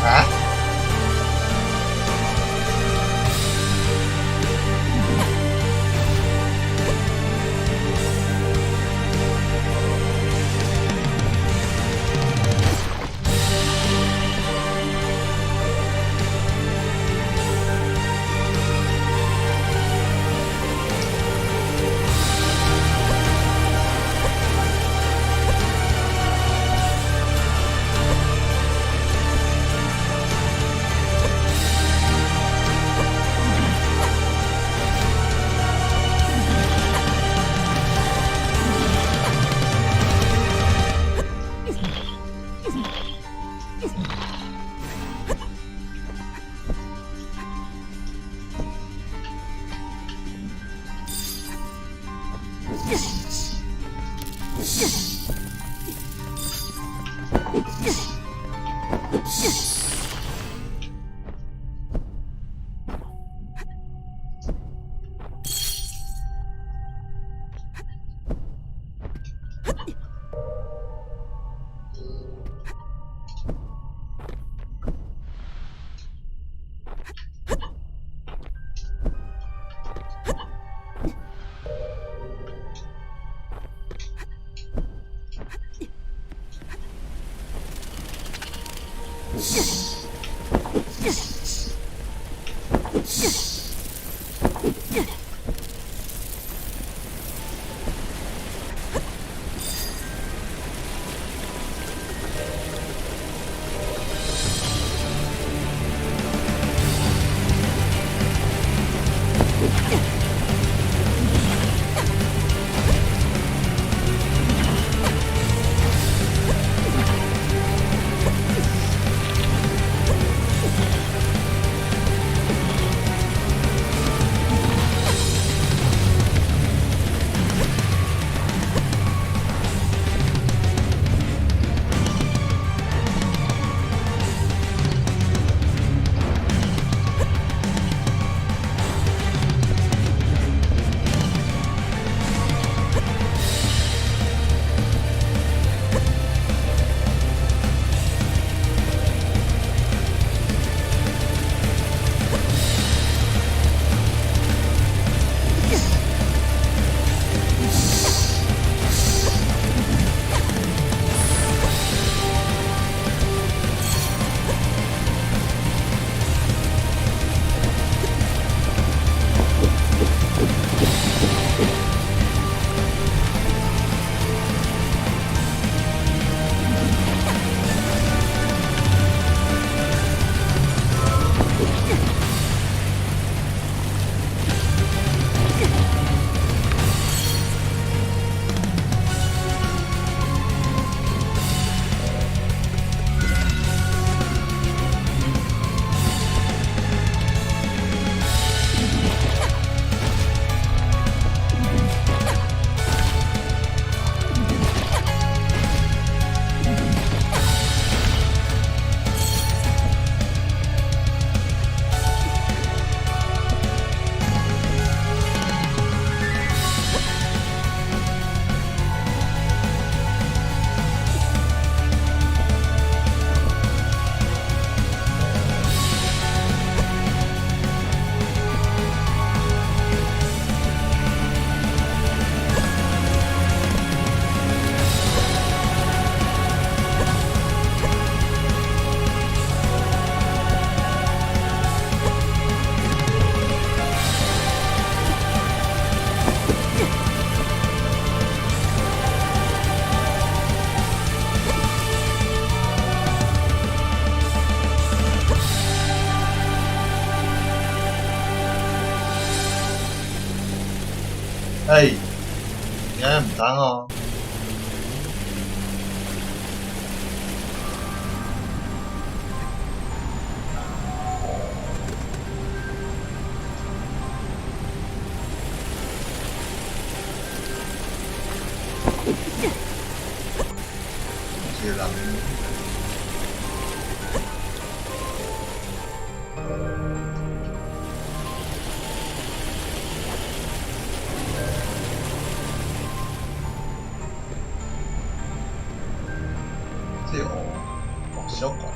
啊？欸，按呢毋通哦。一个人。這個哦，小懸。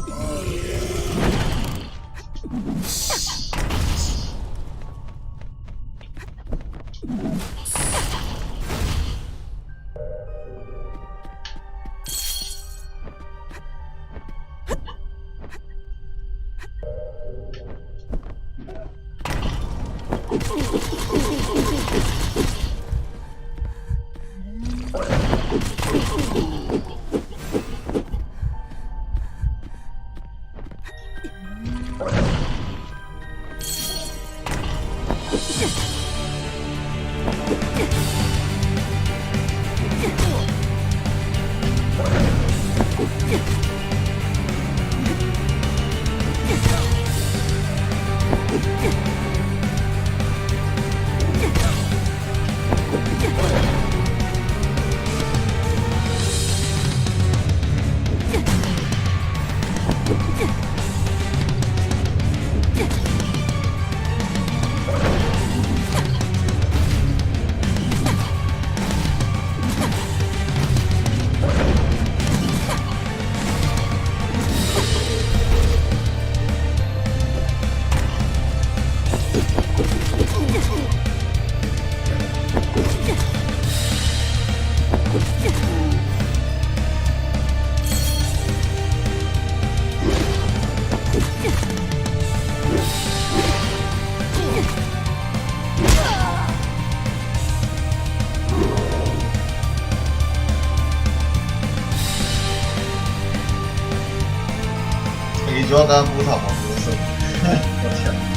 欸，其實我感覺斧頭嘛無算，我天。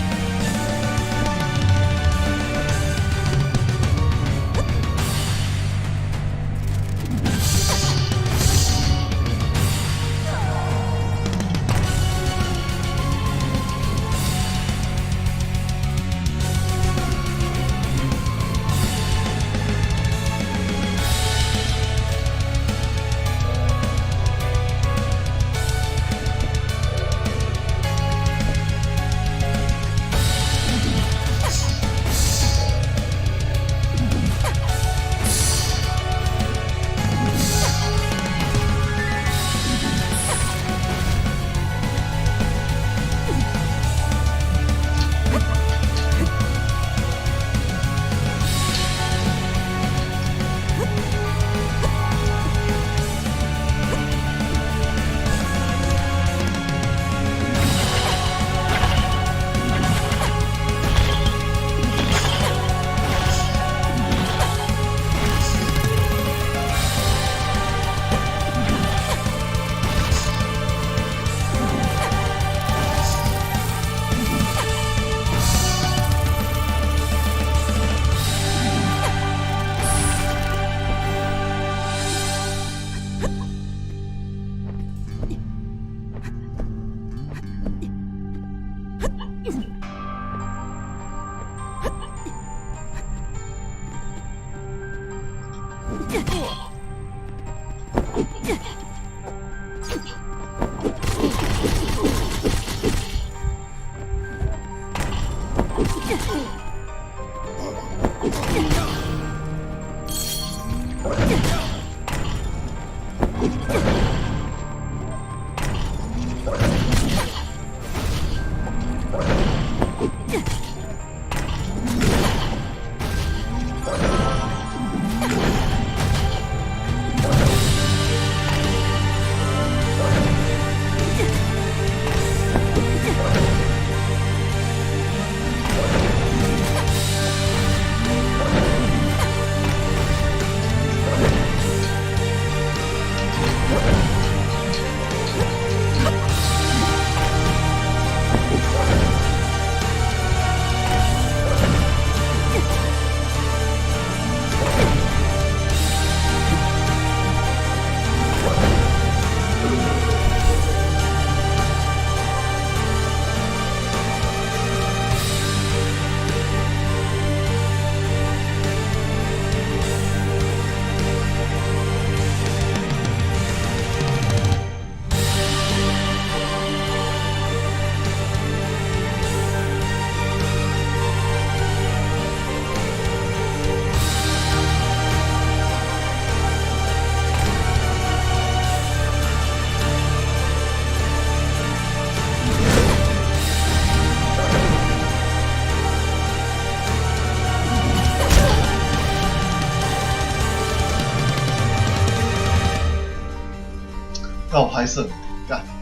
歹耍，干。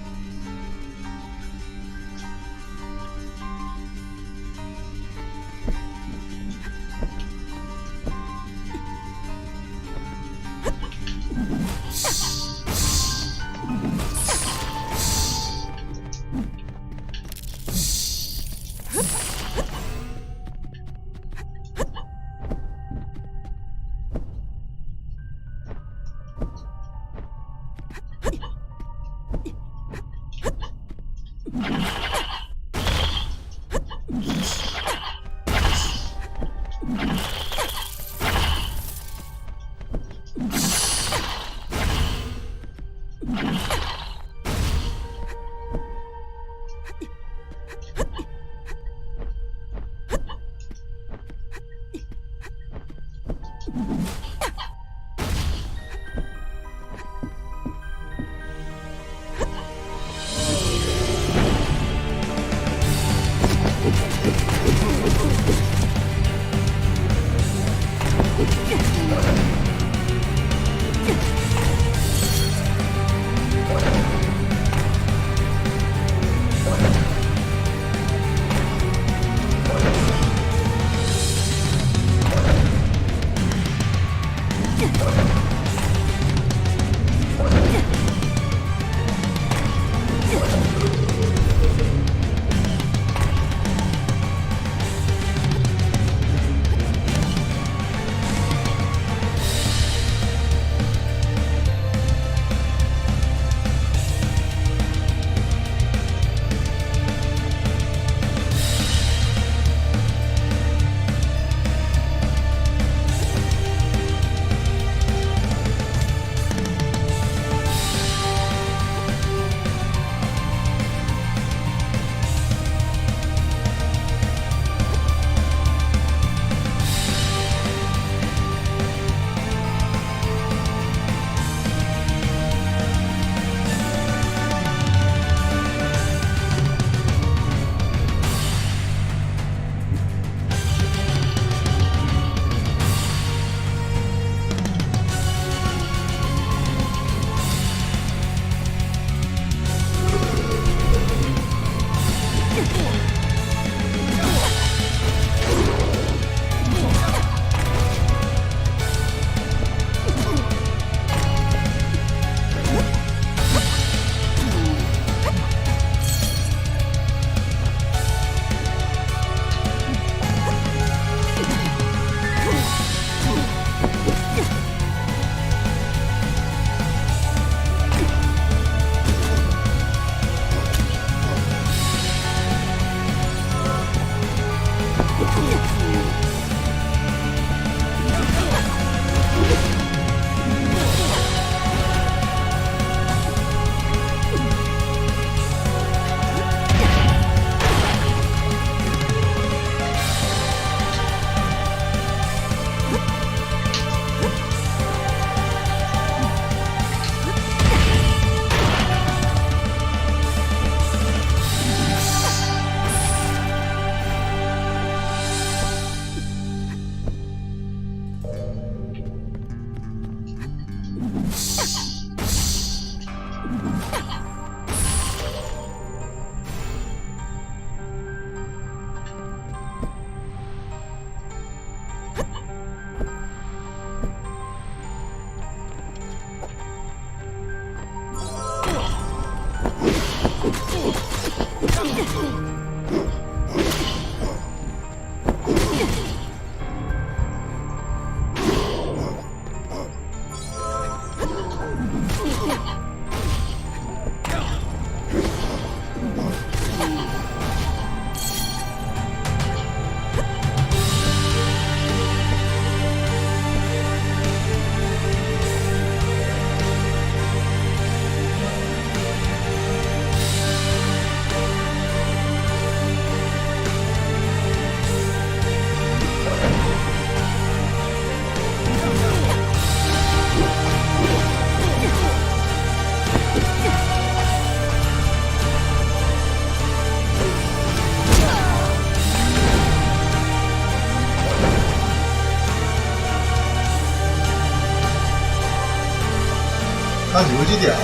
敢是有這條？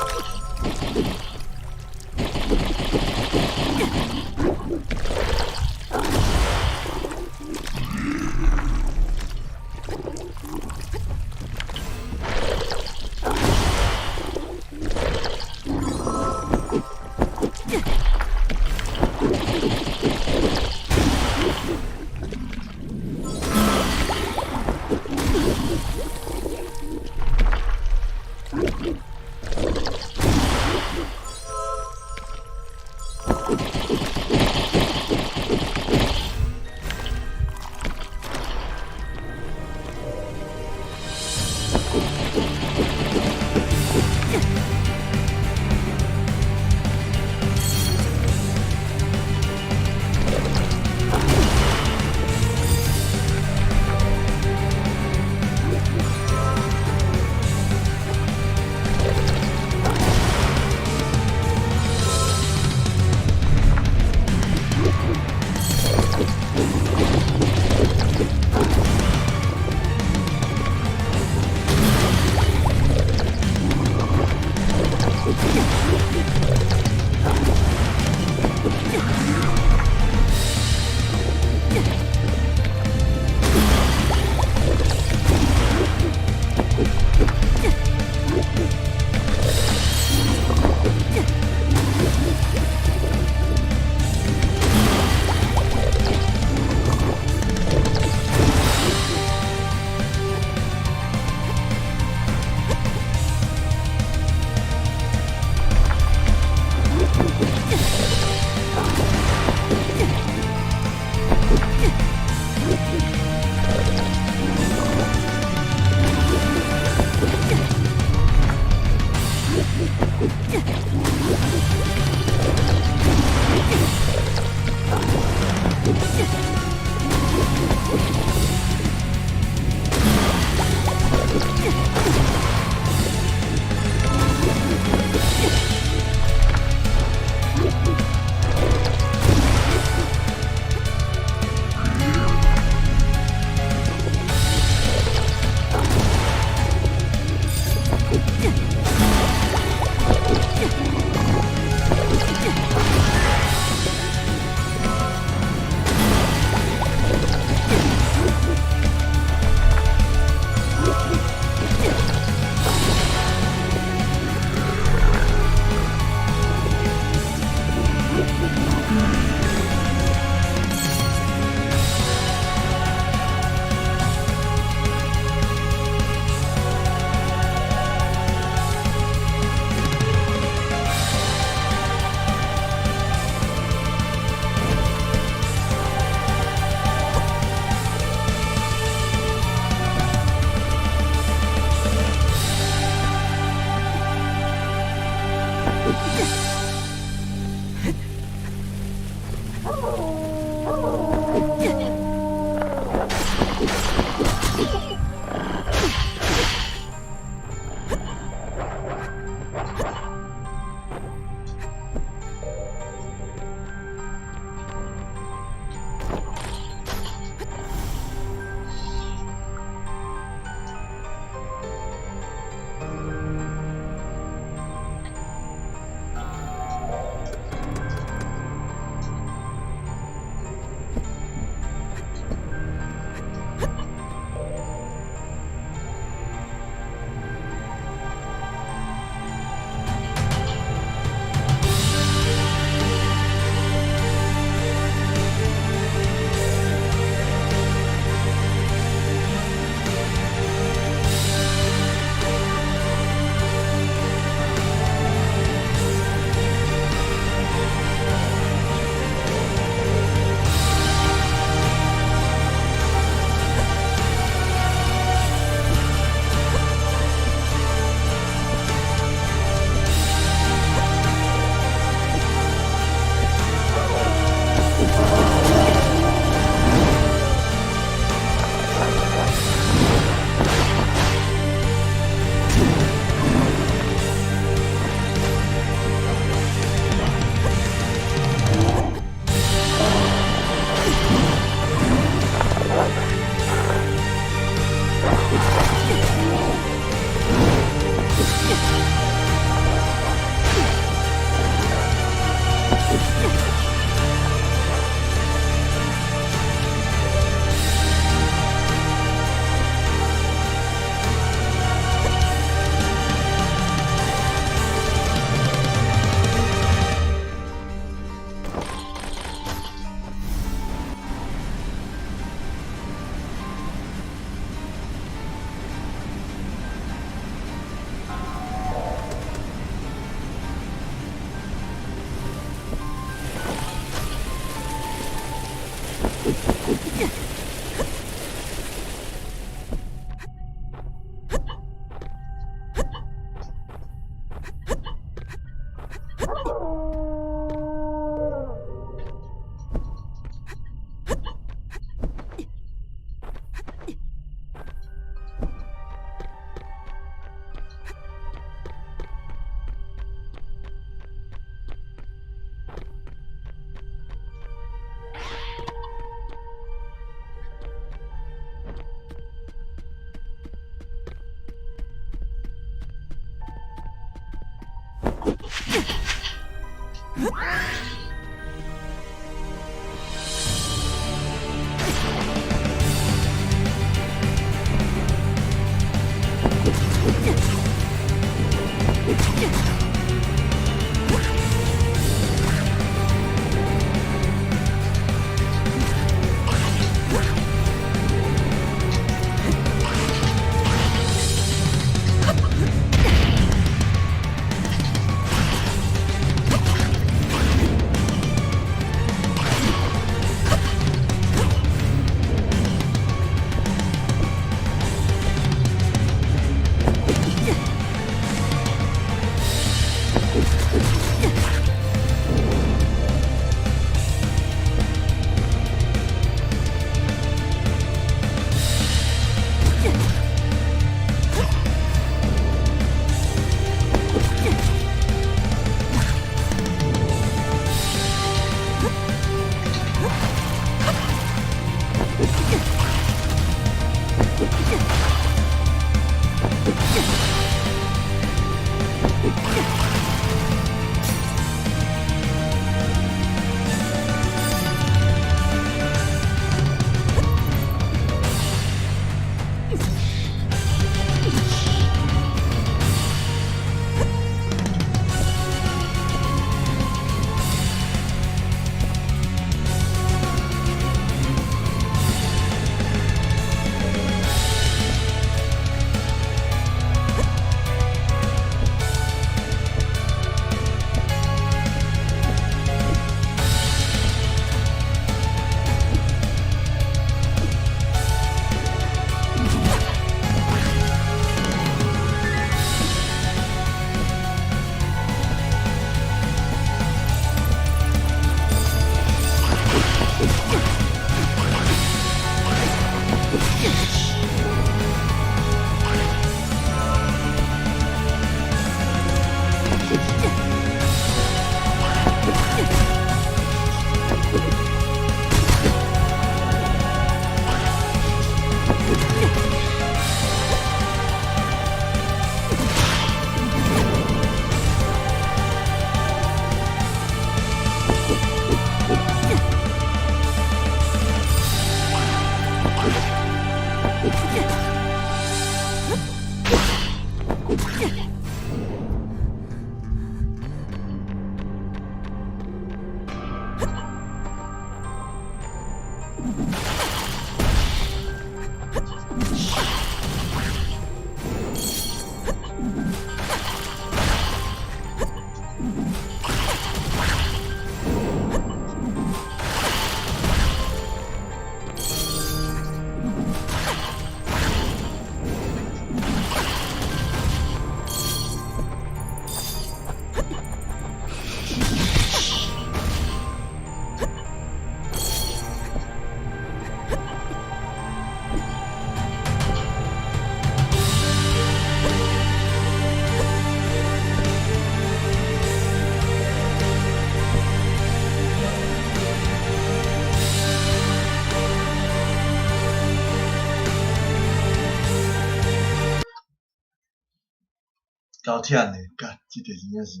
夠忝的，幹，這個真正是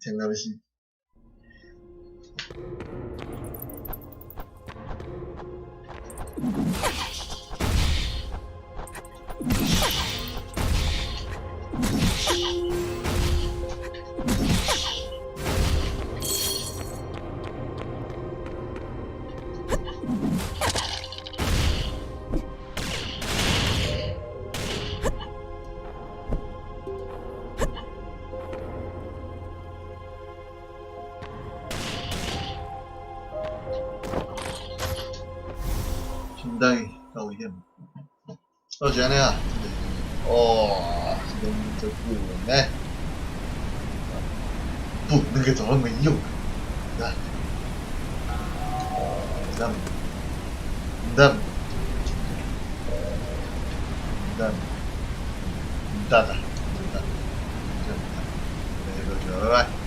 忝到欲死。知夠危險。就是按呢啊，哦，這邊足久呢。不，那個早上沒用。啊，毋得，毋得，毋得，毋得啊，毋得，真毋得。拜拜。